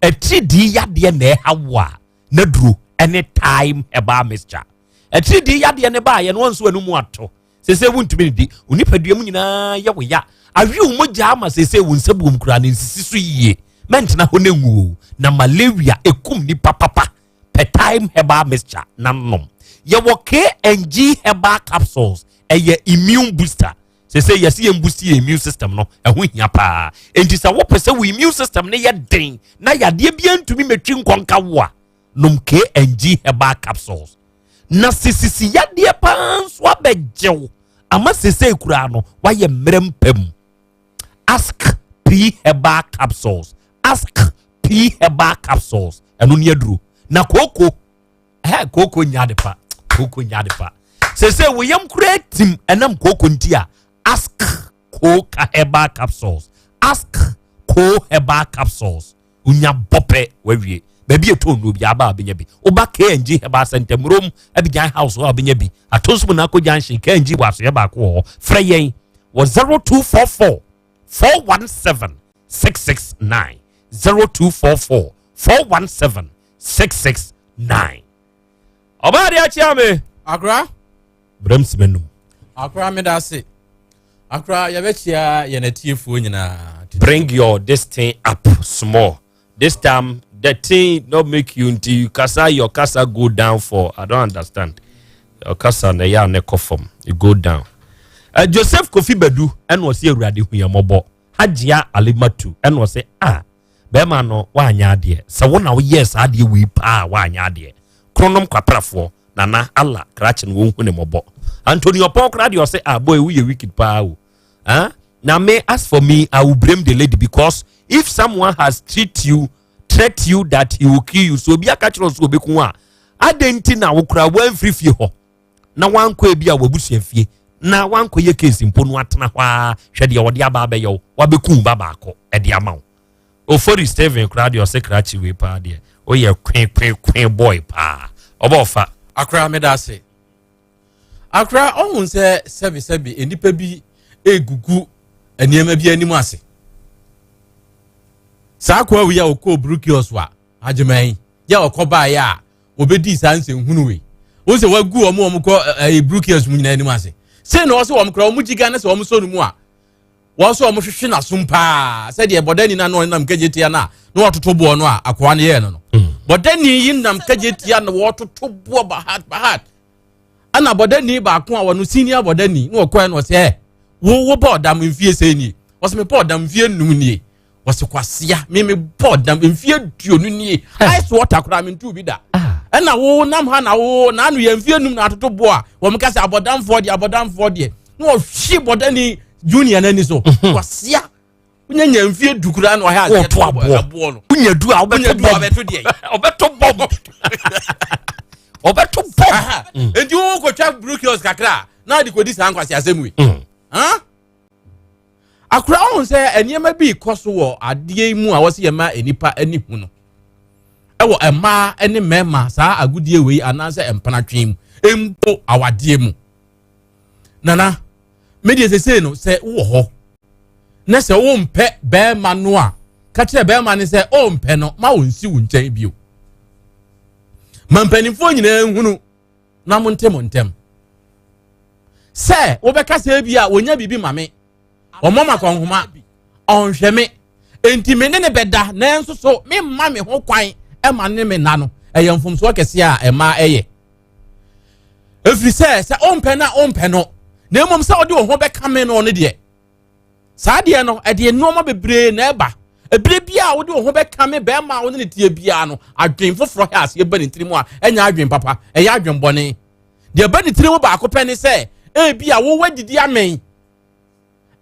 atiridii yadeɛ na ɛha wo a n'aduro ɛne Time Herbal Mixture. Atiridii yadeɛ no baayɛ no wɔnso ɛno mu ato. Sese wontumi nidi. Wo nipadua mu nyinaa yɛ wo ya. Awe wo mogya ama sese wo nsa buom koraa ne nsisi so yie. Mɛntena hɔ na nwu o. Na malaria ekum nipa papa. Pɛ Time Herbal Mixture na nom. Yɛwɔ KNG Herbal Capsules. Ɛyɛ immune booster. Sese yɛsi yɛn boost yɛ immune system no, ɛho hia paa. Enti sɛ wopɛ sɛ wo immune system no yɛ den na yadeɛ biara ntumi mɛtwi nkɔnka wo a, nom KNG Herbal Capsules. Na sisisi yadeɛ paa nso abɛgyew ama sese koraa no wayɛ mmerɛ mpam. Ask P Herbal Capsules. Ask P Herbal Capsules. Ɛno ne aduro. Na kooko, ɛhɛ kooko nya ade pa. Kooko nya ade pa. Sese wo yam koraa tim ɛnam kooko nti a, Ask Koka Herbal Capsules. Ask Ko Herbal Capsules. Wonya bɔpɛ wawie. Baabi ɛtɔ nnuro bi aba a wobɛnya bi. Woba KNG Herbal Center Murom Abidjan House hɔ a wobɛnya bi. Atonso mu Nako Junction KNG wɔ asoɛ baako wɔ hɔ. Frɛ yɛn wɔ 0244 417 669 0244 417 669. Ɔbaa deɛ akyea me. Akora. Brɛm si m'anum. Akora meda ase. Akora yɛbɛkyia yɛn atiefoɔ nyinaa. Bring your this thing up small. This time the thing not make you until you kasa your kasa go down for I don't understand. Your kasa na ya ne kɔ fam. It go down. Joseph Kofi Badu ɛna ɔsɛ Awurade hu yɛn mmɔbɔ. Hajia Alimatu ɛna ɔsɛ ah bɛrima no wanyɛ adeɛ. Sɛ wo na woyɛɛ saa adeɛ wei paa wanyɛ adeɛ. Kronom kwaprafoɔ nana Allah krakye no wɔnhu ne mmɔbɔ. Antonio Paul koraa deɛ ɔsɛ ah boy woyɛ wicked paa o. Huh? Na me as for me I will blame the lady because if someone has treat you threat you that he will kill you so obi aka kyerɛ so obeku a adɛn nti na wo koraa woamfiri fie hɔ na wankɔ ebi a wabusua fie na wankɔ yɛ case mpo no atena hɔ a hwɛ deɛ wɔde aba abɛyɛ wo wabɛku ba baako ɛde ama wo. Ofori Steven koraa deɛ ɔsɛ krakye wei paa deɛ woyɛ kwe kwe kwe boy paa ɔbɔ ɔfa. Akora meda ase. Akora ɔhun sɛ sɛbisɛbi nnipa bi egugu nneɛma bi anim ase. Saa akoa wei a ɔkɔɔ Brukios a agyeman yɛ ɔkɔ baeɛ a wɔbɛdii saa nsɛnhunu wei. Wɔn sɛ wagu wɔn wɔn kɔ ɛɛ Brukios mu nyinaa anim ase. Sei na ɔsɛ wɔn koraa wɔn gyi Ghana sɛ wɔn sɔ no mu a wɔn nso wɔn hwehwe n'asom paa sɛdeɛ bɔdani na ɔnam kagye tia no a na wɔtoto boɔ no a akoa no yɛɛ no no. Bɔdani yi nam kagye tia na wɔtoto boɔ bahat bahat. Ɛna bɔdani baako a wɔno senior bɔdani na ɔkɔɛ no ɔsɛ ɛ wo wo bɔ ɔdam mfie sɛ nie ɔsɛ me bɔ ɔdam mfie num nie ɔsɛ kwasia me me bɔ ɔdam mfie duonu nie ice water koraa me ntu bi da ɛna wo nam ha na wo na ano yɛ mfie num na atoto boɔ a wɔn ka sɛ abɔdamfoɔ deɛ abɔdamfoɔ deɛ na ɔhwe bɔdani junior n'ani so kwasia wonya nya mfie du koraa na ɔhɛ aseɛ Wɔto aboɔ. aboɔ no Wonya du a wobɛto wonya du a bɔm. wobɛto deɛ Ɔbɛto bɔm. Ɔbɛto bɔm. Enti wo kɔtwa brukios kakra a na ade kɔdi saa nkwasi asɛm wei. Akora ɔhu sɛ nneɛma bi kɔ so wɔ adeɛ yi mu a wɔsi yɛ ma nnipa ani hu no. Ɛwɔ mmaa ne mmarima saa agodie wei anaasɛ mpenatwe mu mpo awadeɛ mu. Nana, me deɛ sesei no sɛ wowɔ hɔ na sɛ wompɛ bɛrima no a ka kyerɛ bɛrima no sɛ ɔmpɛ no ma ɔnsi wo nkyɛn bio. Ma mpanimfoɔ nyinaa nhunu na monte mo ntɛm. Sɛ wobɛka sɛ bi a wɔnya biribi ma me, ɔmmɔ ma kɔnhoma, ɔnhwɛ me, enti me ne ne bɛda nanso so memma me ho kwan ma ne me nna no, ɛyɛ mfomsoɔ kɛseɛ a ɛma ɛyɛ. Ɛfiri sɛ sɛ ɔmpɛ no a ɔmpɛ no, na mmom sɛ ɔde wo ho bɛka me no no deɛ, saa deɛ no ɛde nneɛma bebree na ɛba. Ebire bi a wode wo ho bɛka me bɛrima a wo ne ne tie biara no, adwen foforɔ hɛ aseɛ ba ne tirim a ɛnyɛ adwen papa, ɛyɛ adwen bɔne. Deɛ ɛba ne tirim baako pɛ ne sɛ ebi a wowɔ adidi amɛn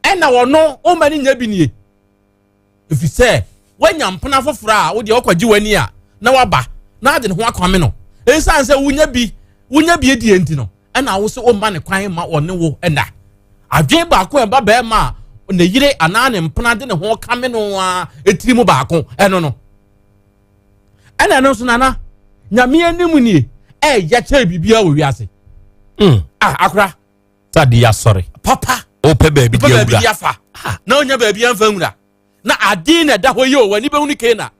ɛna ɔno woma ne nya bi nie. Ɛfiri sɛ woanya mpena foforɔ a wodeɛ wokɔgye w'ani a na waba na ade ne ho akwame no. Ɛsiane sɛ wonya bi wonya bi adie nti no, ɛna wo sɛ womma ne kwan ma ɔne wo ɛna. Adwen baako a ɛba bɛrima a ne yere anaa ne mpena de ne ho kame no a etiri mu baako ɛno no ɛna ɛno nso nana nyame anim nie ɛyɛ kyɛn biribiara wɔ wiase mm. ah akora sade asɔre papa wopɛ baabi di awura afa ah. na onya baabi amfa nwura na ade na ɛda hɔ yi o w'ani bɛhu ne kena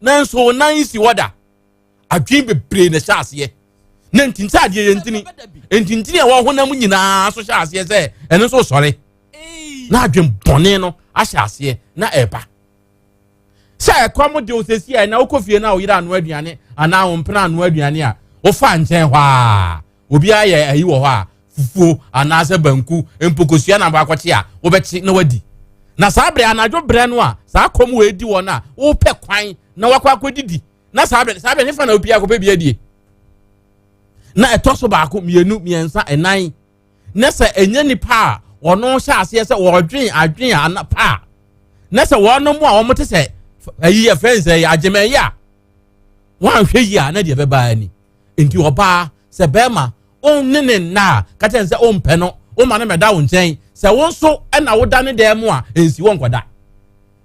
nanso wo nan si hɔ da adwene bebree na ɛhyɛ aseɛ na ntinti adeɛ yɛ ntini ntintini a ɛwɔ honam nyinaa nso hyɛ aseɛ sɛ ɛno nso sɔre na adwene bɔne no ahyɛ aseɛ na ɛba sɛ ɛkɔm de osesi a ɛna wokɔ fie na wo yere anoa aduane anaa wo mpena anoa aduane a wofa nkyɛn hɔ a obiara yɛ ayi wɔ hɔ a fufuo anaasɛ banku mpokosua na akɔkye a wobɛkye na wadi na saa berɛ anadwo berɛ no a saa kɔm wɔ edi wɔn a wopɛ kwan na wakɔ akɔdidi na saa berɛ saa berɛ ne fa na obiara akɔpɛ bi adie na ɛtɔ so baako mmienu mmiɛnsa ɛnan na sɛ ɛnyɛ nipa a wɔn hyɛ aseɛ sɛ wɔdwen adwen a ana pa a na sɛ wɔn mu a wɔn te sɛ ɛyi yɛ fɛn sɛ agyemɛyi a wɔanhwɛ yi a na deɛ bɛba ani nti ɔbaa sɛ bɛrima ɔne ne nna a kakyɛ sɛ ɔmpɛ no ɔma no mɛda wo nkyɛn sɛ wo nso ɛna woda ne dan mu a nsi wɔn nkɔda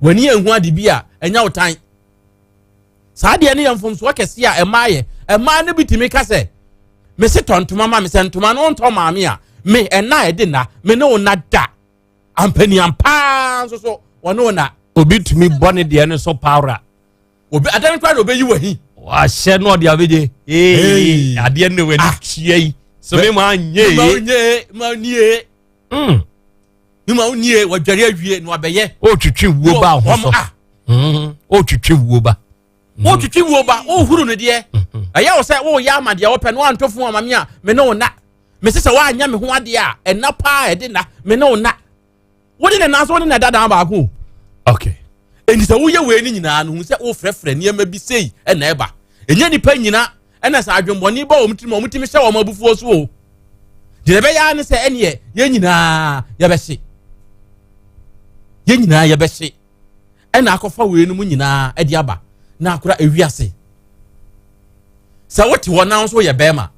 w'ani ehu ade bi a ɛnya wo tan. Saa adeɛ no yɛ mfomsoɔ kɛseɛ a mmaa yɛ. Mmaa no bi tumi ka sɛ, mese tɔ ntoma ma me sɛ ntoma no ntɔ maame a, me ɛna a ɛde nna, me ne wo nna da. Ampaniam paa nso so, wɔne wo nna. Obi tumi bɔ ne deɛ no so pawra. Obi adan koraa na obeyi w'ahi. Wahyɛ no ɔde abegye. Ee, adeɛ no w'ani ah. tua yi. So me ma nye. Ma nye, ma nie. Mm. Ne ma nie, wadware awie na wabɛyɛ. Otwitwi wuo ba ho so. Ah. Otwitwi wuo ba. Wotwitwi wuo ba, wohuru no deɛ. Mm-hmm. Ɛyɛ wo sɛ woyɛ ama deɛ wopɛ no woantɔ fun ama me a me ne wo nna. Mese sɛ woanyɛ me ho adeɛ a ɛnna paa ɛde nna me ne wo nna. Wode ne nan so wode na ɛda dan baako. Okay. Enti sɛ woyɛ wei no nyinaa no hu sɛ wofrɛfrɛ nneɛma bi sei ɛna ɛba. Ɛnyɛ nipa nyina ɛna sɛ adwemmɔne ba wɔn tirim a wɔtumi hyɛ wɔn abufuo so o. Deɛ ɛbɛyɛ ara ne sɛ ɛneɛ yɛn nyinaa yɛbɛhye. Yɛn nyinaa yɛbɛhye. Ɛna akɔfa wei no mu nyinaa ɛde aba na akora ewiase. Sɛ wote hɔ na nso yɛ bɛrima.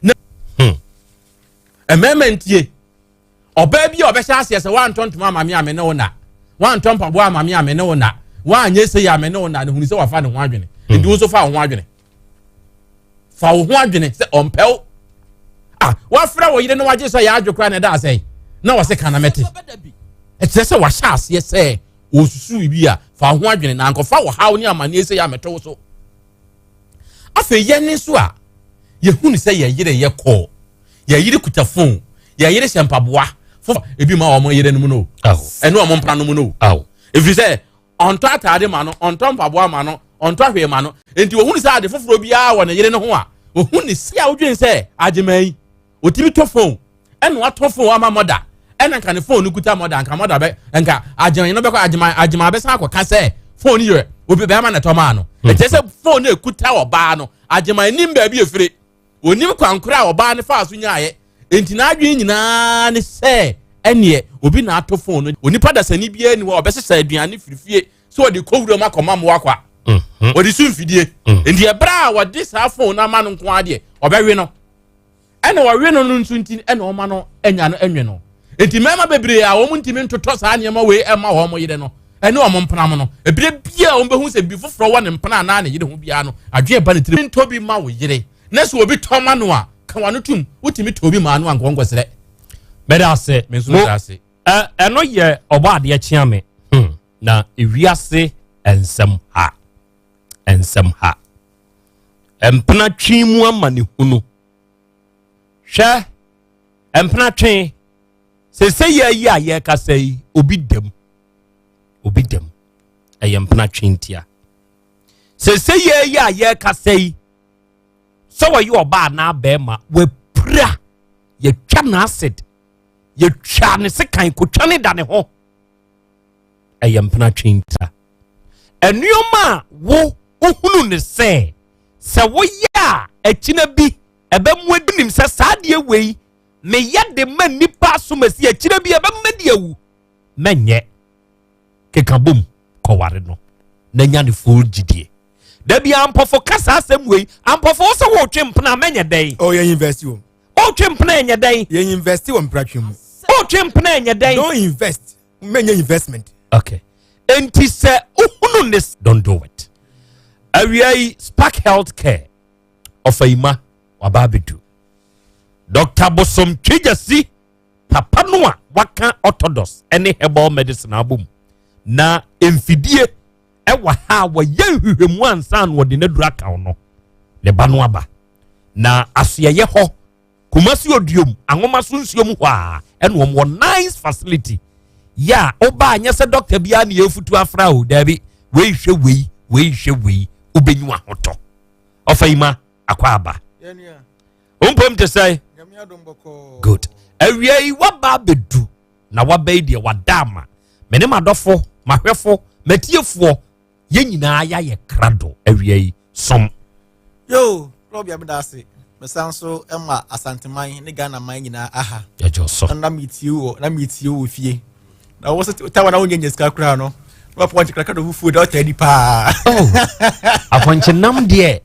Na hmm. mmarima ntie. Ɔbaa bi a ɔbɛhyɛ aseɛ sɛ woantɔ ntoma ama me a me ne wo na, woantɔ mpaboa ama me a me ne wo na, woanyɛ sei a me ne wo na, no hunu sɛ wafa ne ho adwene. Hmm. Nti wo nso fa wo ho adwene. Fa wo ho adwene sɛ ɔmpɛ wo. Ah, wafrɛ wo yere na wagye sɛ yɛ adwo koraa na ɛda asɛe na wɔse ka na mɛte. Ɛkyerɛ sɛ wahyɛ aseɛ sɛ ɔsusu bi a fa wo ho adwene na ankɔfa wo haw ne amanneɛ sɛ yɛ amɛto wo so. Afei yɛn nso a yɛhunu sɛ yɛn yere yɛ kɔɔ yɛn yere kuta fon yɛn yere hyɛ mpaboa fo ebi ma wɔn yere no mu no ɛne wɔn mpena no mu no efiri sɛ ɔntɔ ataade ma no ɔntɔ mpaboa ma no ɔntɔ hwee ma no nti ohun sɛ ade foforɔ biara wɔ ne yere no ho a ohun ne si a wodwen sɛ agyema yi otumi tɔ fon ɛna watɔ fon ama mɔda ɛna nka ne fon no kuta mɔda nka mɔda bɛ nka agyema no bɛkɔ agyema agyema bɛsan akɔka sɛ fon yɛ obi bɛrima na ɛtɔ maa no ɛkyɛ sɛ fon no ekuta ɔbaa no agyema anim baabi efire. Onim kwan koro a ɔbaa no faa so nyaeɛ. Enti n'adwene nyinaa ne sɛ ɛneɛ obi na ato fon no. Onipa dasani biara ni hɔ a ɔbɛsesa aduane firi fie sɛ ɔde kɔ wuram akɔma mmoa kwa. Mhm. Ɔde so mfidie. Mm. Enti ɛberɛ a wɔde saa fon no ama no nko ara deɛ ɔbɛwe no. Ɛna ɔwe no no nso nti ɛna ɔma no anya no ɛnwe no. Enti mmarima bebree a wɔn ntumi ntotɔ saa nneɛma wei ɛma wɔn yere no ɛne wɔn mpenam no, ebire biara a wɔn bɛhu sɛ bi foforɔ wɔ ne mpena anaa ne yere ho biara no, adwene ba ne tirim. Ntɔ bi ma wo yere, na sɛ obi tɔ ma no a, ka w'ano tom. Wotumi tɔ bi maa no a, nka ɔnkɔsrɛ. Meda ase. Me nso meda ase. Ɛno yɛ ɔbɔ adeɛ kyea me. Hmm. Na ewiase nsɛm ha. Nsɛm ha. Mpena twi mu ama ne hunu. Hwɛ. Mpena twe. Sese yɛ yi a yɛrekasa yi, obi dam. Obi dam. Ɛyɛ mpena twe ntia. Sese yɛ yi a yɛrekasa yi, sɛ wɔyɛ ɔbaa anaa bɛrima, wapira, yɛtwa n'acid, yɛtwa ne sekan, kotwa ne da ne ho. Ɛyɛ mpena twe ntia. Nneɛma a wo wohunu ne sɛ, sɛ woyɛ a akyina bi ɛbɛmu adi nim sɛ saa adeɛ wei meyɛ de ma nnipa asomasi akyire bi ɛbɛma di awu mɛnyɛ keka bom kɔware no na nya ne full gyidie da bi ampɔfo ka saa asɛm wei ampɔfo wo sɛ wotwe mpena mɛnyɛ dɛn oh yɛn invest wɔ wotwe mpena ɛnyɛ dɛn yɛn invest wɔ mpratwe mu wotwe mpena ɛnyɛ dɛn don't invest. Mɛnyɛ investment. Okay. Enti sɛ wohunu ne don't do it. Awia yi Spark Health Care ɔfayima waba abɛdu. Dr. Bosom Twegyasi papa no a waka orthodox ne herbal medicine abom na mfidie ɛwɔ ha a wɔyɛ nhwehwɛmu ansa na wɔde n'aduru aka no ne ba no aba na asoɛyɛ hɔ Kumasi Oduom anwoma so nsuom hɔ a ɛna wɔn wɔ nice facility yɛ a ɔba anyɛ sɛ dɔkta biara na yɛfutu afra o daabi wei hwɛ wei wei hwɛ wei wobɛnyu ahotɔ ɔfa yi ma akɔ aba mpom te sɛ good awia yi waba abɛdu na waba yi deɛ wada ama me ne m'adɔfo m'ahwɛfo m'atiefoɔ yɛn nyinaa yɛayɛ krado awia yi som. Yo, Robbie abeda ase. Mesan so ma Asanteman ne Ghana man nyinaa aha. Yɛgye so. Na metie wɔ na metie wɔ fie. Na wo sɛ tawa na wonyɛ nyɛ sika koraa no. Na wapɔnkye kraka do fufuo da ɔtaa di paa. Oh. Apɔnkye nam deɛ.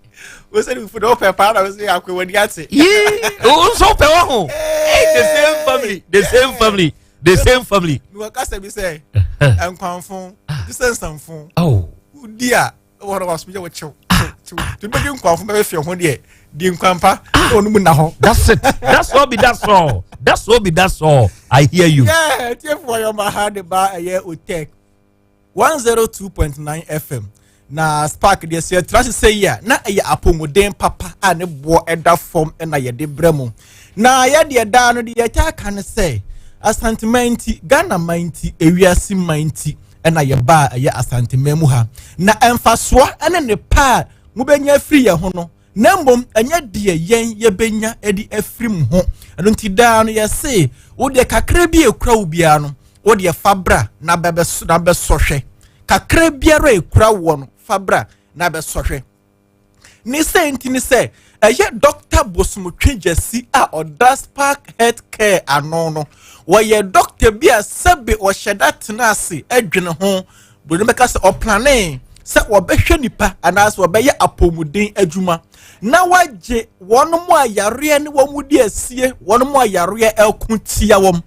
Wo sɛ fufuo da ɔpɛ paa na wo sɛ akɔ wani ate. Yee, wo nso wopɛ wɔ ho. The same family, the same family, the same family. Mewɔ kasa bi sɛ nkwanfo, gye sɛ nsamfo. Oh. Wodi a wɔ hɔ wasom yɛ wo kyew kyew to bɛdi nkwanfo bɛbɛ fie ho deɛ di nkwampa na ɔno mu na hɔ. That's it. That's all be that's all. That's all be that's all. I hear you. Yeah, tiefo yɛ ɔma ha de ba ɛyɛ Otec 102.9 FM na spark deɛ sɛ yɛtra ase sɛ yi a na ɛyɛ apɔmuden papa a ne boɔ ɛda fam ɛna yɛde brɛ mu na yɛdeɛ daa no deɛ yɛtaa ka ne sɛ asanteman nti ghana man nti ewiase man nti ɛna yɛbaa ɛyɛ asanteman mu ha na ɛmfasoɔ ɛne ne pa a mobɛnya afiri yɛn ho no na mmom ɛnyɛ deɛ yɛn yɛbɛnya de afiri mu ho ɛno nti daa no yɛse wo deɛ kakra bi ekura wo biara no wo deɛ fa bra na bɛbɛsɔ na bɛsɔ hwɛ kakra biara ekura woɔ no fa bra na bɛsɔ hwɛ ne sɛ nti ne sɛ ɛyɛ dɔkta bosomtwe gyasi a ɔda spark health care ano no wɔyɛ dɔkta bi a sɛbe ɔhyɛ da tena ase adwene ho buroni bɛka sɛ ɔplanee sɛ wɔbɛhwɛ nipa anaasɛ wɔbɛyɛ apɔmuden adwuma na wagye wɔn mu a yareɛ ne wɔn mu di asie wɔn mu a yareɛ ɛko tia wɔn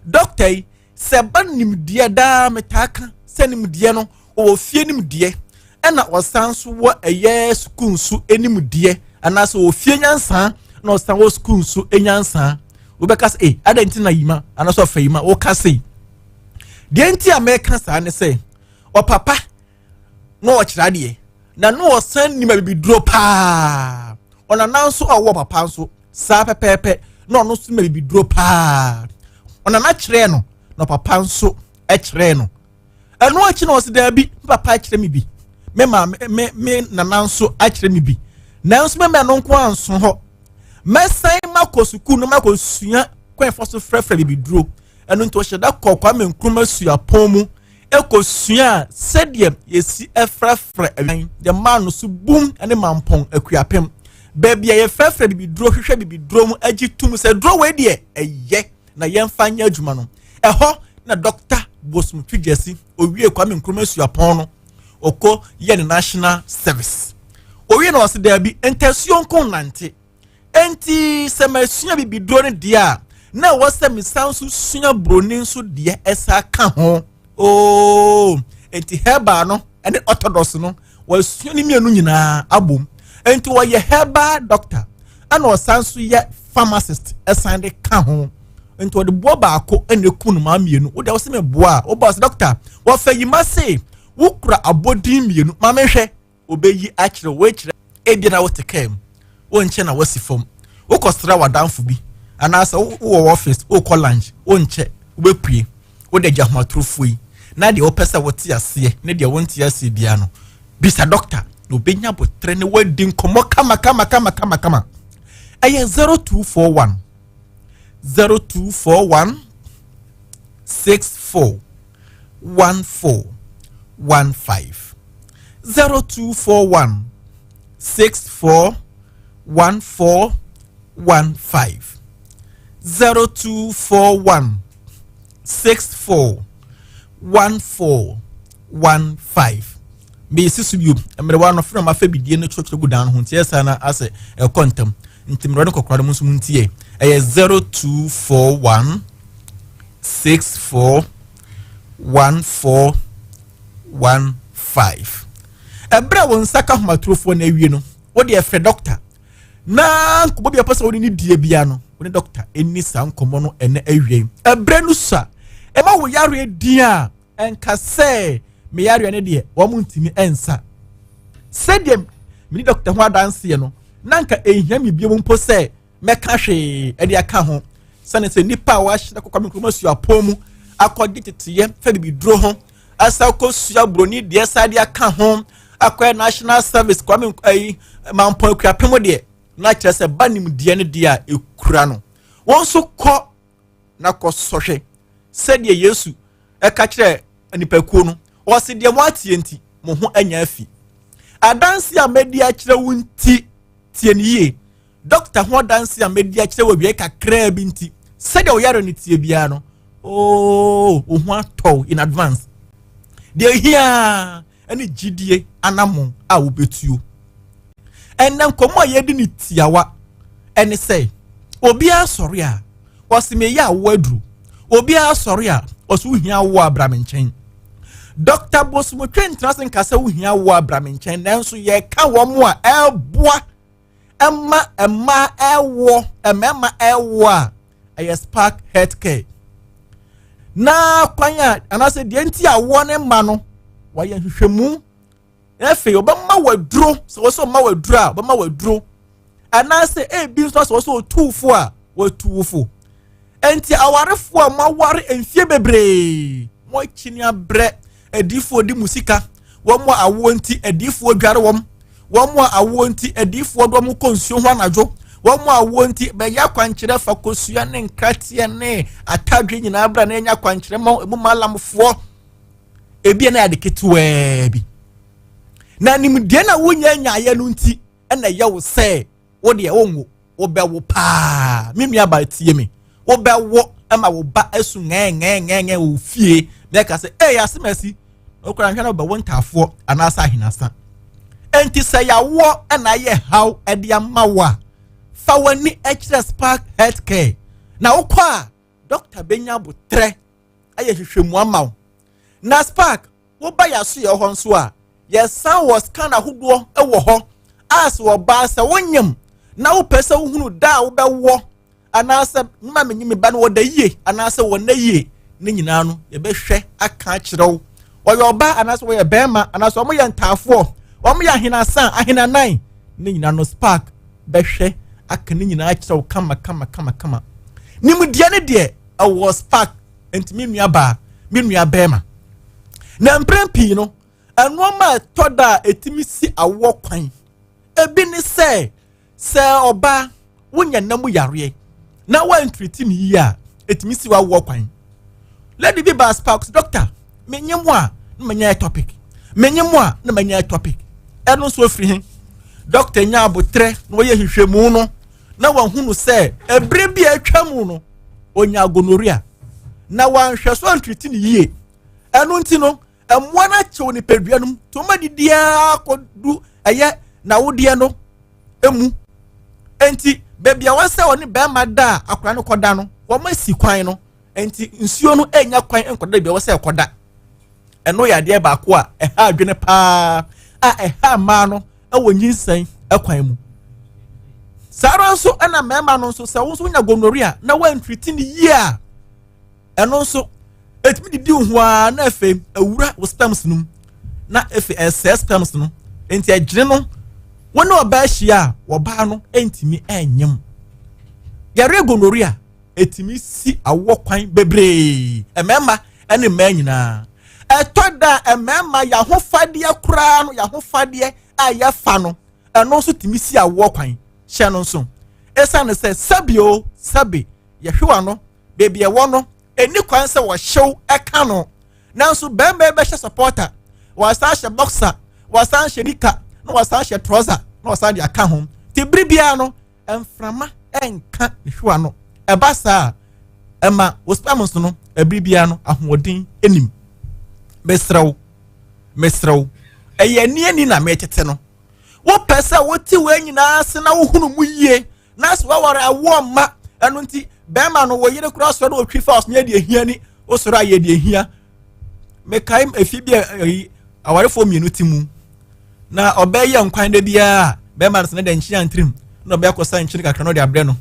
dɔkta yi sɛ ba nimdeɛ daa metaa ka sɛ nimdeɛ no ɔwɔ fie nimdeɛ ɛna ɔsan so wɔ ɛyɛ sukuu nso nimdeɛ anaasɛ ɔwɔ fie nyansa na ɔsan wɔ sukuu nso nyansa wobɛka sɛ ee adan nti na yima anaasɛ ɔfɛ yima wɔka sei deɛ nti a mɛka saa ne sɛ ɔpapa na ɔkyerɛ adeɛ na na ɔsan nim abibiduro paa ɔnana nso a ɔwɔ papa nso saa pɛpɛɛpɛ na ɔno nso nim abibiduro paa ɔnana kyerɛɛ no na papa nso kyerɛɛ no ɛno akyi na ɔsi daabi me papa akyerɛ me bi me maame me me nana nso akyerɛ me bi nanso me mɛ no nko anso hɔ mɛsan makɔ sukuu no makɔ sua kwan fa so frɛfrɛ bibiduro ɛno nti ɔhyɛ da kɔ Kwame Nkrumah suapɔn mu kɔsuaa sɛdeɛ yɛsi frɛfrɛ awan deɛ maa no so bum ne mampɔn akuapem baabi a yɛfrɛfrɛ bibiduro hwehwɛ bibiduro mu agye tum sɛ duro wei deɛ ɛyɛ na yɛmfa nyɛ adwuma no ɛhɔ na dɔkta Bosom Twegyasi owie Kwame Nkrumah suapɔn no ɔkɔ yɛ ne national service owie na ɔse daabi ntasuo nko nante Enti sɛ masua bibiduro no deɛ a, na ɛwɔ sɛ mesan nso sua buroni nso deɛ ɛsa ka ho. Oo, enti herbal no ne orthodox no, wɔasua ne mmienu nyinaa abom. Enti wɔyɛ herbal doctor ɛna ɔsan nso yɛ pharmacist ɛsan de ka ho. Nti wɔde boɔ baako ɛna eku no maa mmienu. Wo deɛ wɔsɛ me boa a, wobɔ ɔsɛ doctor, wɔfɛ yi ma se wokura abɔdin mmienu. Maame hwɛ. Obeyi akyerɛ wo. Wei kyerɛ ebia na wote kaa mu, wonkyɛ na woasi fam, wokɔsra w'adamfo bi, anaasɛ wowɔ office, wokɔ lunch, wonkyɛ, wobɛpue, wode agya ahomatorofoɔ yi, na deɛ wopɛ sɛ wote aseɛ ne deɛ wonte aseɛ biara no, bisa dɔkta na obɛnya aboterɛ ne woadi nkɔmmɔ kama kama kama kama kama. Ɛyɛ 0241 0241 64 14 15 0241 64 14 15 0241 64 14 15 mesi so bio mmerewa no fena mafa bidie no kyerɛkyerɛ gu dan no ho nti ɛsa na asɛ ɛkɔ ntam nti mmerewa no kɔkora no mu nso mu ntiɛ ɛyɛ 0241 64. 1415. Ɛberɛ a wo nsa ka ahomatorofoɔ no awie no, wo deɛ frɛ dɔkta na nkɔmmɔ bi a pɛ sɛ wo ne ne die bia no, wo ne dɔkta ɛni saa nkɔmmɔ no ɛnɛ awie. Ɛberɛ no sua, ɛma wo yareɛ din a ɛnka sɛ me yareɛ no deɛ wɔn ntumi ɛnsa. Sɛdeɛ me ne dɔkta ho adanseɛ no, na nka ɛnhia me bio mpo sɛ mɛka hwee de aka ho sɛne sɛ nnipa a wɔahyɛ kɔ Kwame Nkrumah suapɔn mu akɔgye teteyɛ fɛ bibiduro ho asa kɔsua buroni deɛ sa de aka ho akɔyɛ national service Kwame ayi mampɔn akuapem deɛ na kyerɛ sɛ ba nimdeɛ no deɛ a ɛkura no wɔn nso kɔ na kɔ sɔhwɛ sɛdeɛ Yesu ɛka kyerɛ nipakuo no ɔse deɛ mo ateɛ nti mo ho anya afi adanse a mɛdi akyerɛ wo nti tie no yie Dɔkta ho adanse a madi akyerɛ wɔ awiei kakraa bi nti, sɛdeɛ wo yare no teɛ biara no, oo, wo ho atɔ wo in advance. Deɛ ɛhia ne gyidie anammɔn a wobɛtuo. Ɛnnɛ nkɔmmɔ a yɛdi ne tiawa ɛne sɛ, obiara sɔre a, ɔse meyɛ awoɔ aduro. Obiara sɔre a, ɔse wohia awoɔ a bra me nkyɛn. Dɔkta Bosomotwe ntena ase nka sɛ wohia awoɔ a bra me nkyɛn, nanso yɛka wɔn a ɛboa ɛma mmaa ɛwoɔ mmarima ɛwoɔ a ɛyɛ spark health care na kwan a anaasɛ deɛ nti a woɔ ne mma no wɔyɛ nhwehwɛmu afei ɔbɛma waduro sɛ wɔsɛ ɔma waduro a ɔbɛma waduro anaasɛ ebi nso sɛ wɔsɛ ɔtuufo a wɔtuufo Enti awarefoɔ a moaware mfie bebree, mo akyi ne abrɛ, adiyifoɔ di mo sika, wɔn a awoɔ nti adiyifoɔ dware wɔn, wɔn a awoɔ nti adiyifoɔ de wɔn kɔ nsuo ho anadwo, wɔn a awoɔ nti bɛyɛ akwankyerɛ fa kosua ne nkrateɛ ne atadwe nyinaa bra na ɛnyɛ akwankyerɛ ma emu malamfoɔ. Ebi na ade ketewaa bi. Na nimdeɛ na wonya nyaeɛ no nti ɛna ɛyɛ wo sɛ wo deɛ wonwo wobɛwo paa me nua ba tie me wobɛwo ma wo ba asu ngɛngɛngɛngɛ wɔ fie na ɛka sɛ ee asɛm asi okura nhwɛ na wobɛwo ntaafoɔ anaasɛ ahenasa enti sɛ yawoɔ ɛna ayɛ haw ɛde ama wo a fa w'ani kyerɛ spark health care na wokɔ a dɔkta bɛnya abotrɛ ayɛ hwehwɛmu ama wo na spark Woba yɛn asoɛeɛ hɔ nso a, yɛsan wɔ scan ahodoɔ wɔ hɔ a sɛ ɔbaa sɛ wonyem na wopɛ sɛ wohunu da a wobɛwɔ anaasɛ mma menye me ba no wɔda yie anaasɛ wɔnna yie ne nyinaa no yɛbɛhwɛ aka akyerɛ wo. Wɔyɛ ɔbaa anaasɛ wɔyɛ bɛrima anaasɛ wɔyɛ ntaafoɔ, wɔyɛ ahenasa, ahenanan ne nyinaa no spark bɛhwɛ aka ne nyinaa akyerɛ wo kama kama kama kama. Nimdeɛ ne deɛ ɛwɔ spark nti me nua baa me nua bɛrima na mprɛn pii no nneɛma a ɛtɔ da a ɛtumi si awoɔ kwan ebi ne sɛ sɛ ɔbaa wonya nna mu yareɛ na woantiriti ne yie a ɛtumi si w'awoɔ kwan lady bi baa sparks doctor menye mu a na manya atopic menye mu a na manya atopic ɛno nso afiri he doctor nya abotrɛ na wɔyɛ nhwehwɛmu no na wahunu sɛ ɛberɛ bi a atwa mu no ɔnya gonorrhea na wanhwɛ so antriti ne yie ɛno nti no mmoa no akyɛw nipadua no mu nti wɔn adidi ara kɔdu ɛyɛ n'awodeɛ no mu nti baabi a wɔsɛ ɔne bɛrima da a akwadaa no kɔda no wɔn asi kwan no nti nsuo no nya kwan nkɔda baabi a wɔsɛ ɛkɔda ɛno yɛ adeɛ baako a ɛha adwene paa a ɛha mmaa no wɔ nyinsɛn kwan mu saa ara nso ɛna mmarima no nso sɛ wɔn nso nya gonorrhea na wɔantriti ne yie a ɛno nso ɛtumi didi ho ara na afei awura wɔ sperms no mu na afei ɛsɛɛ sperms no nti ɛgyene no wɔn ne ɔbaa hyia a ɔbaa no ntumi ɛnyem yɛre gonorrhea ɛtumi si awoɔ kwan bebree mmarima ne mmaa nyinaa ɛtɔ da a mmarima yɛahofadeɛ koraa no yɛahofadeɛ a yɛfa no ɛno nso tumi si awoɔ kwan hyɛ no nso ɛsiane sɛ sɛbio sɛbe yɛhwewa no baabi ɛwɔ no ɛni kwan sɛ wɔhyew ɛka no nanso bɛrima bɛhyɛ supporter wɔasan hyɛ boxer wɔasan hyɛ nika na wɔasan hyɛ trouser na wɔasan de aka ho te bere biara no mframa nka ne hwewa no ɛba saa a ɛma wo sperms no ɛbere biara no ahoɔden anim mesrɛ wo mesrɛ wo ɛyɛ ani ani na metete no wopɛ sɛ wote wei nyinaa ase na wohunu mu yie na sɛ waware awoɔ mma ɛno nti bɛrima no wo yere koraa sɔre na ɔtwi fa ɔso yɛ deɛ hia ni wosɔre a yɛ deɛ hia Mekae efi bi a ɛyi awarefoɔ mmienu te mu na ɔbaa yi yɛ nkwan da biara bɛrima no sɛ ne deɛ nkyene antirim na ɔbɛyɛ kɔsa nkyene kakra na ɔde abrɛ no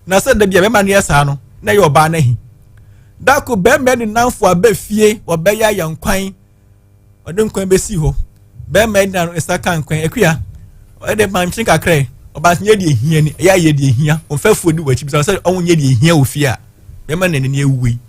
na sɛ da biara bɛrima no yɛ saa no na ɛyɛ ɔbaa no ahi dako bɛrima ne namfo aba fie ɔbɛyɛ ayɛ nkwan ɔde nkwan bɛsi hɔ bɛrima yi na nsa ka nkwan akua ɔde ma nkyene kakra yi ɔbaa sɛ nyɛ deɛ ehia ni ɛyɛ ayɛ deɛ ehia ɔmfɛfoɔ di wɔ akyi bisa sɛ ɔmo nyɛ deɛ ehia wɔ fie a bɛrima na n'ani awu yi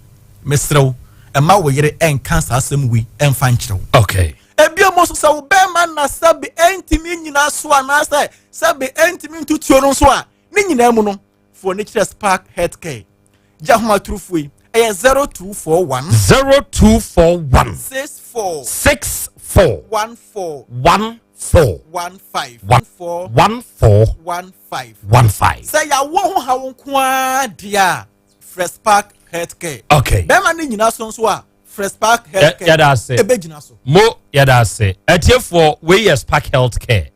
mesrɛ wo ɛma wo yere ɛnka saa asɛm wei ɛmfa nkyerɛ wo. Okay. Ebio mo nso sɛ wo bɛrima na sɛbe ɛntumi nyina so anaasɛ sɛbe ɛntumi ntutuo no nso a ne nyinaa mu no foɔ ne kyerɛ Spark Healthcare gya ho aturufoɔ yi ɛyɛ 0241 0241 64 64 14 14 15 4 14 15 15. Sɛ yɛawo ho haw nko ara deɛ a frɛ Spark Healthcare. Okay. Bɛrima no nyina so nso a frɛ Spark Healthcare. Yɛda ase. Ɛbɛgyina so. Mo yɛda ase. Atiefoɔ wei yɛ Spark Healthcare.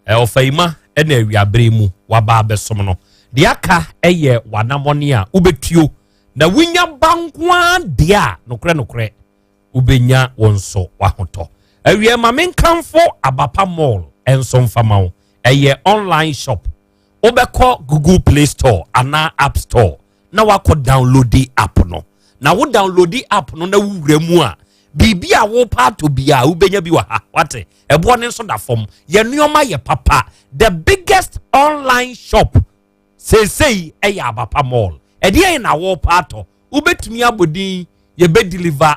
Ɔfayima ɛna awiabere mu waba abɛsom no. Deɛ aka ɛyɛ w'anamɔne a wobɛtuo na wonya ba nko ara deɛ a nokorɛ nokorɛ wobɛnya wo nso w'ahotɔ. Awie ma menkamfo Abapa Mall nso mfama wo. Ɛyɛ online shop. Wobɛkɔ Google Play Store anaa App Store na wakɔ downloadi app no. Na wo downloadi app no na wowura mu a, biribi a wopɛ atɔ biara wobɛnya bi wɔ ha. Wate? Ɛboɔ no nso da fam. Yɛn nneɛma yɛ papa. The biggest online shop seesei ɛyɛ Abapa Mall. Ɛdeɛn na wopɛ atɔ? Wobɛtumi abɔ din, yɛbɛ deliver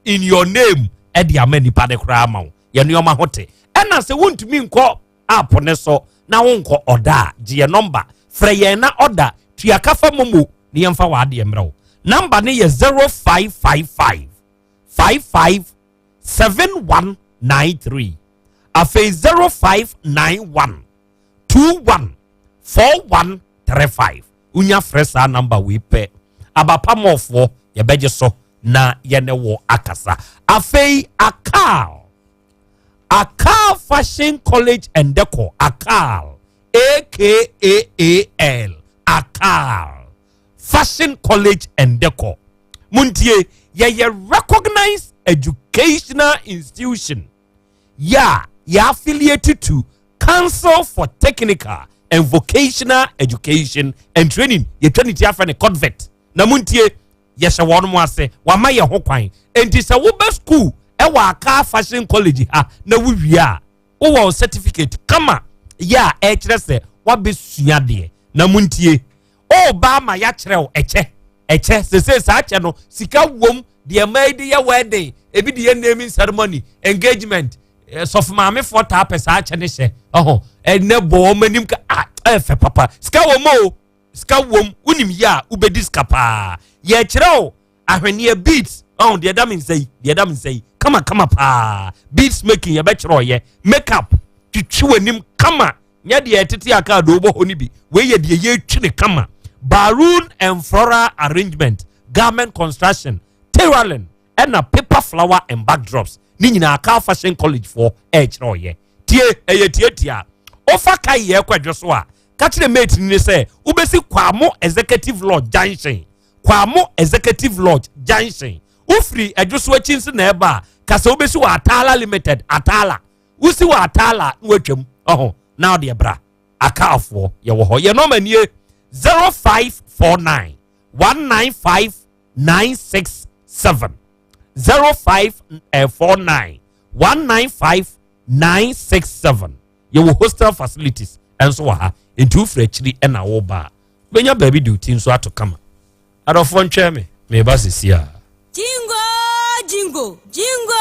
in your name ɛde ama nipa de koraa ama wo. Yɛn nneɛma ho te. Ɛna sɛ wontumi nkɔ app ne so na wonkɔ ɔda a, gye yɛn nɔmba. Frɛ yɛn na ɔda, tua ka fa momo na yɛmfa w'adeɛ mmerɛ wo. Nɔmba no yɛ 0555 55 7193 afei 0591 21 4135. Wonya frɛ saa nɔmba wei pɛ, Abapa mɔɔfoɔ yɛbɛgye so na yɛne wo akasa. Afei Akal, Akal Fashion College and Decor, Akal, A-K-A-A-L, Akal Fashion College and Decor. Muntie, yɛyɛ recognized educational institution yɛ a yɛ affiliated to Council for Technical and Vocational Education and Training. Yɛtwa ne ti afrɛ ne COTVET. Na muntie, yɛhyɛ wɔn mo ase, wama yɛ ho kwan. Enti sɛ wobɛ school ɛwɔ Akal Fashion College ha na wowie a, wowɔ certificate kama yɛ a ɛkyerɛ sɛ wabɛsua deɛ. Na muntie, ɔba ama yɛakyerɛ wo ɛkyɛ ɛkyɛ sese saa kyɛ no sika wom deɛ mmaa yi de yɛ wedding, ebi de yɛ naming ceremony, engagement. Sɔfo maamefoɔ taa pɛ saa kyɛ ne hyɛ ɔho ɛnɛ bɔ wɔn anim ka a ɛfɛ papa. Sika wom o, sika wom. Wonim yie a wobɛdi sika paa. Yɛkyerɛ wo ahwenneɛ, beads ɔho deɛ ɛda me nsa yi, deɛ ɛda me nsa yi kama kama paa. Beads making yɛbɛkyerɛ ɔyɛ, makeup twitwi w'anim kama, nyɛ deɛ ɛtete aka do wobɔ hɔ no bi. Wei yɛ deɛ yɛtwi ne kama. Balloon and floral arrangement, garment construction, tailoring, ɛna paper flower and backdrops ne nyinaa Akal Fashion College foɔ ɛrekyerɛ ɔyɛ. Tie, ɛyɛ tietia. Wofa ka yɛ kɔ adwo so a, ka kyerɛ mate ni ne sɛ wobɛsi Kwamo Executive Lodge Junction. Kwamo Executive Lodge Junction. Wofiri adwo so akyi nso na ɛba a, ka sɛ wobɛsi wɔ Atala Limited. Atala, wosi wɔ Atala na watwam ɔho na ɔde ɛbra. Akalfoɔ yɛwɔ hɔ. Yɛ nɔɔma nie: 0549 195 967, 0549 195 967. Yɛwɔ hostel facilities ɛnso wɔ ha, nti wofiri akyiri ɛna woba a wobɛnya baabi de wo ti nso ato kama. Adɔfoɔ ntwɛn me, meba sesi a. Jingo, jingo, jingo,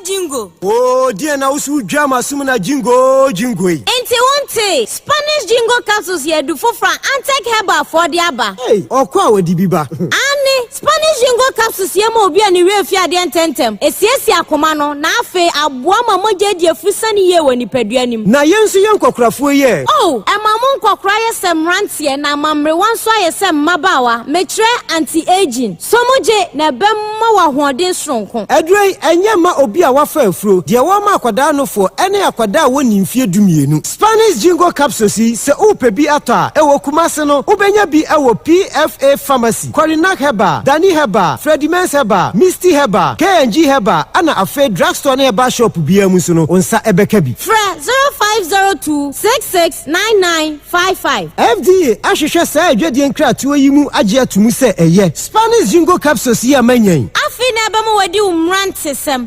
jingo. Oo, deɛ na woso wodwa m'asom na jingo, jingo yi. Nti wonte, Spanish Jingo capsules yɛ adu foforɔ a Antec Herbal foɔ de aba. Ei, ɔkɔ a wɔde bi ba. Aane, Spanish Jingo capsules yɛ ma obi a ne werɛ fi adeɛ ntɛmntɛm, ɛsiesie akoma no, na afei aboa ma mogya adi afusane yie wɔ nipadua no mu. Na yɛn nso yɛn nkɔkorafoɔ yi ɛ? Oh, ɛma mo nkɔkora yɛ sɛ mmeranteɛ na ama mmerewa nso ayɛ sɛ mmabaawa, mekyerɛ anti-aging. So mogye na ɛbɛma wo ahoɔden soronko? Aduro yi, ɛnyɛ mma obi a wafa afuro, deɛ wɔma akwadaa nofoɔ, ɛne akwadaa a wɔnni mfeɛ 12. Spanish Spanish Jingo capsules yi, sɛ worepɛ bi atɔ a, ɛwɔ Kumasi no, wobɛnya bi wɔ PFA Pharmacy, Korinak Herbal, Dani Herbal, Freddie Mens Herbal, Misty Herbal, K&G Herbal, ɛna afei drugstore ne herbal shop biara mu nso no, wo nsa bɛka bi. Frɛ 0502 66 9955. FDA ahwehwɛ saa adwadie nkratoɔ yi mu agye ato mu sɛ ɛyɛ. Spanish Jingo capsules yi a manya yi. Afei na ɛbɛma wadi wo mmerantesɛm.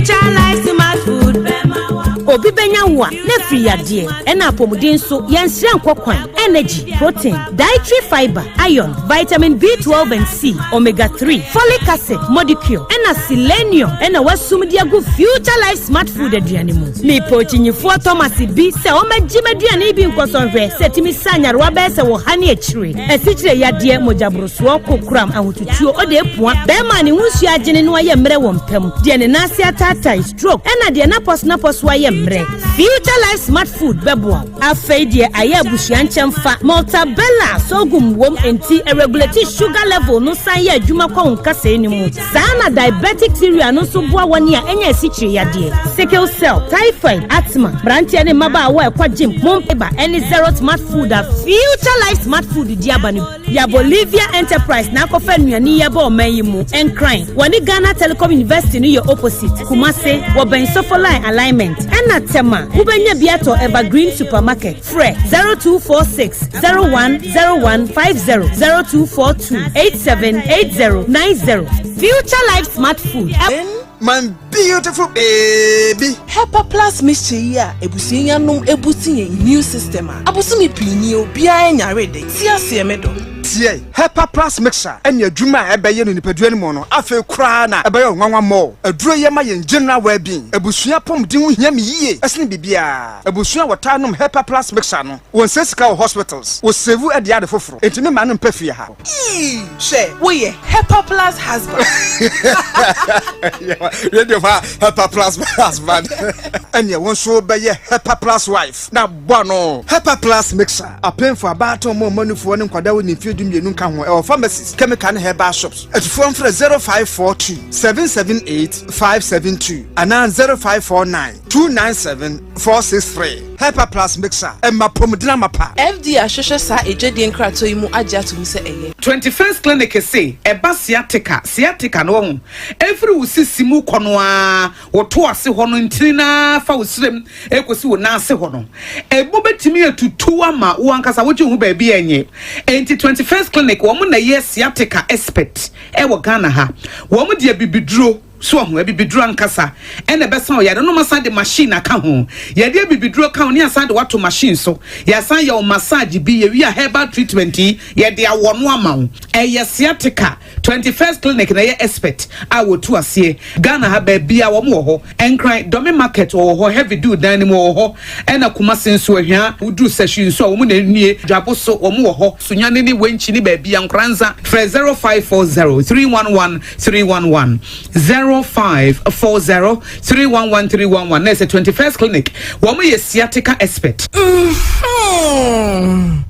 Obi bɛnya wo a, na afiri yadeɛ, ɛna apɔmuden nso, yɛnsrɛ nkɔ kwan, energy, protein, dietary fibre, iron, vitamin B12 and C, omega 3, folic acid, modicure, ɛna selenium ɛna wasum de agu Future Life Smart Food aduane mu. Mepɛ okyinyifoɔ Thomas bi sɛ ɔmmɛgye m'aduane yi bi nkɔsɔ nhwɛ sɛ ɛtumi sa nyarewa bɛyɛ sɛ wɔ ha ne akyire, asikyire yadeɛ, mogyaborosoɔ, kokoram, ahotutuo, ɔde apua, bɛrima a ne ho nsuo agyene no ayɛ mmerɛ wɔ mpam, deɛ ne nan ase ataatae, stroke, ɛna deɛ n'apɔso ayɛ mmerɛ. Future Life Smart Food bɛboa wo. Afei deɛ ayɛ abusua nkyɛn fa Maltabella sorghum wom nti ɛregulate sugar level no san yɛ adwuma kɔ wo nkasɛɛ no mu. Saa na diabetic cereal no nso boa wɔn a ɛnyɛ asikyire yadeɛ, sickle cell, typhoid, asthma, mmeranteɛ ne mmabaawa a ɛkɔ gym, mompeba ɛne Zero Smart Food a Future Life Smart Food di aba no. Ya Bolivia Enterprise na akɔfa nnuane yi aba ɔman yi mu. Nkran, wɔne Ghana Telecom University no yɛ opposite. Kumase, wɔbɛn Sofoline alignment. Ɛna Tema, wobɛnya bi atɔ Evergreen Supermarket. Frɛ 0246 010150 0242 878090. Future Life Smart Food. My beautiful baby. Hepa Plus mixture yi a ebusua yi anom ebusi yɛn immune system a abosome pii nie obiara nyare de ti aseɛ me dɔ. Tie, Hepa Plus mixture ɛne adwuma a ɛbɛyɛ no nipadua no mu no afei koraa na ɛbɛyɛ nwanwa mɔ. Aduro yɛ ma yɛn general well-being. Abusua pɔmuden ho hia me yie ɛsene biribiara. Abusua a wɔtaa nom Hepa Plus mixture no, wɔn nsɛ sika wɔ hospitals, wɔ save ɛde ade foforɔ. Enti me ma no mpɛ fie ha. Ii, hwɛ woyɛ Hepa Plus husband. Radio fa Hepa Plus husband. Ɛneɛ wo nso bɛyɛ Hepa Plus wife na bɔ ano. Hepa Plus mixer, apemfo, abaatan, ɔmo ɔmanufoɔ ne nkwadaa wɔ ne mfeɛ 12 nka ho. Ɛwɔ pharmacies, chemical ne herbal shops. Atufoɔ mfrɛ 0542 778 572 anaa 0549 297 463. Hepa Plus mixer, ɛma pɔmuden amapa. FDA ahwehwɛ saa edwadie nkratoɔ yi mu agye ato mu sɛ ɛyɛ. 21st Clinic se ɛba sciatica, sciatica no wahu, ɛfiri wo sisi mu kɔ no ara, wo to ase hɔ no, ntini no ara fa wo srem ɛkɔsi wo nan ase hɔ no, ɛmu bɛtumi atutu ama wo ankasa wogye wo ho baabi a ɛnyɛ. Enti 21st Clinic wɔn na ɛyɛ sciatica expert ɛwɔ Ghana ha. Wɔn de abibiduro. So wahu? Abibiduro ankasa na ɛbɛsa wo yare no. Wɔasan de machine aka ho. Yɛde abibiduro ka ho ne yɛasan de wo ato machine so. Yɛasan yɛ wo massage bi. Yɛwie a herbal treatment yi, yɛde awɔ no ama wo. Ɛyɛ sciatica. 21st Clinic na ɛyɛ expert a wɔtu aseɛ. Ghana ha baabiara wɔn wɔ hɔ. Nkran, Dome Market wɔwɔ hɔ, Heavy Dew dan no mu wɔwɔ hɔ. Ɛna Kumasi nso, Ahwia, woduru Sahwi nso a wɔn na ɛnie. Dwabo so wɔn wɔ hɔ. Sunyani ne Wenchi ne baabiara, Nkoranza. Frɛ 0540 311 311 0540 311 311 na ɛsɛ 21st Clinic, wɔn yɛ sciatica expert.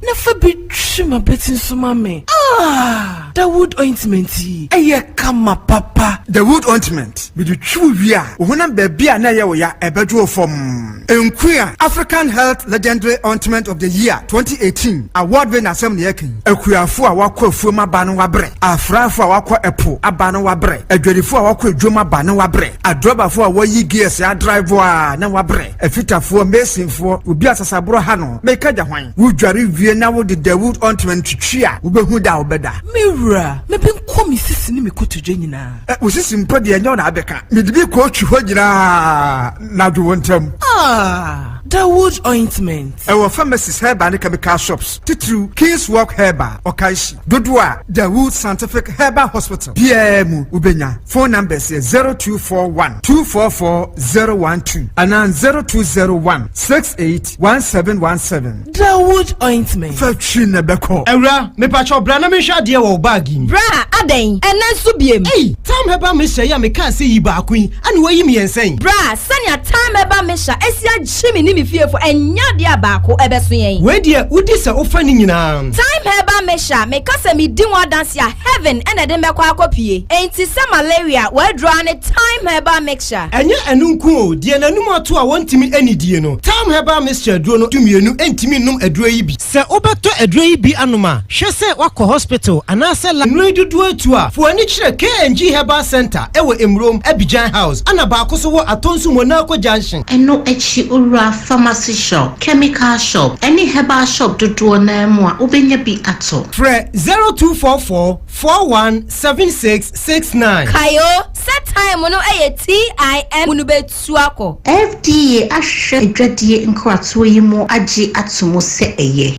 Na fa bi twi m'abati nso ma me. Ah! Dawood ointment yi, ɛyɛ kama papa. Dawood ointment, mede twi wo wie a, wo honam baabi a na ɛyɛ wo ya, ɛbɛdwo wo fam. Nkuya African Health Legendary Ointment of the Year 2018 award winner asɛm na yɛka yi. Akuafo a wɔakɔ afuom aba no wabrɛ, afrafo a wɔakɔ ɛpo aba no wabrɛ, adwadifo a wɔakɔ adwom aba no wabrɛ, adrɔbafo a wɔyi gears adrive a na wabrɛ, afitafoɔ, masonfoɔ, obi a sasaborɔ ha no, meka gya hwan? Wodware wie na wode Dawood ointment twitwi a, wobɛhu da a wobɛda. Me wura, mebe nkɔ me sisi ne me kotodwe nyinaa. Ɛ, wo sisi mpo deɛ ɛnyɛ wo na abɛka. Mede bi kɔɔtwi hɔ nyinaa na adwo wo ntam. Ah, Dawood ointment. Ɛwɔ pharmacies, herbal ne chemical shops, titiriw King's Walk Herbal, Okaishie. Dodoɔ a Dawood Scientific Herbal Hospital biara mu wobɛnya. Phone numbers yɛ 0241 244 012 anaa 0201 68 1717. Dawood ointment. Fa twi na ɛbɛkɔ. Awura, mepakyɛw bra na menhwɛ adeɛ wɔ wo bag yi mu. Bra, adɛn? Ɛnnɛ nso biem? Ei, Thyme Herbal Mixture yi a mekaa sɛ yi baako yi, ɛna woayi mmiɛnsa yi? Bra, sɛnea Thyme Herbal Mixture asi agye me ne me fiefo, ɛnyɛ adeɛ a baako ɛbɛso yɛn. Wei deɛ, wodi sɛ wofa ne nyinaa. Thyme Herbal Mixture, meka sɛ medi ho adanse a, heaven na ɛde me bɛkɔ akɔpue. Enti sɛ malaria, w'aduro ara ne Thyme Herbal Mixture. Ɛnyɛ ɛno nko o, deɛ n'anum ato a wɔntumi nnidie no, Thyme. Wɔnom herbal mixture aduro no dumienu ntumi nnom aduro yi bi. Sɛ wobɛtɔ aduro yi bi anom a, hwɛ sɛ woakɔ hospital anaasɛ lab. Nnuro yi dodoɔ atu a, fa w'ani kyerɛ KNG Herbal Centre wɔ Emurom, Abidjan House, ɛna baako nso wɔ Atonsu Monaco Junction. Ɛno akyi wowura pharmacy shop, chemical shop, ɛne herbal shop dodoɔ no ara mu a, wobɛnya bi atɔ. Frɛ 0244 41 76 69. Kae o, sɛ time no yɛ TIM no bɛtu akɔ. FDA ahwehwɛ adwadie nkratoɔ yi mu agye ato mu sɛ ɛyɛ.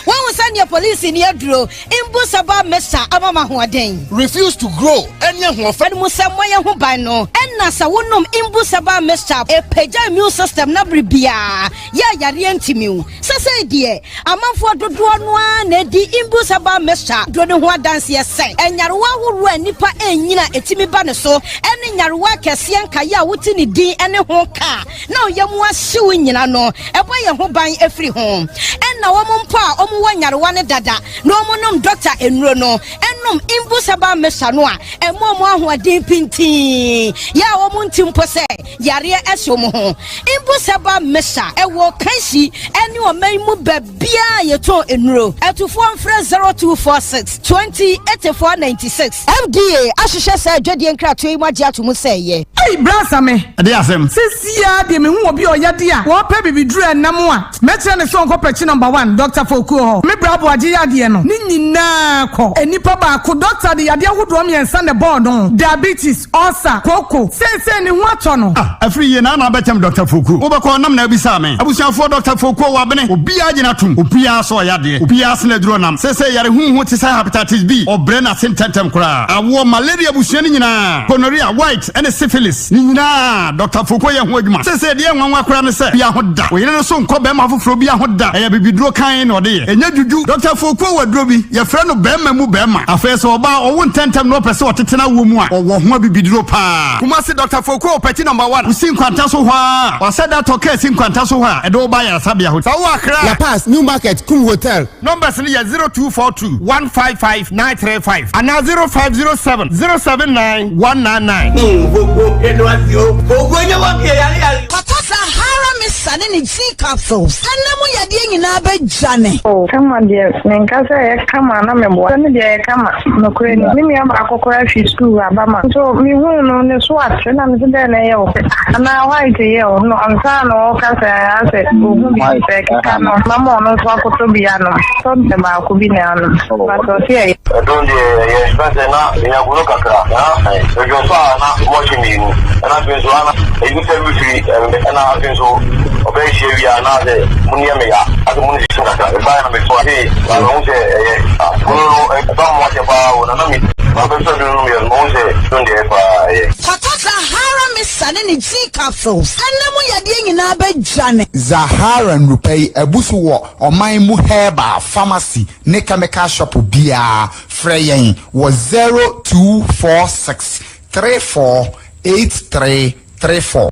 Woahu sɛdeɛ polisini aduro mbu sɛ ba mesa ama ma ahoɔden. Refuse to grow ɛne ahoɔfɛ. Mu sɛ mmɔ yɛn ho ban no ɛna sɛ wonom mbu sɛ ba mesa ɛpagya immune system na bere biara yɛ a yareɛ ntumi wo. Sesei deɛ, amanfoɔ dodoɔ no ara na ɛdi Imbus herbal mixture duro no ho adanseɛ sɛ nyarewa ahoroɔ a nnipa ɛnnyini a ɛtumi ba ne so ne nyarewa akɛseɛ nkaeɛ a wote ne din ne ho ka a na ɔyam ahye wo nyina no, ɛbɔ yɛn ho ban firi ho. Ɛna wɔn mpo a wɔwɔ nyarewa no dada na wɔnom dɔkta nnuro no nom Imbus herbal mixture no a, ɛma wɔn ahoɔden pintinn yɛ a wɔnte mpo sɛ Yareɛ ɛhyɛ wɔn ho. Mpo sɛ ba Mesa ɛwɔ Kanshi ɛne ɔman yi mu baabiara a yɛtɔn nnuro. Atufoɔ mfrɛ 0246 20 84 96. FDA ahwehwɛ saa adwadie nkratoɔ yi mu agye ato mu sɛ ɛyɛ. Ei bra Same. Ɛdeɛ asɛm. Sesiaa deɛ mehu obi a ɔyɛ de a wɔpɛ bibiduro ɛnam a mɛkyerɛ no sɛ ɔnkɔ pɛkyi number one Doctor Fokuo hɔ. Me bra Aboagye yadeɛ no ne nyinaa kɔ. Nnipa baako doctor de yadeɛ ahodoɔ mmiɛnsa na ɛbɔɔ no, diabetes, Ulcer, kooko, seesei ne ho atɔ no. Ah, afiri yie na na abɛkyɛm Doctor Fokuo. Wobɛkɔ nam na abisaa me. Abusuafoɔ Doctor Fokuo wabene. Obiara gyina tom. Obiara sɛ ɔyɛ adeɛ. Obiara sene aduro nam. Seesei yare huhu te sɛ hepatitis B. Ɔbrɛ n'ase ntɛntɛm koraa. Awoɔ, malaria abusua no nyinaa, gonorrhea, white, ɛne syphilis, ne nyinaa Doctor Fokuo yɛ ho adwuma. Seesei deɛ ɛnwanwa koraa ne sɛ, biara ho da. Wo yere no so nkɔ barima foforɔ biara ho da. Ɛyɛ abibiduro kann na ɔde yɛ. Ɛnyɛ dwudwu. Doctor Fokuo wɔ aduro bi, yɛfrɛ no barima mu barima. Afei sɛ ɔbaa ɔwo ntɛntɛm na ɔpɛ sɛ ɔtete n'awoɔ mu a, ɔwɔ ho abibiduro paa. Kumasi Doctor Fokuo Opɛti Number One, wosi Nkwanta so hɔ ara a, wasɛ da tɔ kaa si Nkwanta so hɔ a, ɛde wo ba ayaresabea hɔ. Sɛ wowɔ Accra a. La Paz, New Market, Kum Hotel. Numbers no yɛ 0242 155 935 anaa 0507 079 199. Kɔtɔ Sahara Mixture ne ne G capsules ɛna mu yadeɛ nyinaa bɛdwane. Oh kama deɛ menka sɛ ɛyɛ kama na meboa sɛ me deɛ ɛyɛ kama nokorɛ ni me nua baako koraa firi sukuu aba ma nso mehuu no ne so ate na mese dɛn na ɛyɛ wo anaa white yɛ wo no ansa na ɔka sɛ asɛ ɔhu bi sɛ ɛkeka no mama ɔno nso akɔtɔ bi anom tɔ deɛ baako bi na anom but ɔse ɛyɛ. Ɛdɔn deɛ ɛyɛ fɛ sɛ na menya gono kakra na mehwɛ so a na mɔhye mmienu ɛna afei nso ana ebi sɛ mefiri ɛna afei nso ɔbɛyɛ hyia wie a na sɛ mo nneɛ me ya asɛ mo ne sisi kakra ɛbaeɛ na meto ase na mehu sɛ ɛyɛ gono no ɛba mo akyɛ paa o na na me mabɛsɔ duro no mmiɛ no mehu sɛ dɔn deɛ paa ɛyɛ. Kɔtɔ Zahara Mixture ne ne G capsules ɛna mu yadeɛ nyinaa bɛdwane. Zahara nnurupɛ yi abu so wɔ ɔman mu herbal pharmacy ne chemical shop biara. Frɛ yɛn wɔ 0246 34 8334.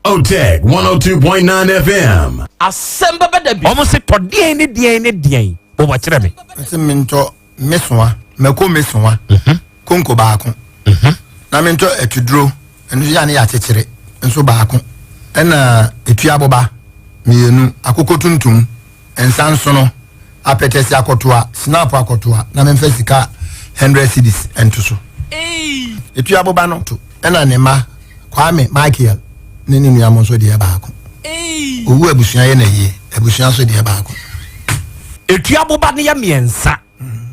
Otec 102.9 FM. Asɛm bɛba da bi. Wɔn se tɔ deɛn ne deɛn ne deɛn. Bobɔ kyerɛ me. Nti mentɔ mesoa mako mesoa mhm. konko baako mhm. na mentɔ atuduro ɛno nso yɛ ne yɛ akyekyere nso baako ɛna etu aboba mmienu akoko tuntum nsa nsono apɛtɛsi akɔtoa snap akɔtoa na memfa sika hundred cedis nto so etu aboba no to ɛna ne ma kwame michael ne ne nua mo nso deɛ baako owu abusua yɛ na yie abusua nso deɛ baako. Etu aboba no yɛ mmiɛnsa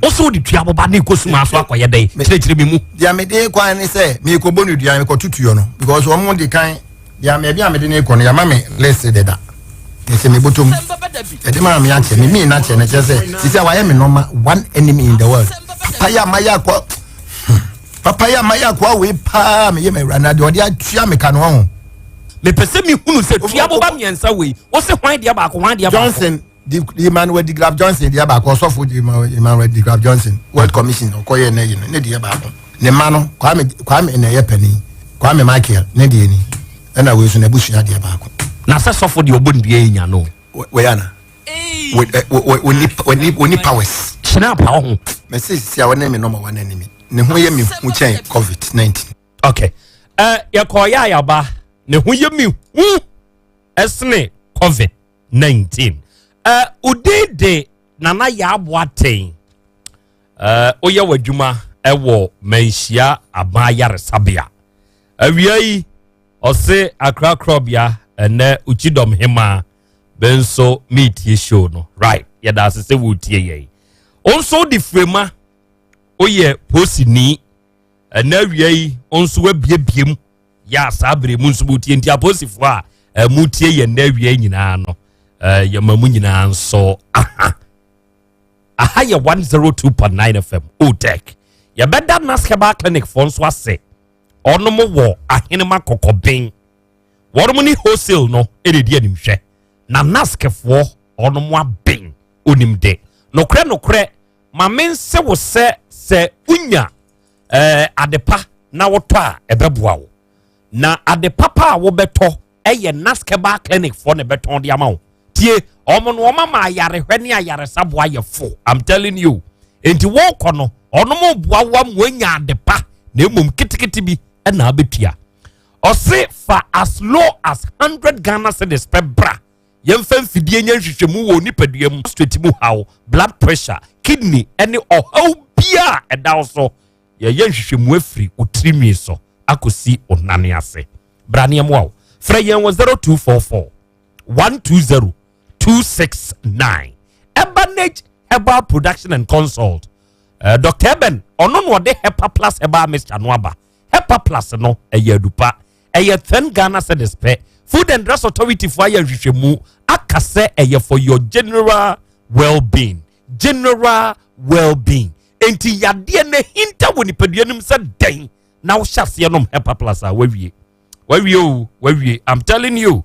wosɛ wode tua boba ne kɔ suma so akɔyɛ dɛn kyerɛkyerɛ me mu. Deɛ mede kwan ne sɛ mekɔbɔ no dua mekɔto tuo no because wɔn de kan deɛ baabi a mede ne kɔ no yɛama me list deda ɛsɛ mebɔtɔ mu ɛde maa me akyɛ me mii n'akyɛ no kyerɛ sɛ sisi a wayɛ me nɔma one enemy in the world papa yɛ a mayɛ akɔ papa yɛ a mayɛ akɔ awei paa meyɛ m'awura na deɛ ɔde atua me ka no ɔho. Mepɛ sɛ mehunu sɛ tua boba mmiɛnsa wei wose hwan deɛ baako hwan deɛ baako. Johnson Di Emmanuel de Graff Johnson deɛ baako ɔsɔfo di Emmanuel de Graff Johnson World Commission ɔkɔyɛ ne yi no ne deɛ baako ne mma no Kwame Kwame na ɛyɛ panin Kwame Michael ne deɛ ni ɛna wei nso n'abusua deɛ baako. Na sɛ sɔfo deɛ ɔbɔ ne dua yɛ nya no. Wɔyɛ ana wɔni powers. Hyena apa ho. Mɛsɛ sisi a wɔne me nɔma wɔn anim ne ho yɛ me hu kyɛn covid 19. Okay. Uh, yɛkɔɔ yɛ ayaba. Ne ho yɛ me hu ɛsene covid 19. Uh, Odin de Nana Yaa Boateng. Uh, woyɛ w'adwuma ɛwɔ Manhyia Aban Ayaresabea. Awia yi, ɔse Accra Korɔbea ɛnɛ Ukyidɔm Hemaa bɛ nso meetie show no. Right, yɛda ase sɛ wotie yɛn. Wo nso wode firema, woyɛ posini. Ɛnɛ awia yi, wo nso wabiebie mu. Yɛ a saa bere mu nso motie nti apolisifoɔ a motie yɛn nnɛ awia nyinaa no yɛma mu nyinaa nso aha aha yɛ 102.9 fm otec yɛbɛda nas herbal clinic foɔ nso ase ɔnom wɔ ahenema kɔkɔben wɔnom ne wholesale no ɛredi animhwɛ na naskfoɔ ɔnom aben onim de nokorɛ nokorɛ ma mense wo sɛ sɛ wonya ɛɛ adepa na wotɔ a ɛbɛboa wo na ade papa a wobɛtɔ ɛyɛ naskeba clinic foɔ na ɛbɛtɔn de ama wo tie ɔmo no ɔmo ama ayarehwɛ ne ayaresaboa yɛ fo i'm telling you nti wɔkɔ no ɔno mo boa wo ama woanya adepa na mmom ketekete bi ɛna abɛtua ɔse fa as low as 100 ghana cedis pɛ bra yɛmfa mfidie nyɛ nhwehwɛmu wɔ nipadua mu straight mu haw blood pressure kidney ɛne ɔhaw bia ɛda wo so yɛyɛ nhwehwɛmu afiri wo tirinwi so akɔsi wo nane ase bra ne ɛmoa wo frɛ yɛn wɔ 0244 120 269 Ebanage Herbal Production and Consult uh, Dr. Eben ɔno na ɔde Hepa Plus Herbal Mixture no aba Hepa Plus no ɛyɛ adupa ɛyɛ 10 Ghana cedis pɛ Food and Drugs Authority fo ayɛ nhwehwɛmu aka sɛ ɛyɛ for your general well-being general well-being enti yadeɛ no hinta wɔ nipadua no mu sɛ dɛn na wohyɛ aseɛ nom hepa plus a wawie wawie o wawie i'm telling you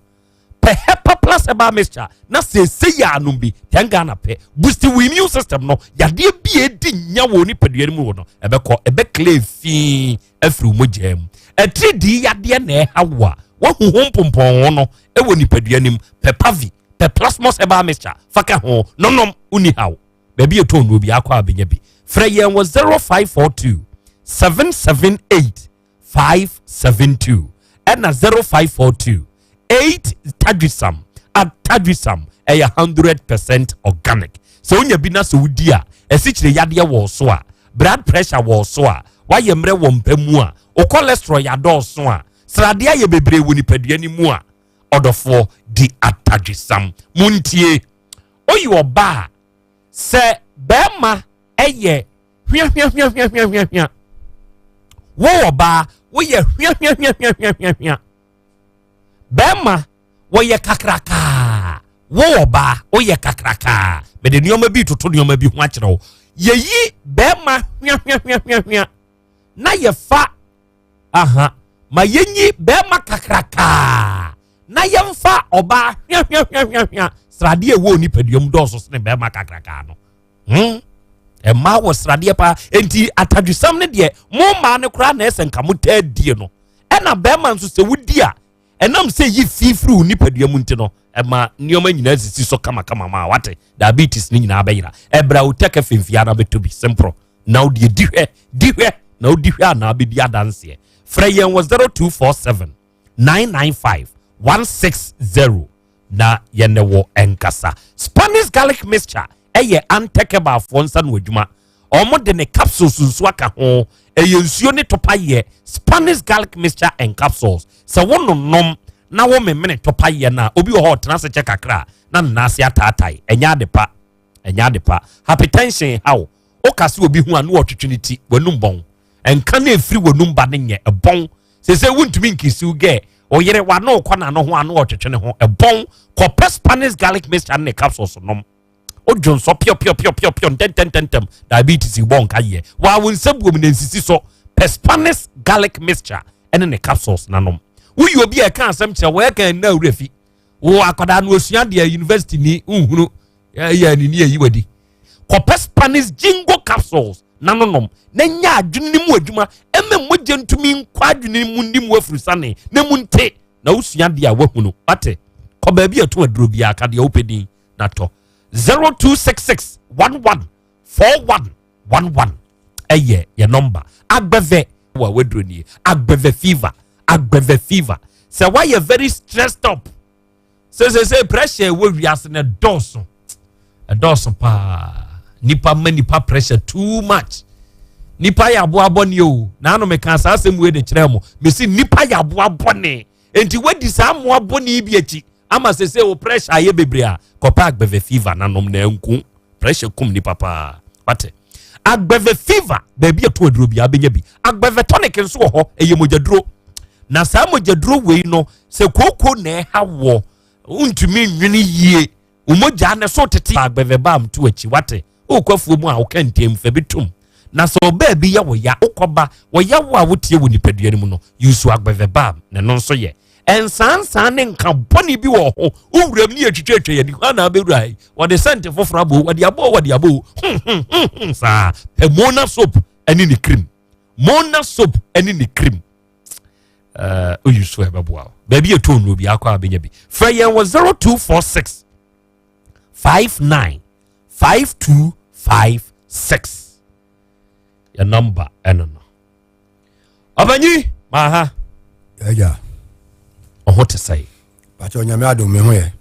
pɛ hepa plus herbal mixture na seesei yɛ anom bi 10 ghana pɛ boost wo immune system no yadeɛ bi a ɛdi nya wɔ nipadua no mu wɔ no ɛbɛkɔ ɛbɛclear fii afiri wo mogyaa mu atiridii yadeɛ na ɛha wo a wahu ho mpompɔn ho no ɛwɔ nipadua no mu pɛ pavi pɛ plasmos herbal mixture fa ka ho nonom wonni haw baabi yɛtɔn no obi akɔ a bɛnya bi frɛ yɛn wɔ 0542 778 572 ɛna 0542 8 tadwisam atadwisam ɛyɛ 100% organic sɛ wonya bi na sɛ wodi a ɛsikyire yadeɛ wɔ so a blood pressure wɔ so a wayɛ mmerɛ wɔ mpa mu a wo cholesterol yɛ adɔɔso a sradeɛ ayɛ bebree wɔ nipadua no mu a ɔdɔfoɔ di atadwisam montie woyɛ ɔbaa sɛ bɛrima ɛyɛ hwiahwiahwiahwiahwia wo ɔbaa woyɛ hwiahwiahwiahwiahwia bɛrima wɔyɛ kakrakaa wo ɔbaa woyɛ kakrakaa mede nneɛma bi toto nneɛma bi ho akyerɛ wo yɛyi bɛrima hwiahwiahwiahwia na yɛfa aha ma yɛnyi bɛrima kakrakaa na yɛmfa ɔbaa hwiahwiahwiahwia sradeɛ ɛwɔ nipadua mu dɔɔso sene bɛrima kakrakaa no hmm? Mmaa wɔ sradeɛ paa nti atadwesam no deɛ mo mmaa no koraa na ɛsɛ nka mo taa die no ɛna bɛrima nso sɛ wodi a ɛnam sɛ yi fi firi wo nipadua mu nti no ɛma nneɛma nyinaa sisi so kamakama ma wate diabetes ne nyinaa bɛyera ɛbrɛ wo tɛkɛ fimfia na bɛtɔ bi simple na wode di hwɛ di hwɛ na wodi hwɛ anaa bɛdi adanseɛ frɛ yɛn wɔ 0247 995 160 na yɛne wɔ nkasa spanish garlic mixture ɛyɛ antɛkɛbaafoɔ nsa no adwuma ɔmo de ne capsules nso aka ho ɛyɛ nsuo ne topa yɛ spanish garlic mixture and capsules sɛ wononom na wo memene topa yɛ no a obi wɔ hɔ ɔtena ase kyɛ kakra a na ne nan ase ataatae ɛnyɛ ade pa ɛnyɛ ade pa hypertension haw woka sɛ obi ho a na wɔtwetwe ne ti w'anum bɔn nka na ɛfiri w'anum ba no nyɛ ɛbɔn sɛ sɛ wontumi nkisiw gɛ ɔyere w'ano kɔ n'ano ho ano ɔtwetwe ne ho ɛbɔn kɔpɛ spanish garlic mixture ne capsules nom wodwo nsɔ piɔpiɔpiɔpiɔ ntɛntɛntɛntɛm diabetes bɔ nka yɛ waa wo nsa buom na nsisi so pɛ spanish garlic mixture ɛne ne capsules nanom woyɛ obi a ɛka asɛm kyerɛ wɔyɛ kan nna awura fi wo akwadaa no osua deɛ university ni nhunu ɛyɛ ne ni ayi wadi kɔpɛ spanish jingo capsules nanonom na nya adwene ne mu adwuma ɛmɛ mogya ntumi nkɔ adwene mu ni mu afurusane na mu nte na wosua deɛ a wahunu wate kɔ baabi a ɛto aduro biara ka deɛ wopɛ din na tɔ 0266 11 41 11 ɛyɛ yɛ nɔmba agbɛvɛ wɔ waduro nie agbɛvɛ fever agbɛvɛ fever Sɛ woayɛ very stressed up, sesese pressure ɛwɔ wiase no ɛdɔɔso, ɛdɔɔso paa. Nipa ma nipa pressure too much. Nipa yɛ aboa bɔne o. Naano meka saa asɛm wei de kyerɛ mo. Mesi nipa yɛ aboa bɔne. Enti wadi saa mmoa bɔne yi bi akyi ama sese wo pressure ayɛ bebree a, kɔpɛ agbɛvɛ fever nanom na ɛnku pressure kum nipa paa. Wate? Agbɛvɛ fever baabi a ɛto aduro bi abɛnya bi. Agbɛvɛ tonic nso wɔ hɔ, ɛyɛ mogyaduro. Na saa mogyaduro wei no, sɛ kooko na ɛha wɔ, wontumi nwene yie, wo mogya no so tete. Agbɛvɛ bam to akyi, wate? Wokɔ afuo mu a woka ntɛm fa bi tom. Na sɛ ɔbaa bi yɛ wo ya, wokɔba wɔyɛ wo a wotie wɔ nipadua no mu no, yusu agbɛvɛ bam na ɛno nso yɛ. Nsansan ne nka bɔne bi wɔ ho, wowuram ne yɛtwitwatwa yɛde hɔ na abɛwura yi, wɔde sɛnte foforɔ abɔ, wɔde abɔ, wɔde abɔ hmm saa. Pɛ Mona soap ɛne ne cream, Mona soap ɛne ne cream, oyi so ɛbɛboa wo. Baabi yɛ tɔn bi akɔ abɛnya bi. Frɛ yɛn wɔ 0246 59 5256, yɛ number ɛno no. Ɔbanyi maaha. Ɛgya. Ɔho te sɛ? Pakyɛ, Onyame adom, me ho yɛ.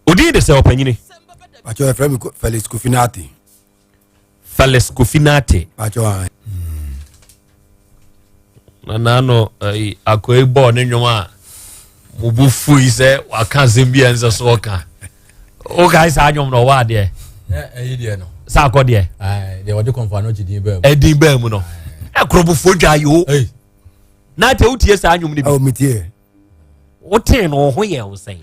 Odin de sɛ, ɔpanyini? Pakyɛ, yɛfrɛ me Felix Kofi Nate. Felix Kofi Nate. Pakyɛ wa. Na naano akɔyi bɔɔ ne nnwom a mo bo fui sɛ waka asɛm bi a ɛnsɛ so ɔka. Wokae saa nnwom no, ɔwɔ adeɛ ɛyi deɛ no. Sɛ akɔ deɛ. Deɛ wɔde kɔnfa no gye din bɛɛ mu. Ɛdin bɛɛ mu no, ɛkorɔbofoɔ dwa yi o. Na ate wotie saa nnwom no bi? Ɔ metie. Wotee no, wo ho yɛ wo sɛn?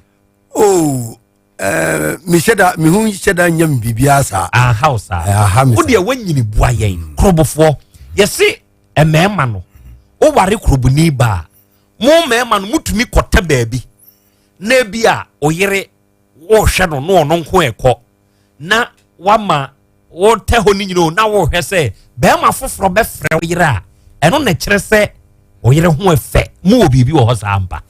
Oh, mehyɛ da, me ho hyɛ da nyɛ me biribiara saa. Aha wo saa. Aha me. Wo deɛ woanyini boa yɛn korɔbofoɔ. Yɛse mmarima no, woware korɔboni ba a, mo mmarima no motumi kɔtɛ baabi na ebi a oyere wɔrehwɛ no na ɔno nko ɛkɔ na wama wɔtɛ hɔ no nyina o, na wɔrehwɛ sɛ bɛrima foforɔ bɛfrɛ wo yere a, ɛno na ɛkyerɛ sɛ ɔyere ho ɛfɛ. Mu wɔ biribi wɔ hɔ saa mpa.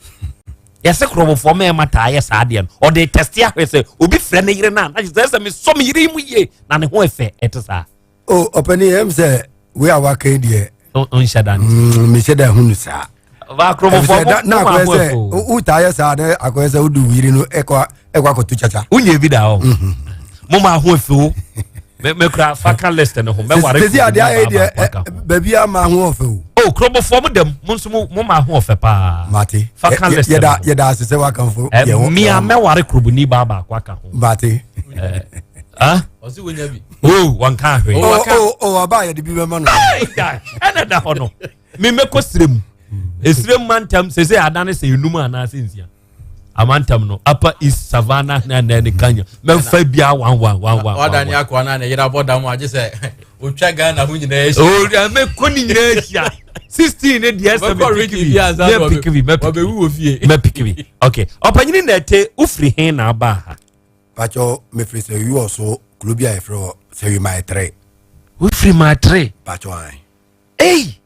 Yɛsɛ korɔbofoɔ mmarima taa yɛ saa adeɛ no, ɔde tɛste ahwɛ sɛ obi frɛ ne yere no a, na kyerɛ sɛ mesɔ me yere yi mu yie na ne ho ɛfɛ. Ɛte saa? O ɔpɛni, ɛm sɛ wei a waka yi deɛ. Nhyɛ da. Mehyɛ da hu no saa. Akorɔbofoɔ mo na mo akɔyɛ ho sɛ ɛfɛ o. wotaa yɛ saa na akɔyɛ sɛ wode wo yere no ɛkɔ ɛkɔ akɔto kyakya. Wonyɛ bi da hɔ. Mo ma ho ɛfɛ o. Me kura faka list ne ho. Mɛware sɛsi adeɛ ayɛ korɔboni deɛ baako aka ho. Baabi a ma ho ɔfɛ o. O korɔbofoɔ mo dɛm, mo nso mo ma ho ɔfɛ paa. Mate. Faka list ne yɛda ho. Yɛda ase sɛ wakamfo yɛn ho. Mmea mɛware korɔboni baa baako aka ho. Mate. Ah? Ɔsi wonya bi. O wɔn ka ahwɛ. O o o ɔba yɛde bi bɛma no. Ɛna da hɔ no, me mɛkɔ sirem. Esirem mantam sese adane sɛ enum anaasɛ nsia. Amantam no, Upper East, Savannah na na ne Kanya. Mɛmfa bia one one one one. Ɔda ne akɔ na ne yere abɔ dam agye sɛ otwa Ghana ho nyinaa ahyia. O mɛkɔ ne nyinaa ahyia. 16 ne deɛ sɛ Ɔbɛkɔ mɛ region piki bi ansa bi na mɛ piki bi mɛ piki ɔbɛwu wɔ fie. bi mɛ piki bi. Okay, ɔpanyini na ɛte, wofiri he na aba ha? Pakyɛ, mefiri sɛ wi so kuro bi a yɛfrɛ hɔ sɛ wi maetere. Wofiri Maatere? Pakyɛ an. Ei,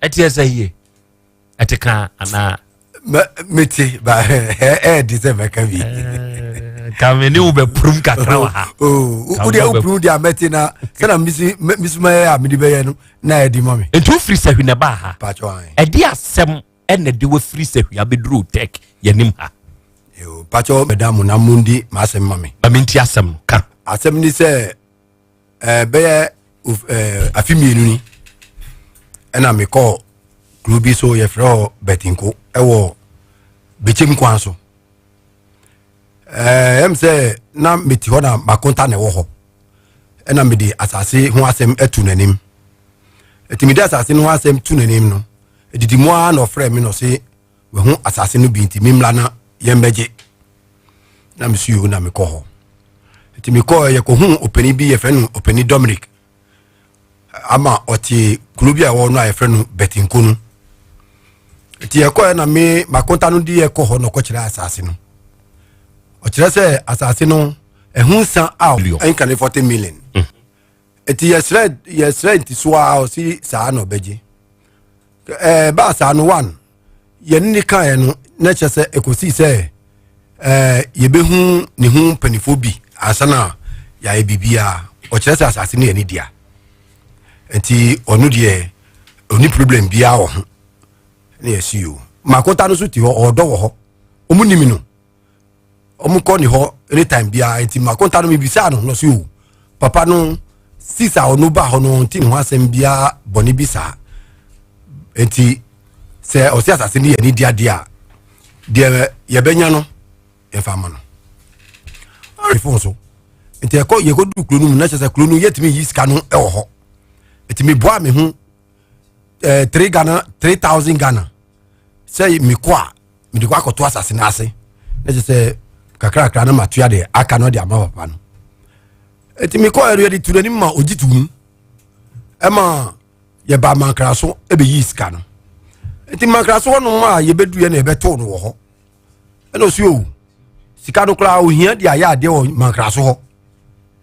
ɛteɛ sɛ yie ɛte ka anaa? Mete ba ɛɛdi sɛ mɛka bi. Ka me ne wo bɛpurum kakra wɔ ha. Wodeɛ wopurum deɛ a mɛte na sɛna mesoma yɛ a mede bɛyɛ no na ɛdi ma me. Nti wofiri Sahwi na ɛbaa ha? Pakyɛ an. Ɛde asɛm ɛna de wafiri Sahwi abɛduru tech yɛnim ha? Pakyɛ, mɛda mo na mondi m'asɛm ma me. Ma menti asɛm no ka. Asɛm ni sɛ bɛyɛ afe 2 ni ɛna mekɔɔ kuro bi so, yɛfrɛ hɔ Bɛtinko, ɛwɔ Bɛkyɛm kwan so. Ɛm sɛ na mete hɔ na makonta na ɛwɔ hɔ, ɛna mede asase ho asɛm atu n'anim. Ɛti mede asase no ho asɛm tu n'anim no, ɛdidi mu ara na ɔfrɛ me na ɔse wahu asase no bi, nti memmra na yɛmbɛgye. Na meso yo, na mekɔ hɔ. Nti mekɔɔ, yɛkɔhu ɔpanin bi, yɛfrɛ no ɔpanin Dominic, ama ɔte kuro bi a ɛwɔ no a yɛfrɛ no Bɛtinko no. Nti yɛkɔɛ na me makonta no de yɛkɔ hɔ na ɔkɔkyerɛ asase no. Ɔkyerɛ sɛ asase no ɛho nsa a ɛnka ne 40 million. Nti yɛsrɛ nti so a ɔsi saa na ɔbɛgye. Baa saa no one yɛne ne kaeɛ no na kyerɛ sɛ ɛkɔsii sɛ yɛbɛhu ne ho mpanimfoɔ bi ansa na yɛayɛ biribiara. Ɔkyerɛ sɛ asase no yɛ ne dea, nti ɔno deɛ ɔni problem biara wɔ ho. Na yɛsi o. Makonta no so te hɔ, ɔdɔ wɔ hɔ, ɔmo nim no, ɔmo kɔ ne hɔ anytime biara. Nti makonta no mebisa no no so o, papa no sisa ɔno ba hɔ no nti ne ho asɛm biara bɔne bi saa. Nti sɛ ɔsi asase no yɛ ne di adeɛ a, deɛ yɛbɛnya no yɛfa ama no fon so. Nti ɛkɔ yɛkɔduru kuro no mu na kyerɛ sɛ kuro no yɛtumi yi sika no ɛwɔ hɔ. Nti meboa me ho 3 Ghana, 3,000 Ghana sɛ mekɔ a mede kɔ akɔto asase no ase na kyerɛ sɛ kakrakra no matua deɛ aka no de ama papa no. Nti mekɔ ɛno yɛde tu n'anim ma ɔgye to mu ɛma yɛba Mankra so ɛbɛyi sika no. Nti Mankra so hɔnom a yɛbɛdu yɛ na yɛbɛtoo no wɔ hɔ, ɛna ɔsi o, sika no koraa ohia de ayɛ adeɛ wɔ Mankra so hɔ,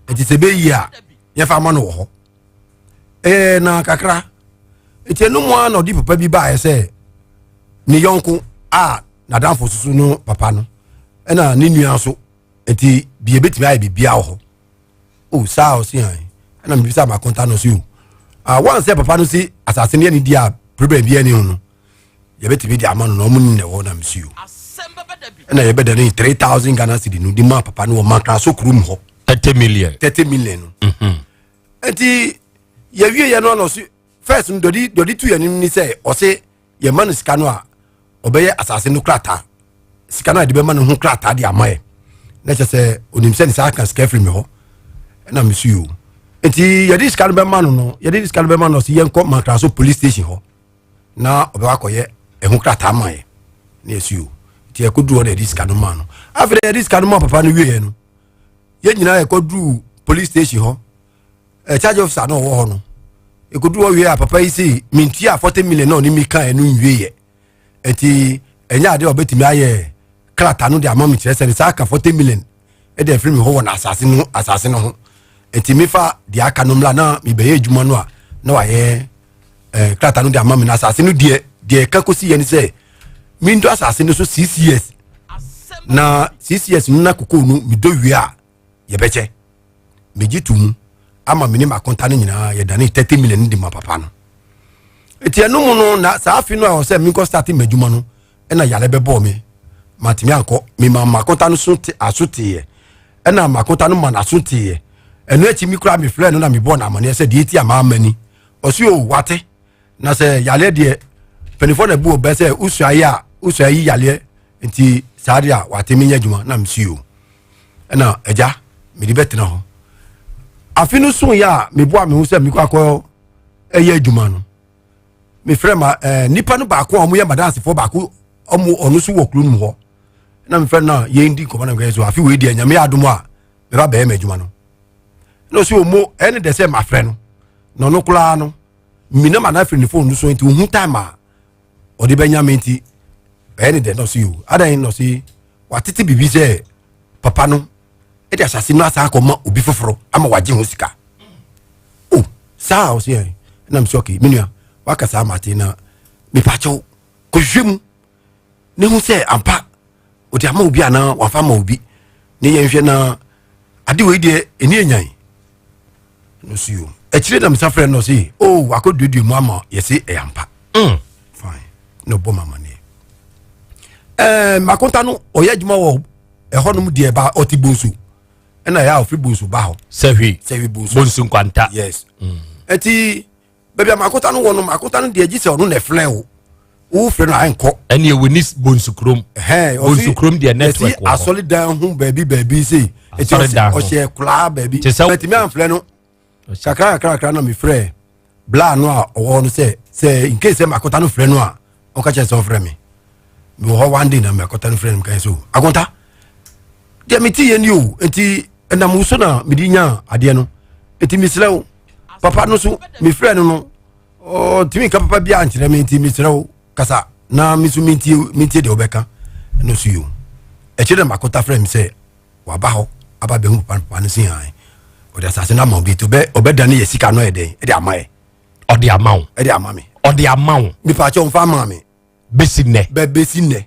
nti sɛ ɛbɛyi a yɛfa ama no wɔ hɔ. Na kakra nti ɛno mu a na ɔde papa bi baeɛ sɛ ne yɔnko a n'adamfo soso no papa no ɛna ne nua nso, nti bie bɛtumi ayɛ biribiara wɔ hɔ o. Saa ɔsi han ɛna mebisa makonta no so o, ah, wɔn sɛ papa no si asase no yɛ ne di a problem bi ɛne ho no, yɛbɛtumi de ama no na ɔmo ne wɔ na mesi o. Ɛna yɛbɛda ne 3,000 Ghana cedi no de ma papa no wɔ Mankra so kurom hɔ. 30 million. 30 million no. Nti yɛwie yɛ no ana ɔsi first no dɔdi tu yɛn ni sɛ ɔsi yɛma no sika no a ɔbɛyɛ asase no krataa, sika no a yɛde bɛma no ho krataa de ama yɛ, na kyerɛ sɛ onim sɛ ne saa ka sika firi mi hɔ. Ɛna mi so yi o, nti yɛde sika no bɛma no, yɛde sika no bɛma no, ɔsi yɛnkɔ Mankra so police station hɔ na ɔbɛkɔ akɔyɛ ɛho krataa ma yɛ. Na yɛsi o, nti yɛkɔduru hɔ na yɛde sika no ma no. Afei yɛde sika no ma papa no wieɛ no, yɛn nyinaa yɛkɔduru police station hɔ, charge officer na ɔwɔ hɔ no, yɛkɔduru hɔ wie a, papa yi si mentua 40 million na ɔne mi ka ɛno nwie yɛ, nti ɛnyɛ adeɛ a ɔbɛtumi ayɛ krataa no de ama mi kyerɛ sɛ ne saa ka 40 million ɛde afiri mi hɔ wɔ n'asase no asase no ho, nti mefa deɛ aka no mmra na mebɛyɛ adwuma no a na wayɛ krataa no de ama mi. Na asase no deɛ ɛka kɔsi yɛ ne sɛ mendɔ asase no so 6 years, na 6 years no na kokoo no medɔ wie a yɛbɛkyɛ. Megye to mu ama me ne makonta no nyinaa yɛdane 30 million de ma papa no. Nti ɛno mu no na saa afe no a ɔsɛ menkɔ start m'adwuma no, ɛna yare bɛbɔɔ me, matumi ankɔ. Mema makonta no so te aso teeɛ, ɛna makonta no ma n'aso teeɛ. Ɛno akyi mi koraa mefrɛ no na mebɔɔ no amanneɛ sɛ deɛ ɛti a maama ni. Ɔse o, wate, na sɛ yareɛ deɛ mpanimfoɔ na bu ɔbɛ sɛ wosua yi a wosua yi yareɛ, nti saa deɛ a wate menyɛ adwuma na mesi o. Ɛna agya mede bɛtena hɔ afe no so yɛ a meboa me ho sɛ mekɔ akɔ ɛyɛ adwuma no. Mefrɛ ma nipa no baako a wɔyɛ madansefoɔ baako, ɔmo ɔno nso wɔ kuro no mu hɔ, na mefrɛ no a yɛn di nkɔmɔ na mekɛ so afe wei deɛ Nyame yɛ adom a mɛba bɛyɛ m'adwuma no. Na ɔsi ɔmo ɛne dɛ sɛ mafrɛ no na ɔno koraa no mina ma na afiri ne phone no so, nti ohun time a ɔde bɛnya me, nti ɛyɛ ne dɛ. Na ɔsi o, adan na ɔsi watete biribi sɛ papa no ɛde asase no asa akɔma obi foforɔ ama wagye ho sika o. Saa ɔsi yɛn ɛna mi sɛ ɔkè, me nua waka saa mate na mipakyɛw kɔhwehwɛ mu ne ho sɛ ampa ɔde ama obi anaa wafa ama obi ne yɛnhwɛ na ade wei deɛ ɛni enyan no so yo. Akyire na mesa frɛ no sɛ o wakɔ duadua mu ama yɛse ɛyɛ ampa. Fine, na ɔbɔ ma amaneɛ. Makonta no ɔyɛ adwuma wɔ ɛhɔnom deɛ ba ɔte Bonsu, ɛna ɛyɛ a ɔfiri Bonsu ba hɔ. Sɛhwi. Sɛhwi Bonsu. Bonsu Nkwanta. Yes. Ɛti baabi a makonta no wɔ no, makonta no deɛ gye sɛ ɔno na ɛfrɛ wo, wo frɛ no a ɛnkɔ. Ɛne ɛwɔ ni Bonsu kurom. Bonsu kurom deɛ network wɔ hɔ. Asɔredan ho baabi baabi sei. Ɛti ɔhyɛ koraa baabi. Mɛtumi amfrɛ no kakra kakra kakra na mefrɛ bla no a ɔwɔ hɔ no sɛ in case sɛ makonta no frɛ no a ɔka kyerɛ sɛ ɔfrɛ me. Mewɔ hɔ one day na makonta no frɛ no, meka sɛ o akonta deɛ mete yɛ ni o, nti ɛnam wo so na mede nya adeɛ no, nti mesrɛ wo papa no so mefrɛ no, ɔntumi nka papa bi ankyerɛ me, nti mesrɛ wo kasa na me nso mentie mentie deɛ wobɛka ɛno so yo. Ɛkyerɛ na makota frɛ me sɛ waba hɔ aba bɛhu papa no, papa no si han ɔde asase no ama obi, nti ɔbɛdane yɛ sika no ɛdɛn ɛde ama yɛ. Ɔde ama wo. Ɛde ama me. Ɔde ama wo. Nipa kyɛ ɔmfa ama me. Bɛsi nnɛ. Bɛ bɛsi nnɛ.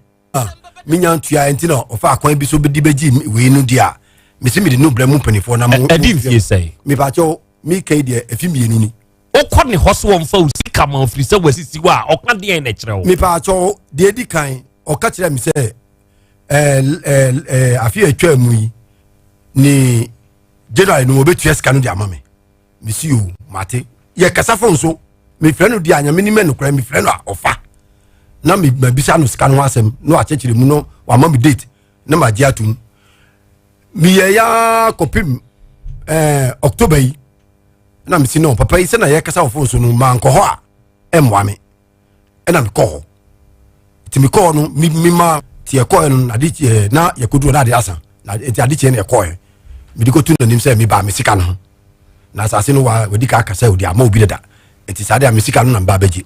Menya ntua nti na ɔfa akwan bi so de bɛgye wei no di a mesi mede no brɛ mu mpanimfoɔ na mo. Ɛdi mfie sɛn? Nipa kyɛ meka yi deɛ ɛfi 2 ni. Wokɔ ne hɔ so wɔmfa wo sika ma ofiri sɛ wasisi wo a, ɔka deɛn na ɛkyerɛ wo? Mepaakyɛw, deɛ edi kan ɔka kyerɛ me sɛ ɛɛ ɛɛ ɛɛ afe a atwa mu yi ne January no wɔbɛtua sika no de ama me. Mesi o mate. Yɛ kasa fon so mefrɛ no di a nyame nim nokorɛ mefrɛ no a ɔfa na mabisa no sika no ho asɛm na wakyɛkyerɛ mu no wama me date na magye atom. Meyɛ ya kɔpem ɛɛ October yi na mesi no papa yi sɛ na yɛkasa wɔ fon so no mankɔ hɔ a ɛmmoa me ɛna mekɔ hɔ nti mekɔ hɔ no mema nti yɛkɔɛ no na ade kyɛ na yɛkɔduru na ade asa na nti ade kyɛ na yɛkɔɛ mede kɔtu n'anim sɛ mebaa me sika no ho na asase no wa wadi ka aka sɛ ɔde ama obi dada nti saa de a me sika no na meba abɛgye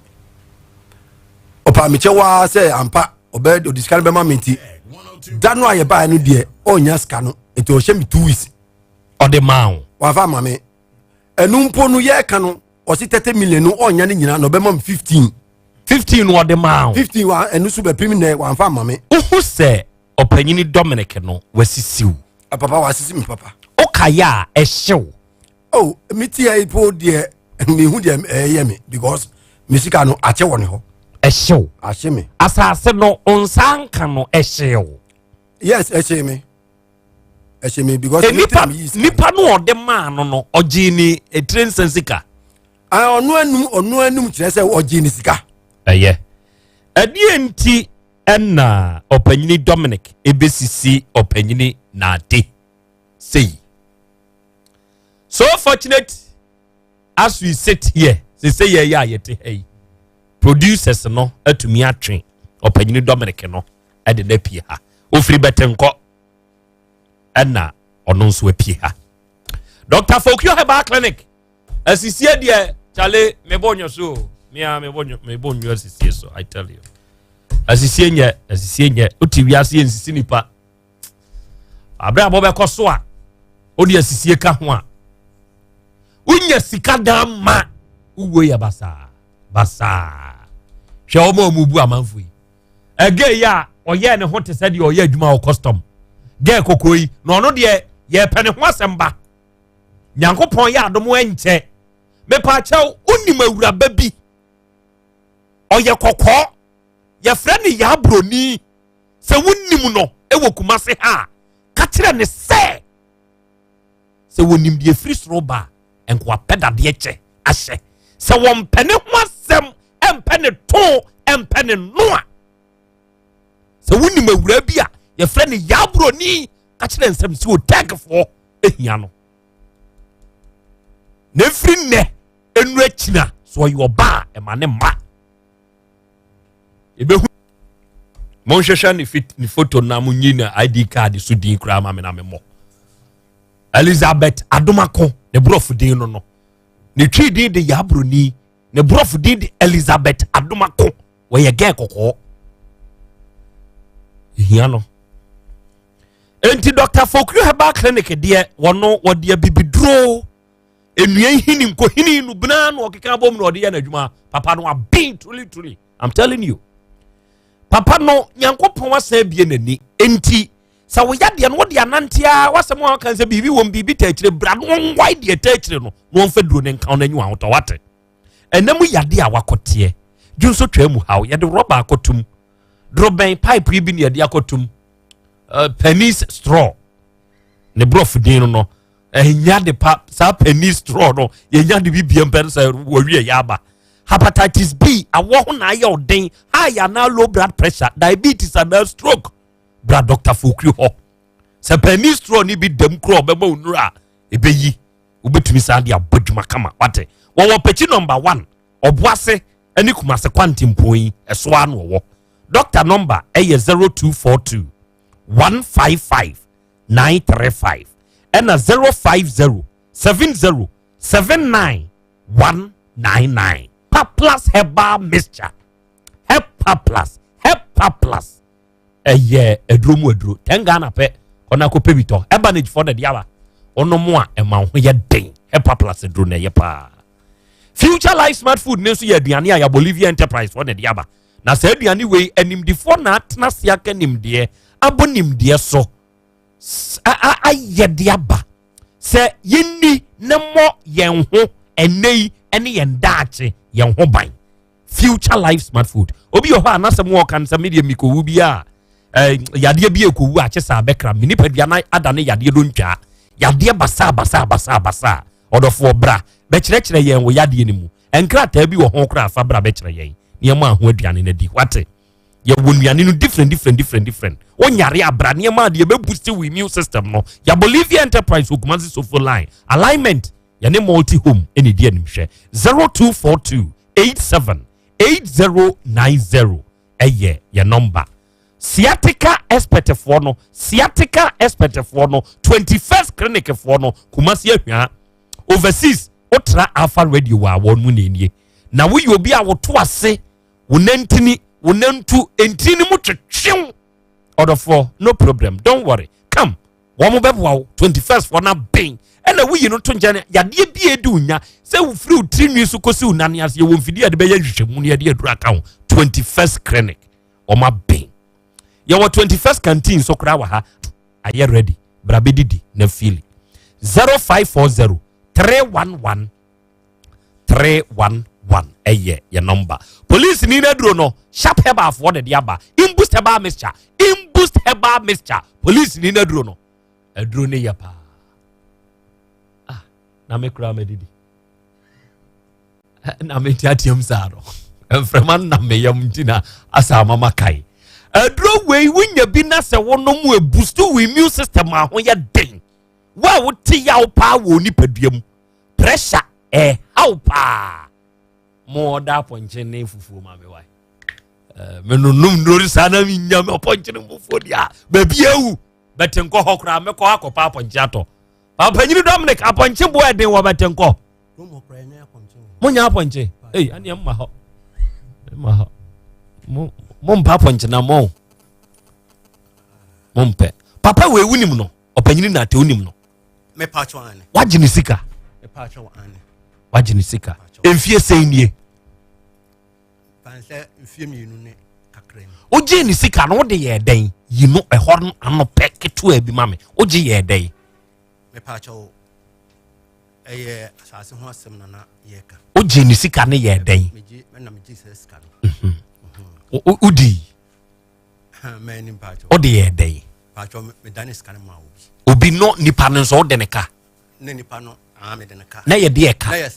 ɔpaa mekyɛ waa sɛ ampa ɔbɛ ɔde sika no bɛma me nti da no a yɛbaeɛ no deɛ ɔnya sika no nti ɔhyɛ me 2 weeks. Ɔde maa wo? Wafa ama me. Ɛno mpo no yɛreka no ɔsi 30 million no ɔnya ne nyinaa na ɔbɛma me 15. 15 no ɔde maa wo? 15 wa ɛno so bɛpem nɛ wamfa ama me. Wohu sɛ ɔpanyini Dominic no wasisiw? Papa, wasisi me papa. Wokaeɛ a ɛhyew? Oh, me ti yɛ po deɛ mehu deɛ ɛyɛ me because me sika no akyɛ wɔ ne hɔ. Ɛhyew? Ahye me. Asase no nsa nka no ɛhyew? Yes, ɛhye me, ɛhyɛ me because nipa nipa no ɔde maa no no ɔgye ne etire nsa sika. Ɔno anum, ɔno anum kyerɛ sɛ ɔgye ne sika. Ɛyɛ ɛdeɛ nti ɛna ɔpanyini Dominic ebesisi ɔpanyini Naade sei. So fortunate, as we sit here sese yɛ yɛ a yɛte ha yi, producers no atumi atwe ɔpanyini Dominic no ɛde no apue ha. Ofiri Bɛtɛnkɔ ɛna ɔno nso apue ha. Dr Fokio Herbal Clinic asisie deɛ, kyale mebɔ nwɔ so o, mea mebɔ nwɔ, mebɔ nwɔ asisie so. I tell you, asisie nyɛ, asisie nyɛ. Wote wiase yɛ nsisi nipa abere a bɔbɛkɔ so a wode asisie ka ho a wonya sika dan ma wowuo yɛ basaa basaa. Hwɛ wɔn a wɔn bu amanfo yi, ɛgɛ yi a ɔyɛ ne ho te sɛ deɛ ɔyɛ adwuma wɔ custom gɛɛ kɔkɔɔ yi na ɔno deɛ yɛpɛ ne ho asɛm ba. Nyankopɔn yɛ adom ɛnkyɛ. Mepaakyɛw, wonim awuraba bi ɔyɛ kɔkɔɔ yɛfrɛ no Yaa Buroni? Sɛ wonim no ɛwɔ Kumase ha a, ka kyerɛ ne sɛ sɛ wɔnim deɛ firi soro ba a nkoa pɛ dadeɛ kyɛ ahyɛ sɛ wɔmpɛ ne ho asɛm, ɛmpɛ ne to, ɛmpɛ ne noa. Sɛ wonim awura bi a yɛfrɛ no Yaa Buroni, ka kyerɛ nsɛm sɛ otɛgfoɔ ehia no na efiri nnɛ enu akyina so ɔyɛ ɔbaa ɛma ne mma ebehu. Monhwehwɛ ne fit ne photo na monyi na ID card so din koraa ma me na memmɔ Elizabeth Adomako. Ne borɔfo din no no ne twi din de Yabroni, ne borɔfo din de Elizabeth Adomako. Wɔyɛ gɛɛ kɔkɔɔ ehia no. Enti Dr Fokrio Herbal Clinic deɛ, wɔno wɔde abibiduro nnua hini nkohini no bena na ɔkeka bom na ɔde yɛ n'adwuma. Papa no aben truly truly, I'm telling you. Papa no Nyankopɔn asan abie n'ani. Enti sɛ woyɛ deɛ no wode anante a wasɛm a waka sɛ biribi wɔm biribi ta akyire, bra no wɔnwae deɛ ta akyire no na wɔmfa duro ne nka no anyi ahotɔ. Wate ɛnam yadeɛ a wakɔteɛ dwonso twaa mu haw, yɛde rɔba akɔtum dorobɛn pipe yi bi ne yɛde akɔtum penis straw ne borɔfo din no no ɛnya de pa saa penis straw no yɛnya de bi bie mpɛ no sɛ wɔwie yɛ aba. Hepatitis B awɔ ho na ayɛ ɔden, high anaa low blood pressure, diabetes anaa stroke, bra Dr Fokri hɔ. Sɛ penis straw ni bi dam kuro ɔbɛma wo nura a ɛbɛyi wobɛtumi saa de abɔ dwuma kama. Wate wɔwɔ Pɛkyi Number 1, Ɔboase ne Kumase kwantempɔn yi ɛso ano. Ɔwɔ doctor number ɛyɛ 0242 155 935 ɛna 050 70 79 199. Paplas Herbal Mixture, Hepa Plus, Hepa Plus ɛyɛ aduro mu aduro. 10 Ghana pɛ ɔno akɔpɛ bi tɔ. Ɛba no gyifoɔ na de aba ɔnom a ɛma wo ho yɛ den. Hepa Plus aduro na ɛyɛ paa. Future Life Smart Food ne nso yɛ aduane a yɛ Bolivia Enterprise foɔ na de aba. Na saa aduane wei animdifoɔ na atena se aka nimdeɛ abɔ nimdeɛ so ayɛ de aba sɛ yɛnni ne mmɔ yɛn ho ɛnɛ yi. ne yɛn daakye yɛn ho ban. Future Life Smart Food. Obi wɔ hɔ a n'asɛm wɔ ɔka no sɛ medeɛ mekɔwu bi a eh, yadeɛ bi ɛkɔwu a kye saa bɛkra me nipadua no ada ne yadeɛ do ntwaa yadeɛ basaa basaa basaa basaa. Ɔdɔfoɔ bra bɛkyerɛkyerɛ yɛn wɔ yadeɛ no mu. Nkrataa bi wɔ ho koraa fa bra bɛkyerɛ yɛn nneɛma a ho aduane no adi. Wate? Yɛwɔ nnuane no different different different different. Wonyare abra nneɛma a deɛ ɛbɛboost wo immune system no. Yɛ Bolivia Enterprise wɔ Kumasi Sofo Line alignment yɛne multi home ɛna ɛdi animhwɛ. 0242 87 8090 ɛyɛ yɛ nɔmba. Sciatica expertfoɔ no, sciatica expertfoɔ no, 21st clinic foɔ no, Kumasi Ahwia, overseas wotra Alpha Radio wɔ a wɔn mu na enie. Na woyɛ obi a woto ase, wo nantini, wo nantu, ntini no mu twetwew. Ɔdɔfoɔ, no problem, don't worry, come. Wɔn bɛboa wo. 21st foɔ no abɛn ɛna woyi no to nkyɛn. Yadeɛ bi edi wo nya sɛ wofiri wo tiri nwi so kɔsi wo nane ase, yɛwɔ mfidie a yɛde bɛyɛ nhwehwɛmu no yɛde aduru aka ho. 21st clinic wɔn abɛn. Yɛwɔ 21st canteen so koraa wɔ ha, ayɛ ready, bra bɛdidi na fili. 0540 311 311 ɛyɛ yɛ nɔmba. Police ni na duro no Sharp Herbal foɔ na de aba, Imboost Herbal Mixture, Imboost Herbal Mixture. Police ni na duro no aduro ne yɛ paa. Ah, na me koraa madidi na me teateam saa no mframa nam me yam nti na asa ama makae. Aduro wei wonya bi na sɛ wonom e boost wo immune system a ho yɛ den. Wo a wote yaw paa wɔ nipadua mu, pressure ɛhaw paa, mo ɔda apɔnkye ne fufuo ma me wae. Menonom nnuro saa na menya me apɔnkye ne fufuo deɛ a baabi awu bɛtenkɔ hɔ koraa mɛkɔ akɔpa apɔnkye atɔ. Papanyini Dominic, apɔnkye boɔ ɛden wɔ bɛtenkɔ. Monya apɔnkye ei ɛneɛ mma hɔ, mma hɔ, mompa apɔnkye na mo mompɛ. Papa wei wonim no, ɔpanyini na ate wonim no, wagye ne sika, wagye ne sika mfie sɛn nie? Wogye ne sika no wode yɛɛ dɛn? Yi no ɛhɔ no ano pɛ ketewa bi ma me. Wogye yɛɛ dɛn? Wogye ne sika no yɛɛ dɛn? Wodii wode yɛɛ dɛn? Obi no nipa no nso wode ne ka na yɛde ɛka.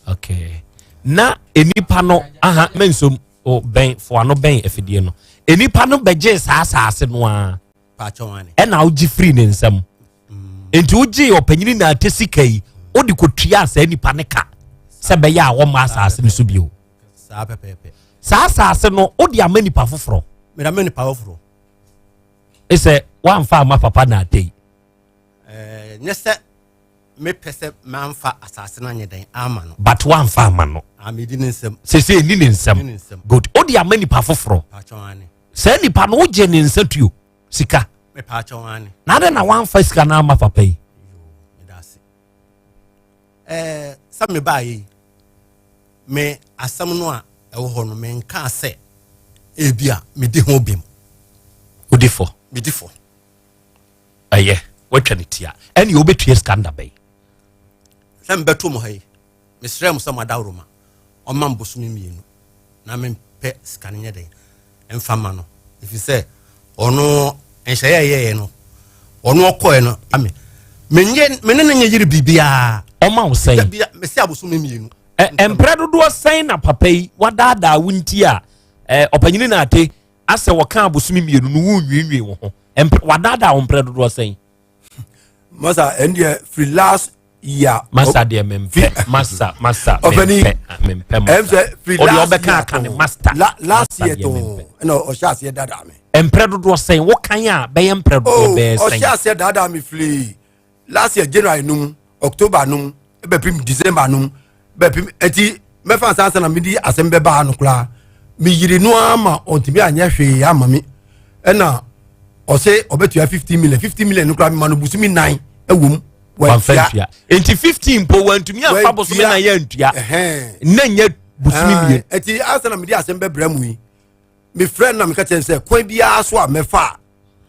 Okay, na nipa no aha mensom bɛn foa no bɛn afidie no, nipa no bɛgye saa asase no a ɛna wogye firi ne nsam. Nti wogye ɔpanyini na ate sika yi wode kɔtua saa nipa ne ka sɛ bɛyɛ a wɔmma asase no so bio. Saa asase no wode ama nipa foforɔ. Ɛsɛ woamfa ama papa na ate yi. Nyɛ sɛ mepɛ sɛ mamfa asase no anyɛ dɛn ama no. But woamfa ama no. Medi ne nsam. Sese ɛni ne nsam. Good, wode ama nipa foforɔ. Saa nipa no wogye ne nsa tuo sika na adɛn na woamfa sika no ama papa yi? Sɛ mebaeɛ yi, me asɛm no a ɛwɔ hɔ no, menkaa sɛ ebi a medi ho bem. Wodi fɔ. Medi fɔ. Ɛyɛ woatwa ne tia ɛne wobɛtua sika nda bɛyi. Sɛ mebɛto mo ha yi, mesrɛ mo sɛ mo adaworoma ɔma me bosome 2 na mempɛ sika no nyɛ dɛn mfa ma no, ɛfiri sɛ ɔno nhyɛeɛ a ɛyɛeɛ no ɔno ɔkɔɛ no ame menyɛ me ne no nyɛ yere biribiara. Ɔma wo sɛn? Mesi abosome 2. Mprɛ dodoɔ sɛn na papa yi wadaadaa wo nti a ɔpanyini na ate asɛ wɔka abosome 2 no wonwiinwii wo ho? Wadaadaa wo mprɛ dodoɔ sɛn? Masa, ɛndeɛ firi last year. Masa deɛ mempɛ masa, masa mempɛ, mempɛ masa. Ɔdeɛ ɔbɛka aka ne master. Last year to ɛna ɔhyɛ aseɛ daadaa me. Mprɛ dodoɔ sɛn wokan a bɛyɛ mprɛ dodoɔ bɛyɛ sɛn? Ɔhyɛ aseɛ daadaa me firi last year January num, October num, bɛpem December num, bɛpem ɛti mɛfa nsansa na medi asɛm bɛbaa no koraa meyiri no ama ɔntumi anyɛ hwee ama me. Ɛna ɔsɛ ɔbɛtua 50 million, 50 million no koraa mema no bosome 4 ɛwɔ mu. Wamfa ntua nti 15 mpo wantumi amfa bosome 4 yɛ ntua na nyɛ bosome 2. Ɛti ansa na mede asɛm bɛbrɛ mu yi, mefrɛ no na meka kyerɛ sɛ kwan biara so a mɛfa a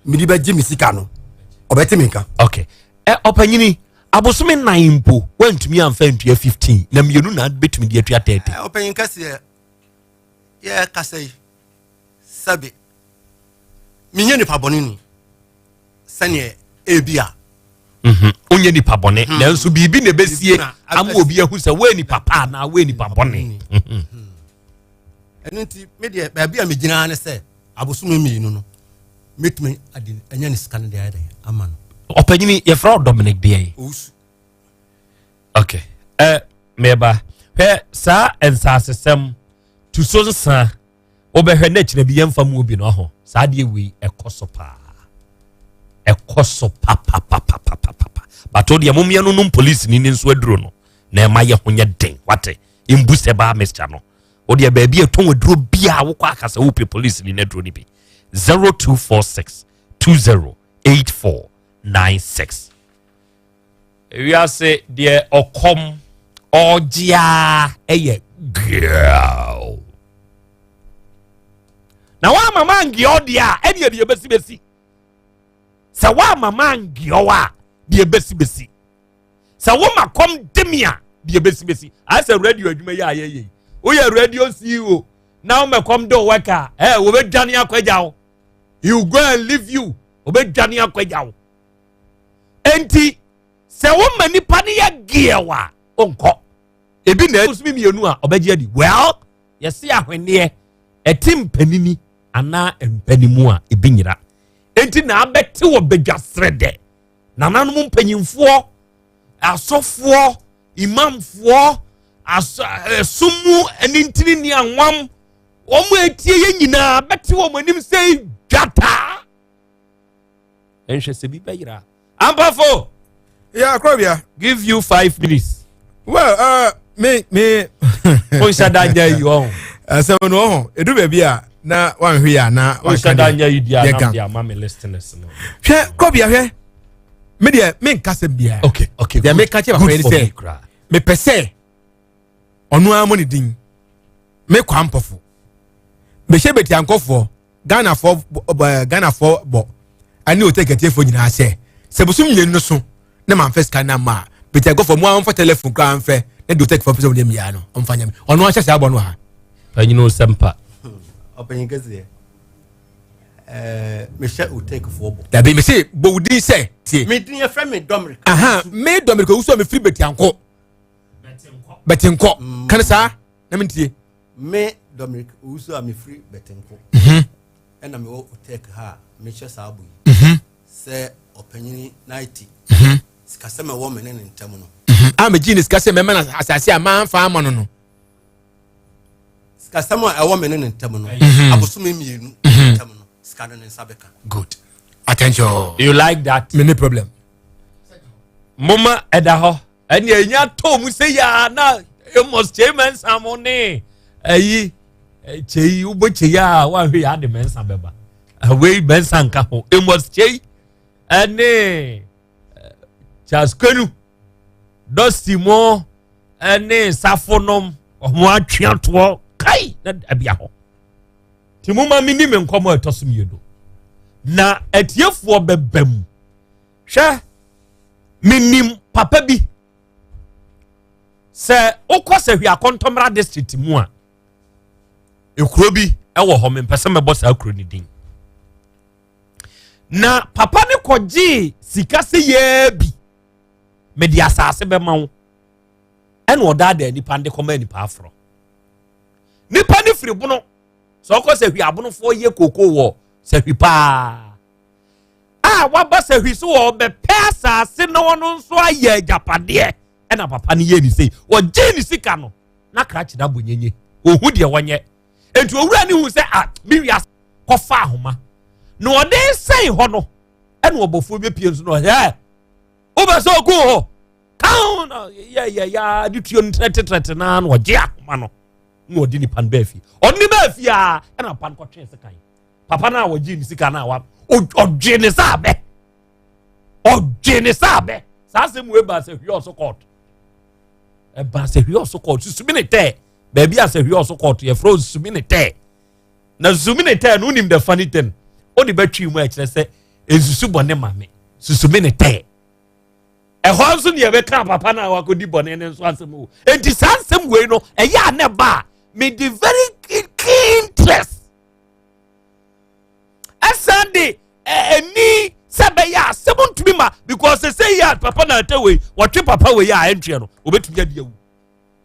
mede bɛgye me sika no, ɔbɛte me nka. Okay, ɔpanyini Abosome nan mpo wantumi amfa ntua 15 na mmienu na bɛtumi de atua 30. Ɔpanyin kɛseɛ yɛ kasa yi sɛbe menyɛ nipa bɔne ni sɛneɛ ebi a Wonyɛ nipa bɔne nanso biribi na ɛbɛsie ama obi ahu sɛ woyɛ nipa pa anaa woyɛ nipa bɔne. Ɛno nti me deɛ baabi a megyina ne sɛ abosome mmienu no mɛtumi ade anya ne sika no deɛ ayɛ dɛn ama no. Ɔpanyini yɛfrɛ wo Dominic deɛ? Owusu. Ok, ɛ meba hwɛ saa nsasesɛm tu so nsa wobɛhwɛ na akyina bi yɛmfa mu obi no ho saa adeɛ wei ɛkɔ so paa, ɛkɔ so papapapapapa. But wo deɛ mommea no nom polisi ni ne nso aduro no na ɛma yɛ ho nyɛ den wate mbu sɛ baa mixture no. Wo deɛ baabi a ɛtɔn aduro biaa wokɔ aka sɛ wopɛ polisi ni no aduro no bi. 0246 208496. Ewiase deɛ ɔkɔm ɔgyeaa ɛyɛ girl na woama ma ngeɛ deɛ a ɛdeɛ deɛ bɛsi bɛsi sɛ woama ma ngeɛ a deɛ bɛsi bɛsi sɛ woma kɔm demi a deɛ bɛsi bɛsi. Ayɛ sɛ radio adwuma yi a yɛyɛ yi, woyɛ radio CEO na woma kɔm de wo wɛka a ɛ wɔbɛdwane akɔgya wo. He will go and leave you, wɔbɛdwane akɔgya wo. Enti sɛ woma nipa no yɛ geɛw a ɔnkɔ ebi na ɛsumi mmienu a ɔbɛgye adi. Well, yɛsi ahwenneɛ ɛte mpanini anaa mpanimu a ebi nyira enti na abɛte wɔ badwasrɛ dɛ nananom mpanyinfoɔ, asɔfoɔ, imamfoɔ, ɛsom mu ɛnintini ni anwam wɔn a etie yɛ nyinaa bɛte wɔn anim sɛ dwataa nhwɛ sɛ bi bɛyera ampafo. Yeah, Krobia. Give you 5 minutes. Well, me. O nhyɛ da nya yi ɔho. Asɛm no ɔho edu baabi a na wanhwɛ yi a na O nhyɛ da nya yi di a na di ama me listeners no. Hwɛ Krobia, hwɛ me deɛ me nka sɛm biara. Okay. Deɛ meka kyerɛ papa yi sɛ mepɛ sɛ ɔno ara mo ne din me kɔ ampɔfo mehyɛ beti ankɔfoɔ Ghanafoɔ bɔ Ghanafoɔ bɔ ɛne hotel kɛtɛfoɔ nyinaa sɛ bosom 2 no so na maa nfɛ sika na ma beti ankɔfoɔ mu a wɔnfa telephone koraa nfɛ na de hotel kɛfoɔ pɛ sɛ wɔn yɛ mmea no ɔnfa nyɛ mi ɔno ahyɛ saa bɔ no ha. Panyin o sɛmpa. Ɔpanyin kɛseɛ, mehyɛ otekfoɔ bɔ. Dabi, mese bɔ wo din sɛ tie. Me din yɛfrɛ me Dominic. Aha, me Dominic Owusu a mefiri Betiankɔ Bɛtenkɔ kane saa na mentie. Me Dominic Owusu a mefiri Bɛtenko ɛna mewɔ otek ha a mehyɛ saa bɔ yi sɛ ɔpanyini 90 sikasɛm a ɛwɔ me ne ne ntam no. A megye ne sika sɛ mɛma no asase a mamfa ama no no. Sikasɛm a ɛwɔ me ne ne ntam no, abosome 2 ntam no sika no ne nsa bɛka. Good, attention. You like that? Me ne problem. Moma ɛda hɔ ɛne ɛnya tɔ mu sɛ yaa na Amos kyei mɛnsa mo ne ɛyi kyei wobɔ kyei a woahwɛ yɛ ade mɛnsa bɛba wei mɛnsa nka ho. Amos kyei ɛne Charles Kwenu Dusty mo ɛne Safo nom ɔmo atwe atoɔ kai na ɛbea hɔ nti mo ma mi ni me nkɔmɔ ɛtɔ so mmienu na atiefoɔ bɛbɛ mu. Hwɛ, menim papa bi sɛ wokɔ sɛ hwɛ Akɔntɔmmra district mu a ekuro bi ɛwɔ hɔ, mempɛ sɛ mɛbɔ saa kuro no din. Na papa ne kɔgyee sika sɛ yɛɛ bi mede asase bɛma wo, ɛna ɔdaadaa nipa de kɔma nipa aforɔ. Nipa ne firi Bono sɛ ɔkɔ sɛ hwi abonofoɔ yɛ koko wɔ sɛ hwi paa a waba sɛ hwi so ɔbɛpɛ asase na ɔno nso ayɛ agyapadeɛ. Ɛna papa no yɛ ne sei, ɔgye ne sika no na krakye no abɔ nyenye ohu deɛ wɔnyɛ. Nti owura ne hu sɛ a me wia kɔfa ahoma na ɔde sɛn hɔ no, ɛna ɔbɔfoɔ bi pie nso na ɔyɛ wobɛ sɛ ɔgu hɔ kan na yɛ yɛ yɛ de tuo no trɛtetrɛte na ɔgye ahoma no na ɔde nipa no bɛɛ fie. Ɔde ne bɛɛ fie a ɛna papa no kɔtwe sekan. Papa no a wɔgye ne sika no a wa ɔgye ne sa abɛ, ɔgye ne sa abɛ. Saa asɛm wo eba sɛ hwi ɔso court, ɛba sɛ hwi ɔso court susumi ne tɛ baabi a sɛ hwi ɔso court yɛfrɛ susumi ne tɛ na susumi ne tɛ no. Wonim the funny thing, wode bɛtwi mu a ɛkyerɛ sɛ nsusu bɔ ne maame susumi ne tɛ. Ɛhɔ nso ne yɛbɛka papa no a wakɔdi bɔne no nso asɛm o. Enti saa nsɛm wei no ɛyɛ a na ɛba a mede very keen interest ɛsan de ɛni sɛ bɛyɛ a asɛm ntumi ma because sɛ yi a papa na ata wei wɔtwe papa wei a ɛntweɛ no wɔbɛtumi adi awu.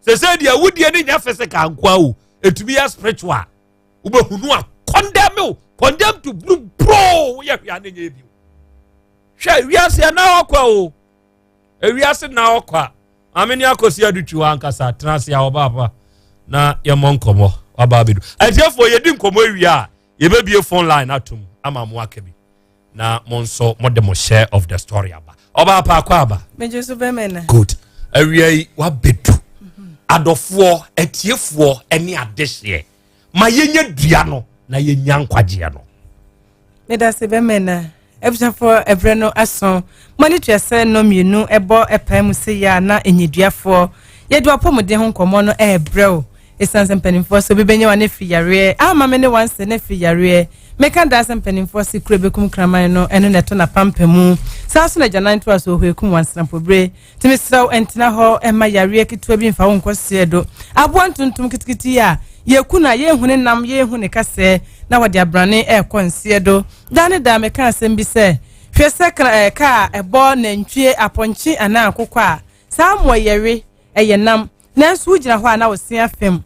Sɛ deɛ awudie no nyɛ physical nkoa o, ɛtumi yɛ spiritual. Wobɛhunu a condemn o, condemn to blue bro, woyɛ hwee a ne nyɛ bio. Hwɛ wiase na ɔkɔ o, ewiase na ɔkɔ a maame ne akɔsi adutwi hɔ ankasa tena ase a ɔba apa na yɛmmɔ nkɔmmɔ waba abɛdu. Atiefoɔ, yɛdi nkɔmmɔ awie a yɛbɛbie phone line atom ama mo aka bi na mo nso mode mo share of the story aba. Ɔba apa akɔ aba. Megye so bɛmɛ na. Good. Awia yi wabɛdu adɔfoɔ, atiefoɔ ne adehyeɛ ma yɛnya dua no na yɛnya nkwagyeɛ no. Meda se bɛmɛ na abusuafoɔ ɛberɛ no aso mɔne tua sɛ nnɔ mmienu ɛbɔ ɛpae mu sɛ yɛ a na ɛnyɛduafoɔ yɛde wapɔmuden ho nkɔmmɔ no ɛɛbrɛ o. Ɛsiane sɛ mpanimfoɔ sɛ obi bɛnya wa ne firi yareɛ ama me ne wanse ne firi yareɛ meka daa sɛ mpanimfoɔ se kuro bɛkum kraman no ɛno na ɛto n'apampa mu saa so na agyanan to a so ɔhɔ ekum wansenapɔbire. Nti mesrɛ wo ɛntena hɔ ɛma yareɛ ketewa bi mfa wo nkɔ seɛ do. Aboa ntontom kitikiti yi a yɛku no a yɛnhu ne nam yɛnhu ne kasɛɛ na wɔde abrane ɛrekɔ nseɛ do. Daa ne daa meka asɛm bi sɛ hwɛ sɛ kra ɛɛ kaa ɛbɔ nantwie, apɔnkye anaa akokɔ a saa mmoa yɛwe ɛyɛ nam nanso wogyina hɔ a na wo se afam.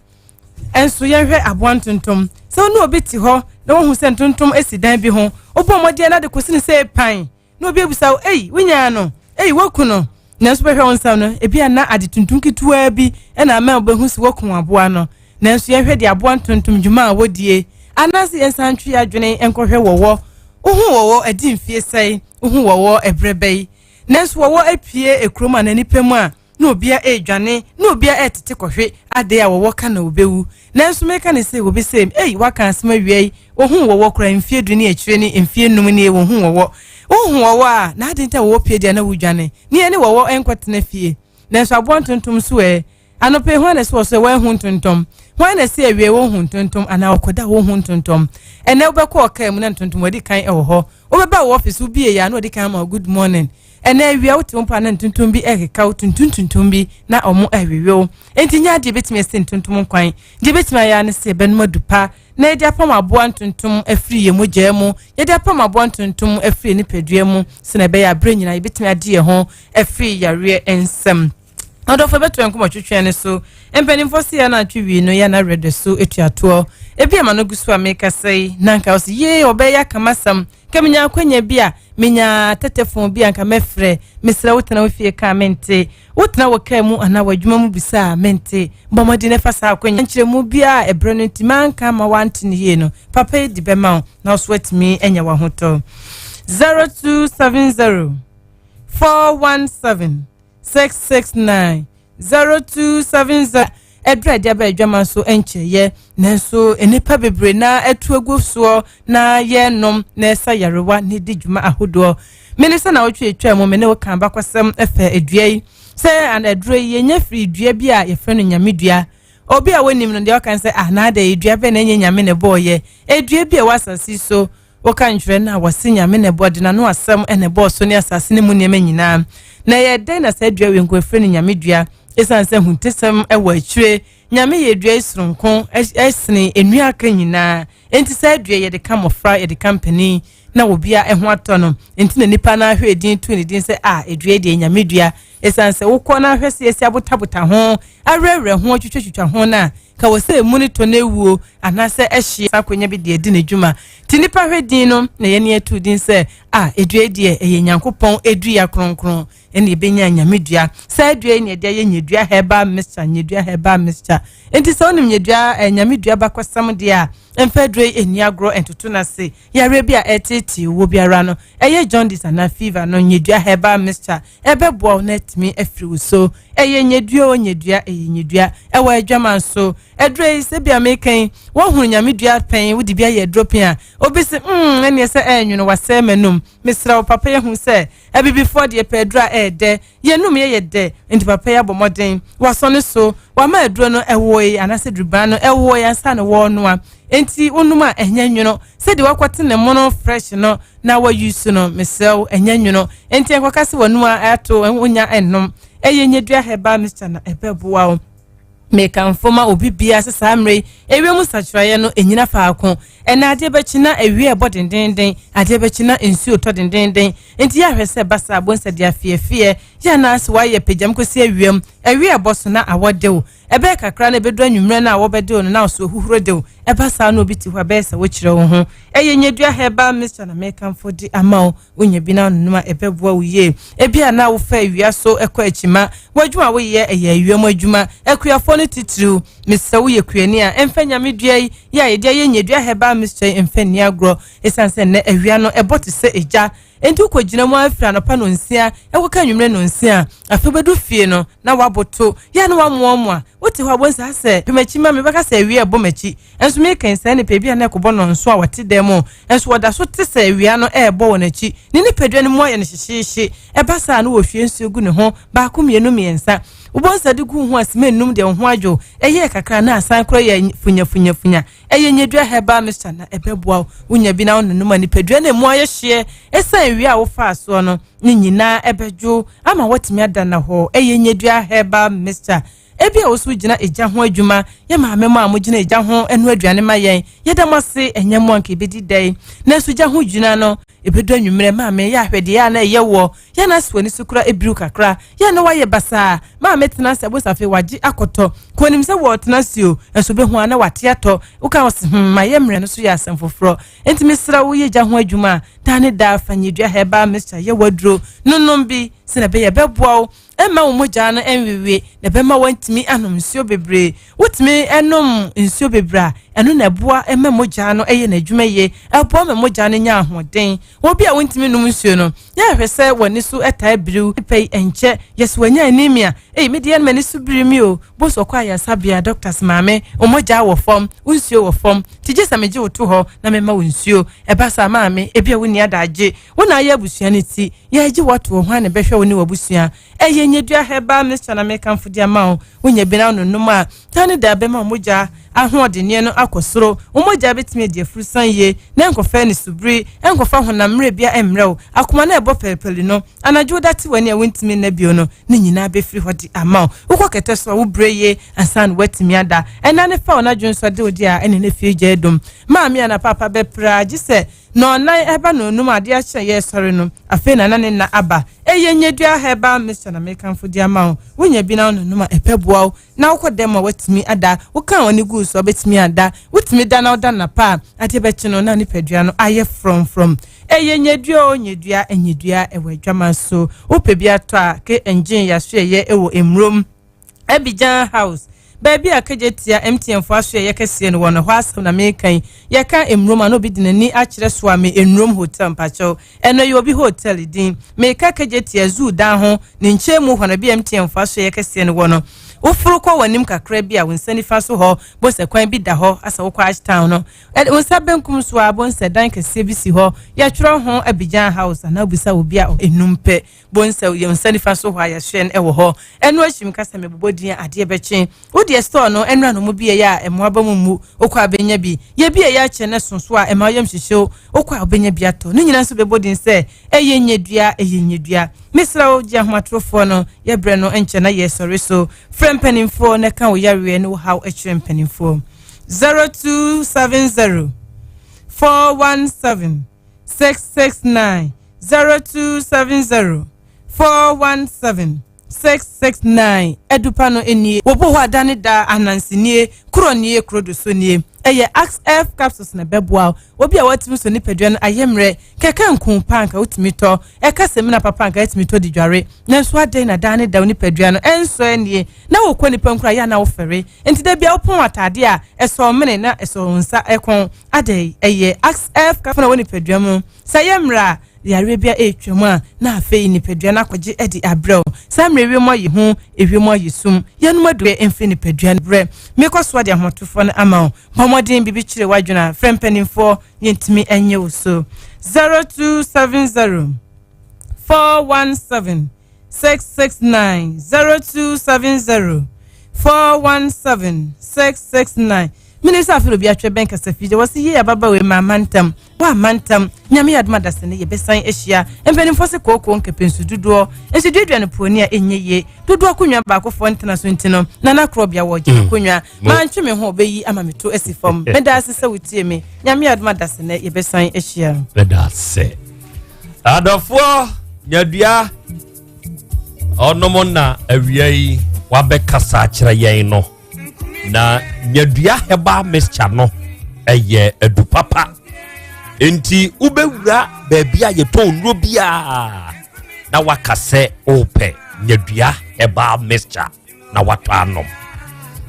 Ɛnso yɛnhwɛ aboa ntontom. Sɛ wo ne obi te hɔ na wohu sɛ ntontom asi dan bi ho, wobɔ mmɔden na de kɔsi ne sɛ pan na obi abisa wo, ei wonyaa no, ei woku no, nanso bɛhwɛ wo nsam no ebi a na ade tuntum ketewaa bi ɛna ama wobɛhu sɛ woku aboa no. Nanso yɛnhwɛ deɛ aboa ntontom dwuma a wodie anaasɛ yɛnsan ntwe adwene nkɔhwɛ wɔwɔ. Wohu wɔwɔ adi mfie sɛe, wohu wɔwɔ ɛberɛ bɛyi, nanso wɔwɔ apue ekurom anaa nipa mu a na obia ɛredwane na obia ɛretete kɔhwe ade a wɔwɔ ka na obewu. Nanso meka ne sɛ obi sɛ ei waka asɛm awia yi, wohu wɔwɔ kora mfie 10 ne akyire ne mfie 5 nie wohu wɔwɔ. Wohu wɔwɔ a na ade nti a wɔwɔ pie deɛ na wodwane ne yɛne wɔwɔ nkɔtena fie. Nanso aboa ntontom so ɛ anɔpɛ hwan na ɛsɛ wɔ so wɔahu ntontom, hwan na ɛsɛ awie wɔhu ntontom anaa ɔkɔda wɔhu ntontom. Ɛnɛ wobɛkɔ ɔkaa mu na ntontom wɔde kan ɛwɔ hɔ, wobɛba wɔ office wobie yɛ a na wɔde kan ama good morning. Ɛnɛ awia wote wo mpa na ntontom bi ɛkeka wo tuntum tuntum bi na ɔmo ɛwewe wo. Enti nyɛ adeɛ bɛtumi asi ntontom nkwan. Deɛ bɛtumi ayɛ ne sɛ yɛbɛnom adu pa na yɛde apam aboa ntontom afiri yɛn mogyaa mu, yɛde apam aboa ntontom afiri yɛn nipadua mu sɛnea ɛbɛyɛ aberɛ nyinaa yɛbɛtumi ade yɛn ho afiri yareɛ nsɛm. Adɔfo bɛto yɛn nkɔmmɔ twetwe ne so. Mpanimfoɔ se yɛn atwe wie no yɛn awerɛ so etuatoɔ. Ebi ama no gu so a mekasa yi na nka ɔsi yee ɔbɛyɛ akamasɛm nka menya akwanya bi a menya tetefon bi a nka mɛfrɛ. Mesrɛ wotena wo fie ka mente, wotena wɔ kaa mu anaa w'adwuma mu bisa a mente. Bɔ mmɔden na fa saa akwanya nkyerɛmu biara a ɛbrɛ no nti manka ama wante no yie no papa yi de bɛma wo na ɔso atumi anya w'ahotɔ. 0270 417 669 0270. Ɛdurɛ de aba adwama nso nkyɛyɛ nanso nnipa bebree na atu agu soɔ na yɛnom na ɛsa yarewa ne di dwuma ahodoɔ. Mene sɛ na wotwe atwa mu me ne wo ka abakɔsɛm ɛfɛ edua yi sɛ aduro yi yɛnya firi dua bi a yɛfrɛ no nyame dua. Obi a wonim no deɛ ɔka sɛ ah na ada edua bɛ na ɛnyɛ nyame na ɛbɔɔyɛ. Edua bi a ɛwɔ asase so woka ntwerɛ no a wɔse nyame na ɛbɔ de n'ano asɛm na ɛbɔɔ so ne asase ne mu nneɛma nyinaa. Na ɛyɛ dɛn na saa dua wei nko ɛfrɛ no nyame dua? Ɛsiane sɛ huntesɛm ɛwɔ akyire. Nyame yɛ dua yi soronko ɛsene nnua aka nyinaa. Enti saa dua yɛde ka mmɔfra, yɛde ka mpanin na obia ɛho atɔ no. Enti na nipa no ahwɛ edin to ne din sɛ a edua deɛ nyame dua. Ɛsiane sɛ wokɔ na ahwɛ sɛ yɛsi abotabota ho, awerɛwerɛ ho, atwitwatwitwa ho no a, ka wɔ sɛ emu ne tɔ no ewuo anaasɛ ɛhye saa akonnwa bi deɛ di n'adwuma. Nti nipa hwɛ din no na yɛne ato din sɛ a edua deɛ ɛyɛ Nyankopɔn edua kronkron ɛna ebenya nyame dua. Saa dua yi na yɛde ayɛ nyedua herbal mixture, nyedua herbal mixture. Nti sɛ wonim nyedua nyame dua bakɔsɛm deɛ a mfa aduro yi ɛni agorɔ ntoto n'ase. Yareɛ bi a ɛtetee wɔ biara no ɛyɛ jaundice anaa fever no, nyedua herbal mixture ɛbɛboa wo na atumi afiri wo so. Ɛyɛ nyɛdua o nyɛdua, ɛyɛ nyɛdua ɛwɔ adwaman so. Aduro yi sɛ bia meka yi, woahunu nyame dua pɛn, wode bi ayɛ aduro pɛn a, obi se mm ɛneɛ sɛ ɛɛnwono wasɛe m'anum. Mesrɛ wo papa yi hu sɛ abibifoɔ deɛ pɛ aduro a ɛɛdɛ, yɛnum yɛ yɛ dɛ, nti papa yi abɔ mmɔden, wasɔ ne so, wama aduro no ɛwoe anaasɛ duriban no ɛwoe ansa na wɔrenoa. Nti wonom a ɛnyɛ nwono sɛdeɛ wakɔte ne mono fresh no na wa use no, mesrɛ wo ɛnyɛ nwono. Nti ɛnkɔka sɛ w'anum ato wonya ɛnnom. Ɛyɛ nyɛdua herbal mixture na ɛbɛboa wo. Mekamfo ma obi biara sɛ saa mmerɛ yi ewiem nsakyeraeɛ no ɛnyina faako. Ɛnna adeɛ bɛkyi na awia ɛbɔ dendenden, adeɛ bɛkyi na nsuo tɔ dendenden. Nti yɛ ahwɛ sɛ basa abonsa de afeɛfeɛ yɛ anaasɛ wayɛ pagyam kɔsi awiam. Awia ɛbɔ so na awɔ de wo. Ɛbɛyɛ kakra na ɛbɛduru anwummerɛ no a wɔbɛde wo no na ɔso ahuhuro de wo. Ɛba saa na obi te hɔ a ɛbɛyɛ sɛ wokyerɛ wo ho. Ɛyɛ nyɛdua herbal mixture na mekamfo de ama wo. Wonya bi na wononom a ɛbɛboa wo yie. Ebia na wofa awia so kɔ akyima. W'adwuma a woyɛ ɛyɛ awia mu adwuma. Akuafoɔ no titiriw, mesrɛ woyɛ kuani a, ɛmfa nyame dua yi yɛ a yɛde ayɛ nyɛdua herbal mixture yi mfa nni agorɔ. Ɛsiane sɛ nnɛ awia no ɛbɔ te sɛ egya. Enti wokɔgyina mu ara firi anɔpa nnɔnsia ɛkɔka anwummerɛ nnɔnsia a, afei wobɛdu fie no na woaboto. Yɛ a na woamoamoa. Wote hɔ a wobɛhu sɛ asɛ pɛ m'akyi ma me, bɛka sɛ awia ɛbɔ m'akyi. Nso meka yi, saa nipa bi a na ɛkɔbɔ nnɔnson a wɔte dan mu, nso wɔda so te sɛ awia no rebɔ wɔn akyi. Ne nipadua no mu ayɛ no hyehyeehye. Ɛba saa a, na wɔhwie nsuo gu ne ho, baako, mmienu, mmiɛnsa. Wobɔ nsa de gu wo ho a, simma nnum deɛ wo ho adwo. Ɛyɛɛ kakra na asan koraa yɛ funyafunyafunya. Ɛyɛ nyadua herbal mixture na ɛbɛboa wo. Wonya bi na wononom a, nipadua no emu ayɛ hyeɛ ɛsiane awia a wofaa soɔ no, ne nyinaa ɛbɛdwo ama woatumi ada nnahɔɔ. Ɛyɛ nyadua herbal mixture. Ebia wo nso wogyina egya ho adwuma. Yɛn maame mo a mogyina egya ho noa aduane ma yɛn, yɛda mo ase. Ɛnyɛ mo anka ebedi dɛn? Nanso gya ho gyina no, ebedu anwummerɛ. Maame, yɛ ahwɛ deɛ a na ɛyɛ woɔ. Yɛ na ase w'ani so kora ebiriw kakra. Yɛ na wayɛ basaa. Maame tena ase abɔ afei wagye akɔtɔ. Kò onim sɛ wɔretena ase o, nso obehu a na wate atɔ. Woka wo se, hmm, mayɛ mmerɛ no so yɛ asɛm foforɔ. Enti mesrɛ wo, yɛ gya ho adwuma a, daa ne daa fa nyedua herbal mixture yɛ w'aduro. Nonom bi, sɛnea ɛbɛyɛ ɛbɛboa wo. Ɛmma wo mogya no nwewe, na ɛbɛma woatumi anom nsuo bebree. Wotumi nom nsuo bebree a, ɛno na ɛboa ma mogya no yɛ n'adwuma yie. Ɛboa ma mogya no nya ahoɔden. Obi a wontumi nom nsuo no, yɛ ahwɛ sɛ w'ani so taa biriw. Nipa yi ɛnkyɛ, yɛ sɛ wanya anemia. Ei, me deɛ m'ani so biri mi o. Bo sɛ ɔkɔ ayaresabea, doctors maame, wo mogya wɔ fam, wo nsuo wɔ fam, nti gye sɛ megye wo to hɔ na mema wo nsuo. Ɛba saa maame, ebia wonni adagye. Wo na ayɛ abusua no ti. Yɛregye wo ato hɔ, hwan na ɛbɛhwɛ wo ne w'abusua? Ɛyɛ nyadua herbal mixture na mekamfo de ama wo. Wonya bi na wononom a, taa ne daa bɛma wo mogya ahoɔdenneɛ no akɔ soro. Wo mogya bɛtumi adi afurusan yie na ɛnkɔfa anisobiri, ɛnkɔfa honam mmerɛ biara ɛmmrɛ wo. Akoma no a ɛbɔ pɛripɛri no, anadwo woda te w'ani a wontumi nna bio no, ne nyinaa bɛfiri hɔ de ama wo. Wokɔ kɛtɛ so a, wobrɛ yie ansa na woatumi ada. Ɛnna ne fa wo n'adwene so ade wo deɛ a, ɛne ne fie gya adum. Maame anaa paapa bɛpere ara gye sɛ Nnɔnnan reba nnɔnnum adeɛ akye a yɛresɔre no, afei na na ne nna aba. Ɛyɛ nyadua herbal mixture na mekamfo de ama wo. Wonya bi na wononom a, ɛbɛboa wo na wokɔ dɛm a woatumi ada. Wokaa w'ani guu so a, wobɛtumi ada. Wotumi da na woda nnapa a, adeɛ bɛkye no na nipadua no ayɛ frɔmfrɔm. Ɛyɛ nyadua o, nyadua, nyadua ɛwɔ adwaman so. Wopɛ bi atɔ a, KNG Yasoɛyɛ wɔ Mmurom. Abidjan House, baabi a Kejetia MTN fo asoɛeɛ kɛseɛ no wɔ no, ɛhɔ asɛm na mereka yi. Yɛka Nnwom a na obi de n'ani akyerɛ Soame Nnwom Hotel, mpakyɛw, ɛno ɛyɛ obi hotel din. Mereka Kejetia Zoo dan ho, ne nkyɛn mu hɔ no, baabi a MTN fo asoɛeɛ kɛseɛ no wɔ no. Woforo kɔ w'anim kakra bi a, wo nsa nifa so hɔ, bohu sɛ kwan bi da hɔ, asɛ wokɔ Ash Town no. Wo nsa benkum so ara, bohu sɛ dan kɛseɛ bi si hɔ, yɛatwerɛ ho Abidjan House, anaa wobisa obi a, nnum pɛ. Bohu sɛ yɛn nsa nifa so hɔ a yɛhwɛ no wɔ hɔ. Ɛno akyi meka sɛ mebobɔ din a adeɛ bɛkye. Wo deɛ store no ɛnora no mu bi ɛyɛ a ɛmoa ba mu mmu. Wokɔ a bɛnya bi. Yɛ bi ɛyɛ akyɛ na ɛso so a ɛma wo yam hyehye wo. Wokɔ a wobɛnya bi atɔ. Ne nyinaa nso bɛbɔ din sɛ ɛyɛ nyadua, ɛyɛ nyadua. Mesrɛ wo gye ahomatorofoɔ no. Yɛ berɛ no nkyɛ na yɛresɔre so. Frɛ mpanimfoɔ na ka wo yareɛ ne wo haw kyerɛ mpanimfoɔ. 0270 417 669 0270 417 669 Adupa no nie. Wɔbɔ hɔ a da ne da ananse nie, korɔ nie, kuro do so nie. Ɛyɛ Axe F capsules na ɛbɛboa wo. Obi a watumi sɔ nipadua no ayɛ mmerɛ, kɛkɛ nko paa nka wotumi tɔ, ɛka samina papa nka atumi tɔ di dware. Nanso adɛn na daa ne da wo nipadua no ɛnsɔ anie na wokɔ nipa nkura yɛ a na wofɛre. Nti da bia wopɔn ataadeɛ a ɛsɔ wo mene na ɛsɔ wo nsa kɔn. Adɛn? Ɛyɛ Axe F capsules na wɔ nipadua mu. Sɛ ɛyɛ mmerɛ a, Yareɛ bi a ɛretwam a, na afei nipadua no akɔgye de abrɛ wo. Saa mmerɛ ewiem ayɛ hu, ewiem ayɛ sum, yɛnom aduro mfiri nipadua no brɛ. Mekɔ so de ahoɔtofoɔ no ama wo. Bɔ mmɔden biribi kyere w'adwene a, frɛ mpanimfoɔ, yɛntumi nyɛ wo so. 0270 417 669 0270 417 669 Mene sɛ afei obi atwɛ bɛn kasafidie wɔ se yie ababa wei ma amantam wɔ amantam nyame yɛ adom adase ne yɛbɛsan ahyia mpanimfoɔ se kookoo nkɛpɛ nsu dodoɔ nso duadua no puoni a ɛnyɛ yie dodoɔ akonnwa baakofoɔ ntena so nti no nana korɔbea wɔ gye mm. akonnwa mantwe me ho ɔbɛyi ama me to asi fam meda ase sɛ wotie me nyame yɛ adom adase ne yɛbɛsan ahyia meda ase adɔfoɔ nyadua ɔnom na awia yi wabɛkasa akyerɛ yɛn no na nyadua herbal mixture no ɛyɛ adu papa nti wobɛwura baabi a yɛtɔn nnuro biara na waka sɛ wopɛ nyadua herbal mixture na watɔ anom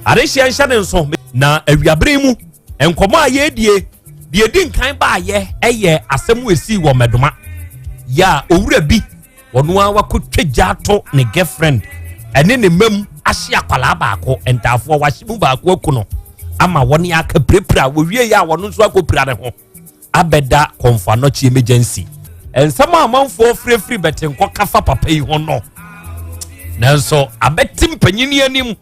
adehyeɛ nhyɛ ne nso na awiabere mu nkɔmɔ a yɛredie deɛ ɛdi nkan baayɛ ɛyɛ asɛm ɛsii wɔ mɛdoma yɛ a owura bi Ɔno ara wakɔtwa gya ato ne girlfriend ɛne ne mma mu ahye akwadaa baako ntaafoɔ wahye mu baako aku no ama wɔne aka pirapira wɔwie yɛ a wɔno nso akɔpira ne ho abɛda kɔnfo anɔkye emergency nsɛm a amanfoɔ firifiri bɛte nkɔka fa papa yi ho no nanso abɛte mpanyin anim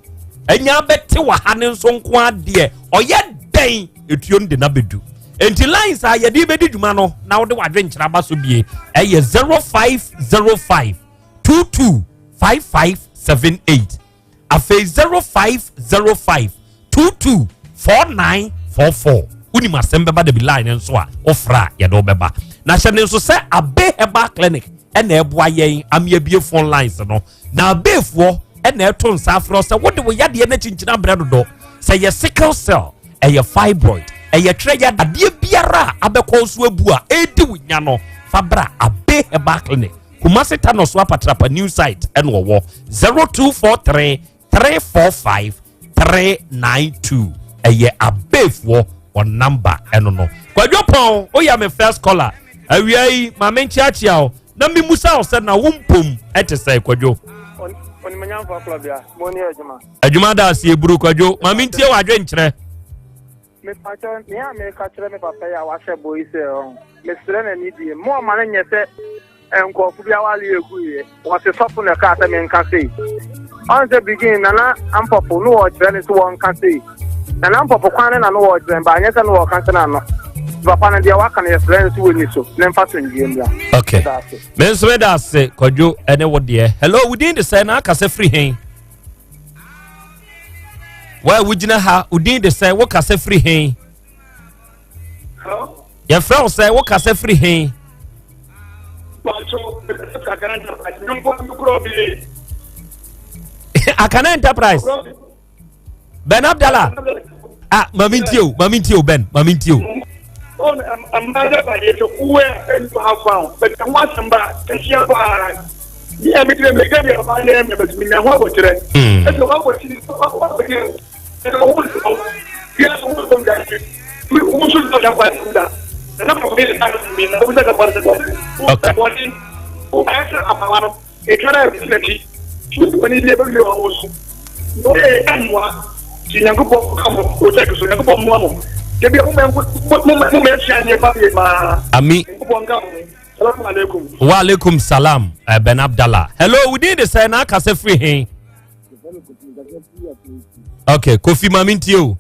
ɛnya abɛte wɔ ha ne nso nko adeɛ ɔyɛ dɛn etuo no de na bɛdu Enti lines a yɛde bɛdi dwuma no na wode w'adwenkyerɛ aba so bie ɛyɛ 0505 22 5578 afei 0505 22 4944 wonim asɛm bɛba dabi line nso a wofra a yɛde wobɛba na hyɛ ne nso sɛ abe herbal clinic ɛna ɛboa yɛn ameabie phone lines no Na abeefoɔ na ɛto nsa afrɛ sɛ wode wo yadeɛ no akyinkyini abrɛ dodo. Sɛ yɛ sickle cell, ɛyɛ fibroid, ɛyɛ twerɛ yɛ adeɛ biara a abɛkɔ so abu a ɛredi wo nya no, fa bra Abe Herbal Clinic, Kumasi Tanoso Apatrapa New Site ɛna ɔwɔ 0243 345 392 ɛyɛ abeefoɔ wɔn namba ɛno no kwadwo pɔn woyɛ me first caller awia yi ma me nkyeakyea o na memusa wo sɛ na wo mpom ɛte sɛ kwadwo adwuma da ase eburu kwadwo ma mentie w'adwenkyerɛ Mepakyɛw, nea meka kyerɛ me papa yi a wahyɛ bɔ yi sɛ ɔn, mesrɛ no anidie, mma ɔma no nyɛ sɛ nkurɔfo bi aware aguiɛ. Wɔse sɔfo na ɛkaa sɛ menka sei. Ɔn sɛ begin Nana Ampɔfo no wɔkyerɛ no sɛ wɔnka sei. Nana Ampɔfo kwan ne na no wɔkyerɛ no, ba anyɛ sɛ no wɔka sɛ n'ano. Papa no deɛ waka no yɛsrɛ no sɛ wɔnni so na mfa somdwie mmra. Okay. Me nso meda ase Kwadwo ɛne wo deɛ. Hello, wo din de sɛ na aka sɛ firi hen? Wa a wogyina ha, wo din de sɛ, wokasa firi he? Yɛfrɛ wo sɛ, wokasa firi he? Akana Enterprise. Ben Abdallah. Ah, mami ntie o, mami ntie o, Ben, mami ntie o. Okay. Etwa dɛ ebesi n'akyi, wone bi ebewie wɔ wo so. Na ɔyɛ mmoa ti Nyankopɔn ka mo ogya so Nyankopɔn mmoa mo. Ebi mo mɛ mo mɛ mo mɛ sua nneɛma yie paa. Ami. Nyankopɔn ka mo. Salaam alaikum. Wa alaikum salam eh, Ben Abdallah. Hello, within the sɛ na akasa firi he? Okay, Kofi Mami ntie o.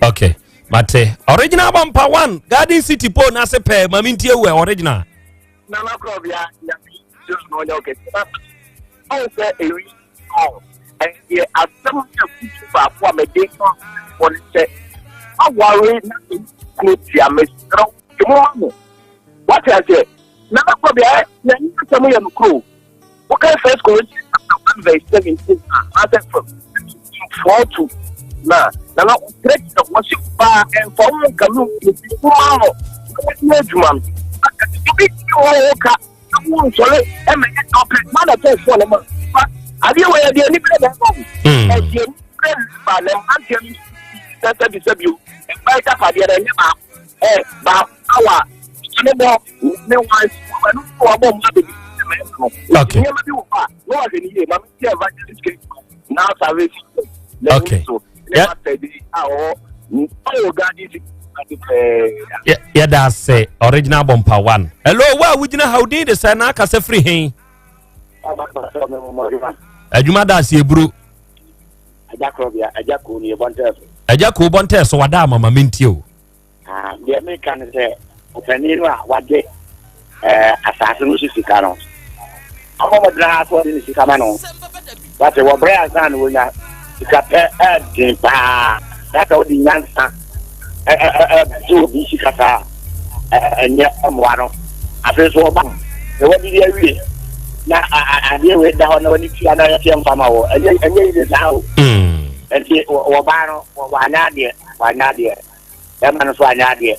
Okay, mate. Original Bumper One, Garden City po na se pɛ, mami ntie wo original. Nana Krobia, ɔn sɛ ewi ɔn ɛyɛ asɛm ne afutu baako a mede ma wɔ ne sɛ aware na kuro tia mesrɛ wo mo ma mo wate aseɛ na mɛkɔ bia na ɛnyɛ asɛm yɛ no kuro wokae first Corinthians chapter 1 verse 17 a asɛ from 4 to na na na ɔkyerɛkyerɛ wɔsi baa ɛnfa wo nka no obi ma no na wɔde adwuma no obi ti wɔ hɔ ka na wo nsɔre ɛmɛ yɛ ɔpɛ ma na tɛ fɔ ne ma fa ade. Adeɛ wɔ yɛ deɛ ani bere na ɛba o. Ɛdeɛ ani bere na ɛba na mmeranteɛ no sɛ sɛbi sɛbi o. Mmaa agyapadeɛ no ɛnyɛ baako ɛ baako awa ne bɔ ne wan ɛno nso wɔabɔ mmaa bebree mmarima no. Okay. Nneɛma bi wɔ hɔ a na wɔahwɛ ne yie ma me ti evangelist case now salvation na Okay. so ne pastor bi a ɔwɔ ɔwɔ garden city ade pɛɛ. Yɛda ase original bɔmpa one. Hello, wo a wogyina ha wo din de sɛ na akasa firi he? Adwuma da ase eburu. Agya korɔbea, agya koo no yɛ bɔntɛɛ so. Agya koo bɔntɛɛ so wada ama ma mentie o. Ah, deɛ meka ne sɛ ɔpanin no a wagye eh, asase no so sika no, ɔmmɔ mmɔden ara sɛ ɔde ne sika ma no. Wate, wɔbrɛ ansa na wɔnya sika pɛ ɛden paa. Na sɛ wode nyansa gye obi sika saa ɛnyɛ mmoa no. Afei nso ɔba na wadidi awie na adeɛ wei da hɔ na wani tua na yɛteɛ mfa ma wɔ ɛnyɛ ɛnyɛ yie saa o. Nti wɔbaa no wanyɛ adeɛ wanyɛ adeɛ bɛrima no nso anyɛ adeɛ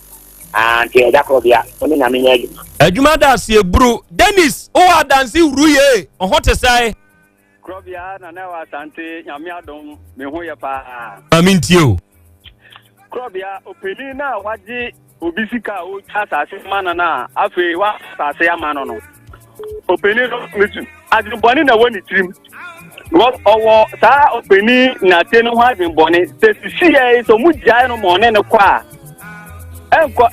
nti ɛda korɔ bia wo ne nyame nyɛ adwuma. Adwuma da aseɛ buru. Dennis wowɔ adanse wuru yie ɔho te sɛe. Korɔbea Nana ɛwɔ Asante Nyame adom me ho yɛ paa. Ma me ntie o. Korɔbea ɔpanin no a wagye obi sika a ɔretwa asase ma no no a afei wa asase ama no no ɔpanin no metu adwenbɔne na ɛwɔ ne tirim ɔwɔ saa ɔpanin nate no ho adwenbɔne sɛ sisi yɛ sɛ ɔmo gyae no ma ɔne no kɔ a ɛnkɔ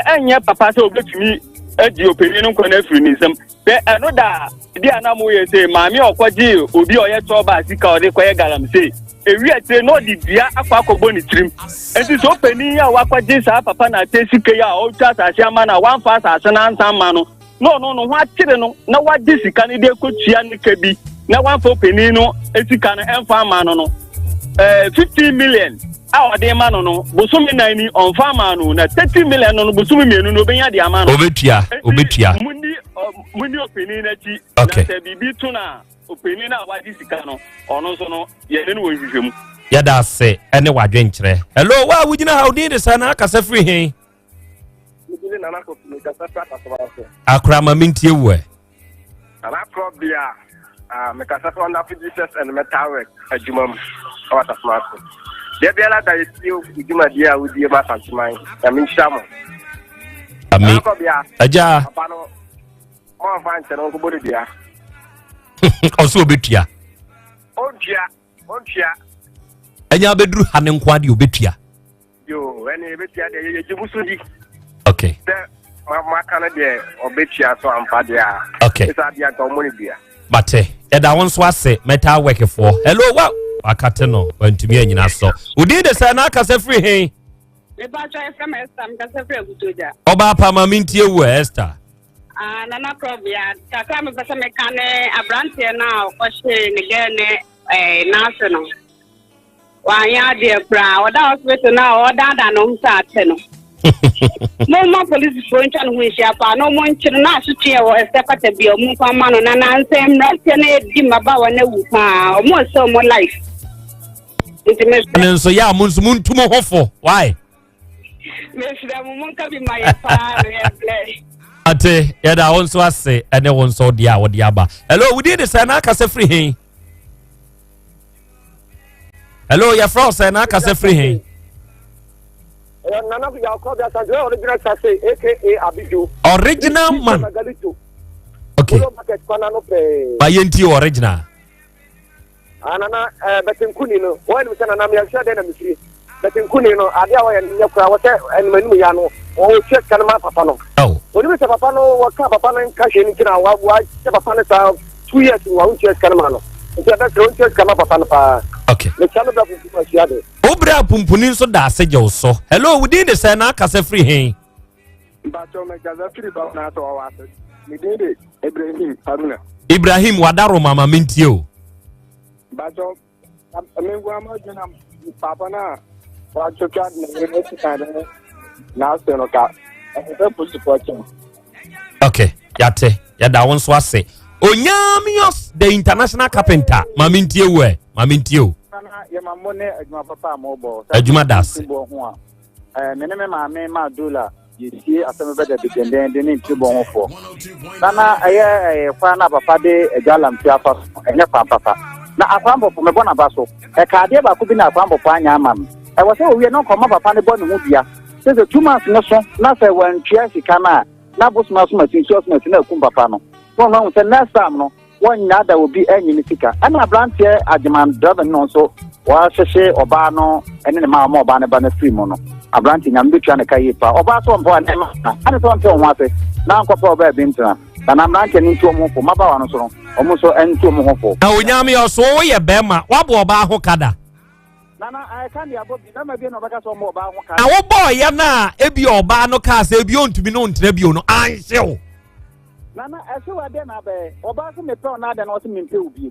ɛnyɛ papa sɛ ɔbɛtumi adi ɔpanin no nkwa no afiri ne nsam Sɛ ɛno da a, ebi a na moyɛ sei, maame a ɔkɔgyee obi a ɔyɛ tɔɔbaa sika a ɔde kɔyɛ galamsey. Ewi akyire na ɔde dua akɔ akɔbɔ ne tirim. Enti sɛ ɔpanin a wakɔgye saa papa na ate sika yi a ɔretwa asase ama no a wamfa asase no ansa amma no, na ɔno no ho akyere no na wagye sika no de akɔtua ne ka bi na wamfa ɔpanin no sika no ɛmfa amma no no, eh, 15 million a ɔde ma no no bosome nan ni ɔnfa ama no na 30 million no no bosome mmienu no obenya de ama no. Obetua obetua. Muni muni ɔpanin n'akyi. Okay. Na sɛ biribi to na ɔpanin a wagye sika no ɔno nso no yɛne no wɔ nhwehwɛ mu. Yɛda ase ɛne wadwenkyerɛ. Hello, wo a wogyina ha wo din de sɛ na akasa firi he? Akora ma mentie wo ɛ. Nana Korɔbea, ah, mekasa firi Wonderful Jesus and Metal Work adwuma mu ɛwɔ Asafoma ase. Deɛ biara da yɛtie wo dwumadie a wodie ma Asanteman. Nyame nhyira mo. Ami. Nana Korɔbea, Agya. Papa no, mo amfa nkyɛ no nkɔbɔ ne dua. Ɔsɛ obetua. Ɔntua, ɔntua. Ɛnyɛ abɛduru ha ne nko adeɛ obetua. Yo, ɛne yɛbɛtua deɛ yɛgye mu so di. Okay. Sɛ maka no deɛ ɔbɛtua so amfa deɛ a. Okay. Ɛsɛ adeɛ anka ɔmmɔ no dua. Mate, yɛda wo nso ase metal workfoɔ. Hello, wa wakate no wantumi anyina sɔ. Wodin de sɛ na akasa firi he? Mepakyɛ yɛfrɛ me Esther, mekasa firi Abutoja. Ɔbaa pa ma mentie wo Esther. Ah, Nana Krɔbea, kakra mepɛ sɛ meka ne aberanteɛ no a ɔkɔhyee ne gɛɛ ne eh, n'ase no. Wanyɛ adeɛ koraa. Ɔda hospital no a ɔdaadaa ne ho sɛ ate no. Momma polisifoɔ ntwa ne ho nhyia paa na ɔmo nkye no na asotwe a ɛwɔ ɛsɛ fata bia ɔmo mfa mma no na nansa mmeranteɛ no adi mmabaawa no awu paa ɔmo nsɛ ɔmo life. Nti mesrɛ. Ne nso yɛ a mo nso montu mo ho fo. Why? Mesrɛ mo monka bi ma yɛ paa na yɛ blɛ. Ate yɛda wo nso ase ɛne wo nso deɛ a wɔde aba. Hello, wodin de sɛ na akasa firi he? Hello, yɛfrɛ wo sɛ na akasa firi he? Original man. Okay. Ma yɛntie original. Ah, nana, eh, bɛtenkuni no, wɔn anim sɛ nana meyɛhwɛ dɛn na mefiri. Bɛtenkuni no, adeɛ a wɔyɛ no nyɛ koraa, wɔsɛ anim anim ya no, wɔtua sika no ma papa no. Oh. Onim sɛ papa no, wɔka papa no nka hwɛ no nti na wahyɛ papa no saa two years no, wɔntua sika no ma no. Nti ɛbɛsrɛ wɔntua sika ma papa no paa. Okay. Mekyia me bra pumpuni asua de. Wo bra pumpuni nso da ase gye wo so. Hello, wo din de sɛ na akasa firi he? Mpakyɛw mekasa firi ba na asɛ wɔwɔ ase. Me din de Ibrahim Haruna. Ibrahim wadaro mama mentie o. Mpakyɛw me nko ama dwena papa no a watwitwa ne yere no sika ne n'ase no ka ɛsɛ sɛ polisifoɔ kyɛm. Okay, yate yɛda wo nso ase. Onyamios the international carpenter ma mentie wo ɛ ma mentie o. Yɛma mo ne adwuma papa a mobɔ. Adwuma da ase. Eh, me ne me maame ma Dola yɛsie asɛm bɛda bi dendenden ne ntiribɔ ho foɔ. Na na ɛyɛ ɛyɛ kwan na papa de agya lamte afa so, ɛnyɛ kwan papa. Na Akwammɔfo, mebɔ n'aba so. Ɛka adeɛ baako bi na Akwammɔfo anyɛ ama no. Ɛwɔ sɛ owie na ɔkɔma papa no bɔ ne ho dua. Sɛ sɛ 2 months no so na sɛ wantua sika no a, na bosom asomasi, nsuo asomasi na akum papa no. Na ɔno ahu sɛ next time no, wɔnnya da obi anyi ne sika. Ɛna aberanteɛ Agyeman driver no nso, wɔahyehye ɔbaa no ne ne ma ɔma ɔbaa no ba no afiri mu no. Aberante Nyame bɛtua ne ka yie paa. Ɔbaa sɛ ɔmpɛ a na ɛma ane sɛ ɔnte wo ho ase na ankɔpɛ ɔbaa bi ntena. Na na mmeranteɛ no ntu wɔn ho fo, mmabaawa no nso no, wɔn nso ntu wɔn ho fo. Na Onyame ɔso woyɛ bɛɛma woabɔ ɔbaa ho ka da? Nana, ɛka deɛ abɔ bi, bɛɛma bi na ɔbɛka sɛ ɔmmɔ ɔbaa ho ka. Na wobɔɔ yɛ no a ebia ɔbaa no kaa sɛ ebia ɔntumi ne wo ntena bio no anhye wo? Nana, ɛhye wo ɛdɛn na abɛyɛ? Ɔbaa se mepɛ wo na adɛn na ɔse mempɛ wo bio?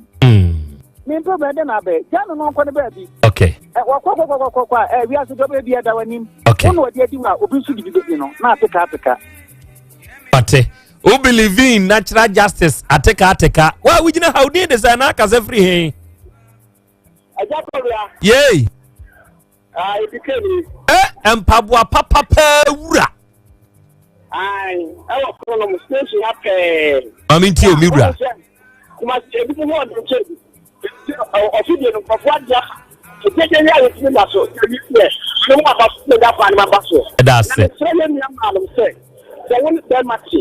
Mempɛ wo bio ɛdɛn na abɛyɛ? Gya no na ɔnkɔ ne baabi. Okay. Ɛ wakɔ kɔ kɔ kɔ kɔ a ɛ wiase deɛ ɔbɛyɛ bi ɛda w'anim. Okay. Wo na ɔde adi wo a obi nso de bi bɛdi no na ateka ateka. Ate. Wo believe in natural justice ateka ateka. Wa wogyina ha wodin de sɛ na akasa firi he? Agya Kɔbea. Yei. Ah, ebi kɛ ni. Ɛ mpaboa papa paa wura. Ayi, ɛwɔ koro no mu station ha pɛɛ. Maame ntie omi wura. Kumasi ebi mu hɔ ɔdi nkyɛn bi. Ɔfidie no nkurɔfoɔ agye afa. Gyegye yɛ a yɛtumi da so ebi yɛ ne ho aba so ne da kwan no aba so. Ɛda ase. Na mesrɛ yɛn nua maanom sɛ sɛ wo ne bɛrima te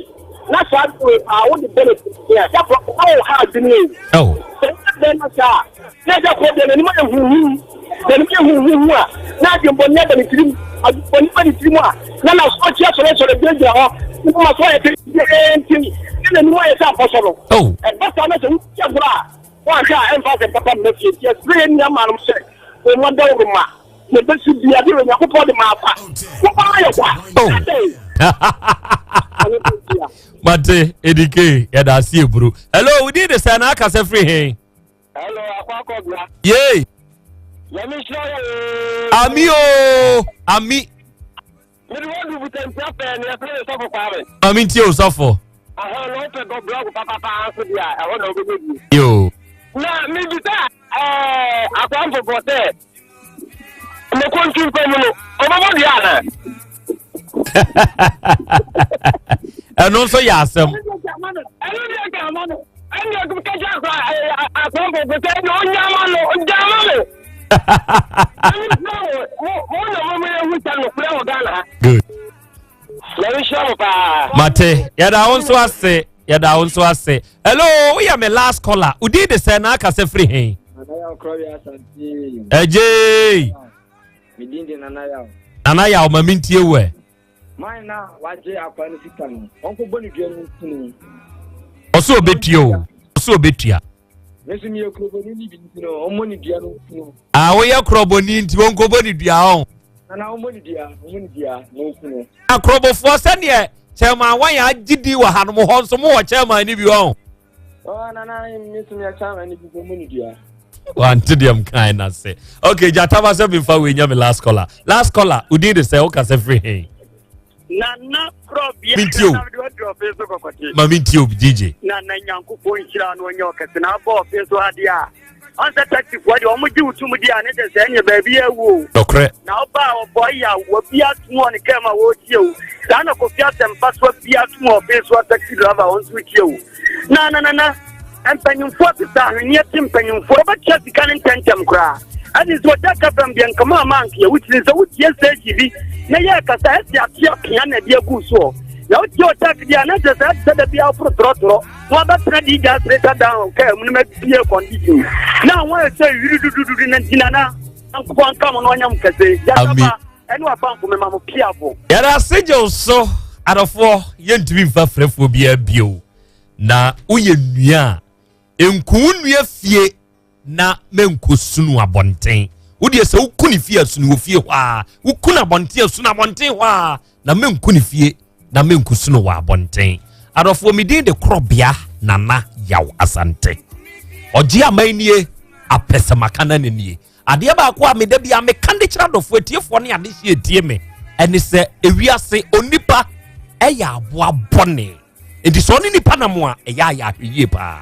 na saa bere paa wode bɛrɛ ti a yɛkɔ ɔwɔ ha adwene o. Sɛ wo ne bɛrima saa na ɛgya kɔ deɛ n'anim ayɛ huhu n'anim yɛ huhuhu a na adwembɔne aba ne tirim adwembɔne ba ne tirim a na n'asorɔkye asɔresɔre gyinagyina hɔ ne moma so ayɛ tenten na n'anim ayɛ sɛ apɔsɔ no. Ɛba saa na sɛ wotia agorɔ a Woanhwɛ a ɛmfa asɛm papa mma fie. Nti yɛsrɛ yɛn nuamaanom sɛ wɔmmɔ dawuro ma nea ɛbɛsi biara deɛ Onyankopɔn de maa kwa. Momma no ayɛ kwa. Adɛn? Mate edike yɛda ase eburu. Hello, wo din de sɛ na akasa firi he? Hello, akɔ akɔ bia. Yee. Nyame nhyira wo. Ami o, ami. Mede wɔn du butantia pɛɛ na yɛfrɛ me sɔfo Kwame. Maame ntie o sɔfo. Aha na wopɛ bɔ blɔg papapa nso deɛ a ɛhɔ na wobɛnya bi. Yoo. Na mebisa ɛɛ akoa mpopoɔ sɛ meko ntumpa mu no ɔbɛbɔ dua anaa? Ɛno nso yɛ asɛm. Ɛno deɛ ka ama no. Ɛno deɛ kɛkyɛ akoa akoa mpopoɔ sɛ ɛdeɛ ɔnya ama no ɔgya ama no. Mate, yɛda wo nso ase, yɛda wo nso ase. Hello, woyɛ me last caller. Wodi de sɛ na akasa firi he? Ɛgyee. Nana Yaw, ma mentie wo ɛ. Man na wagye akwa no sika no, ɔnkɔbɔ ne dua no nsini. Ɔsɛ obetua o, ɔsɛ obetua. Me nso meyɛ kurobɔni no bi nti no, ɔmmɔ ne dua no nku no. Ah, woyɛ kurɔbɔni nti wɔnkɔbɔ ne dua ɔn. Nana ɔmmɔ ne dua, ɔmmɔ ne dua na ɔnku no. Akurɔbɔfoɔ sɛdeɛ chairman wɔn yɛ agye di wɔ ha no mo hɔ nso mo wɔ chairman no bi ɔn. Oh, nana me nso meyɛ chairman no bi nti ɔmmɔ ne dua. Wante deɛ mkae no ase. Okay, gyataba sɛ memfa wei nya me last caller. Last caller, wodin de sɛ wokasɛ firi he? Nana korɔbea Mintie o. na mede waduru ɔfe so kɔkɔte. Ma mentie o GJ. Nana Nyankopɔn nhyira no ɔnyɛ ɔkɛse na abɔ ɔfe so adeɛ a ɔn sɛ taxifoɔ deɛ ɔmo gye wo tom di a ne kyɛ sɛ ɛneɛ baabi awu o. Nɔkorɛ. Na ɔba a ɔbɔ yi a wabi atom wɔ ne kaa mu a wɔretie o. Saa na Kofi Asɛmpa so abi atom wɔ ɔfe so a taxi driver wɔn nso retie o. Na na na na Mpanyimfoɔ te sɛ ahweneɛ te mpanyimfoɔ wobɛtua sika no ntɛntɛm koraa ɛne nso ɔgya ka fam deɛ nkama ama ankeɛ wotiri sɛ wotie station bi na yɛ kasa ɛsi ate apea na ɛde agu soɔ na wotie ɔgya deɛ a na kyerɛ sɛ ɛte sɛ da biara woforo torɔtorɔ na wabɛtena de gya straight down kaa mu no mabie condition na ho ayɛ sɛ wiri dudududu na gyina na nyankopɔn nka mo na ɔnyɛ mo kɛse gyasaba ɛne wapamfo mema mo piafo. Yɛda ase gye wo so adɔfoɔ yɛntumi mfa frɛfoɔ biara bio. Na woyɛ nnua a, nku wo nnua fie na menkɔsunu abɔnten. Wo deɛ sɛ woku ne fie a, sunu wɔ fie hɔ a. Woku no abɔnten a, sunu abɔnten hɔ a, na menku ne fie na menkɔsunu wɔ abɔnten. Adɔfoɔ, me din de Korɔbea Nana Yaw Asante. Ɔgye aman nie, apɛsɛmaka na nie. Adeɛ baako a meda bi a meka de kyerɛ adɔfoɔ atiefoɔ ne adehyeɛ etie me ɛne sɛ ewiase onipa ɛyɛ aboa bɔne. Enti sɛ ɔne nipa nam a, ɛyɛ a yɛ ahwɛ yie paa.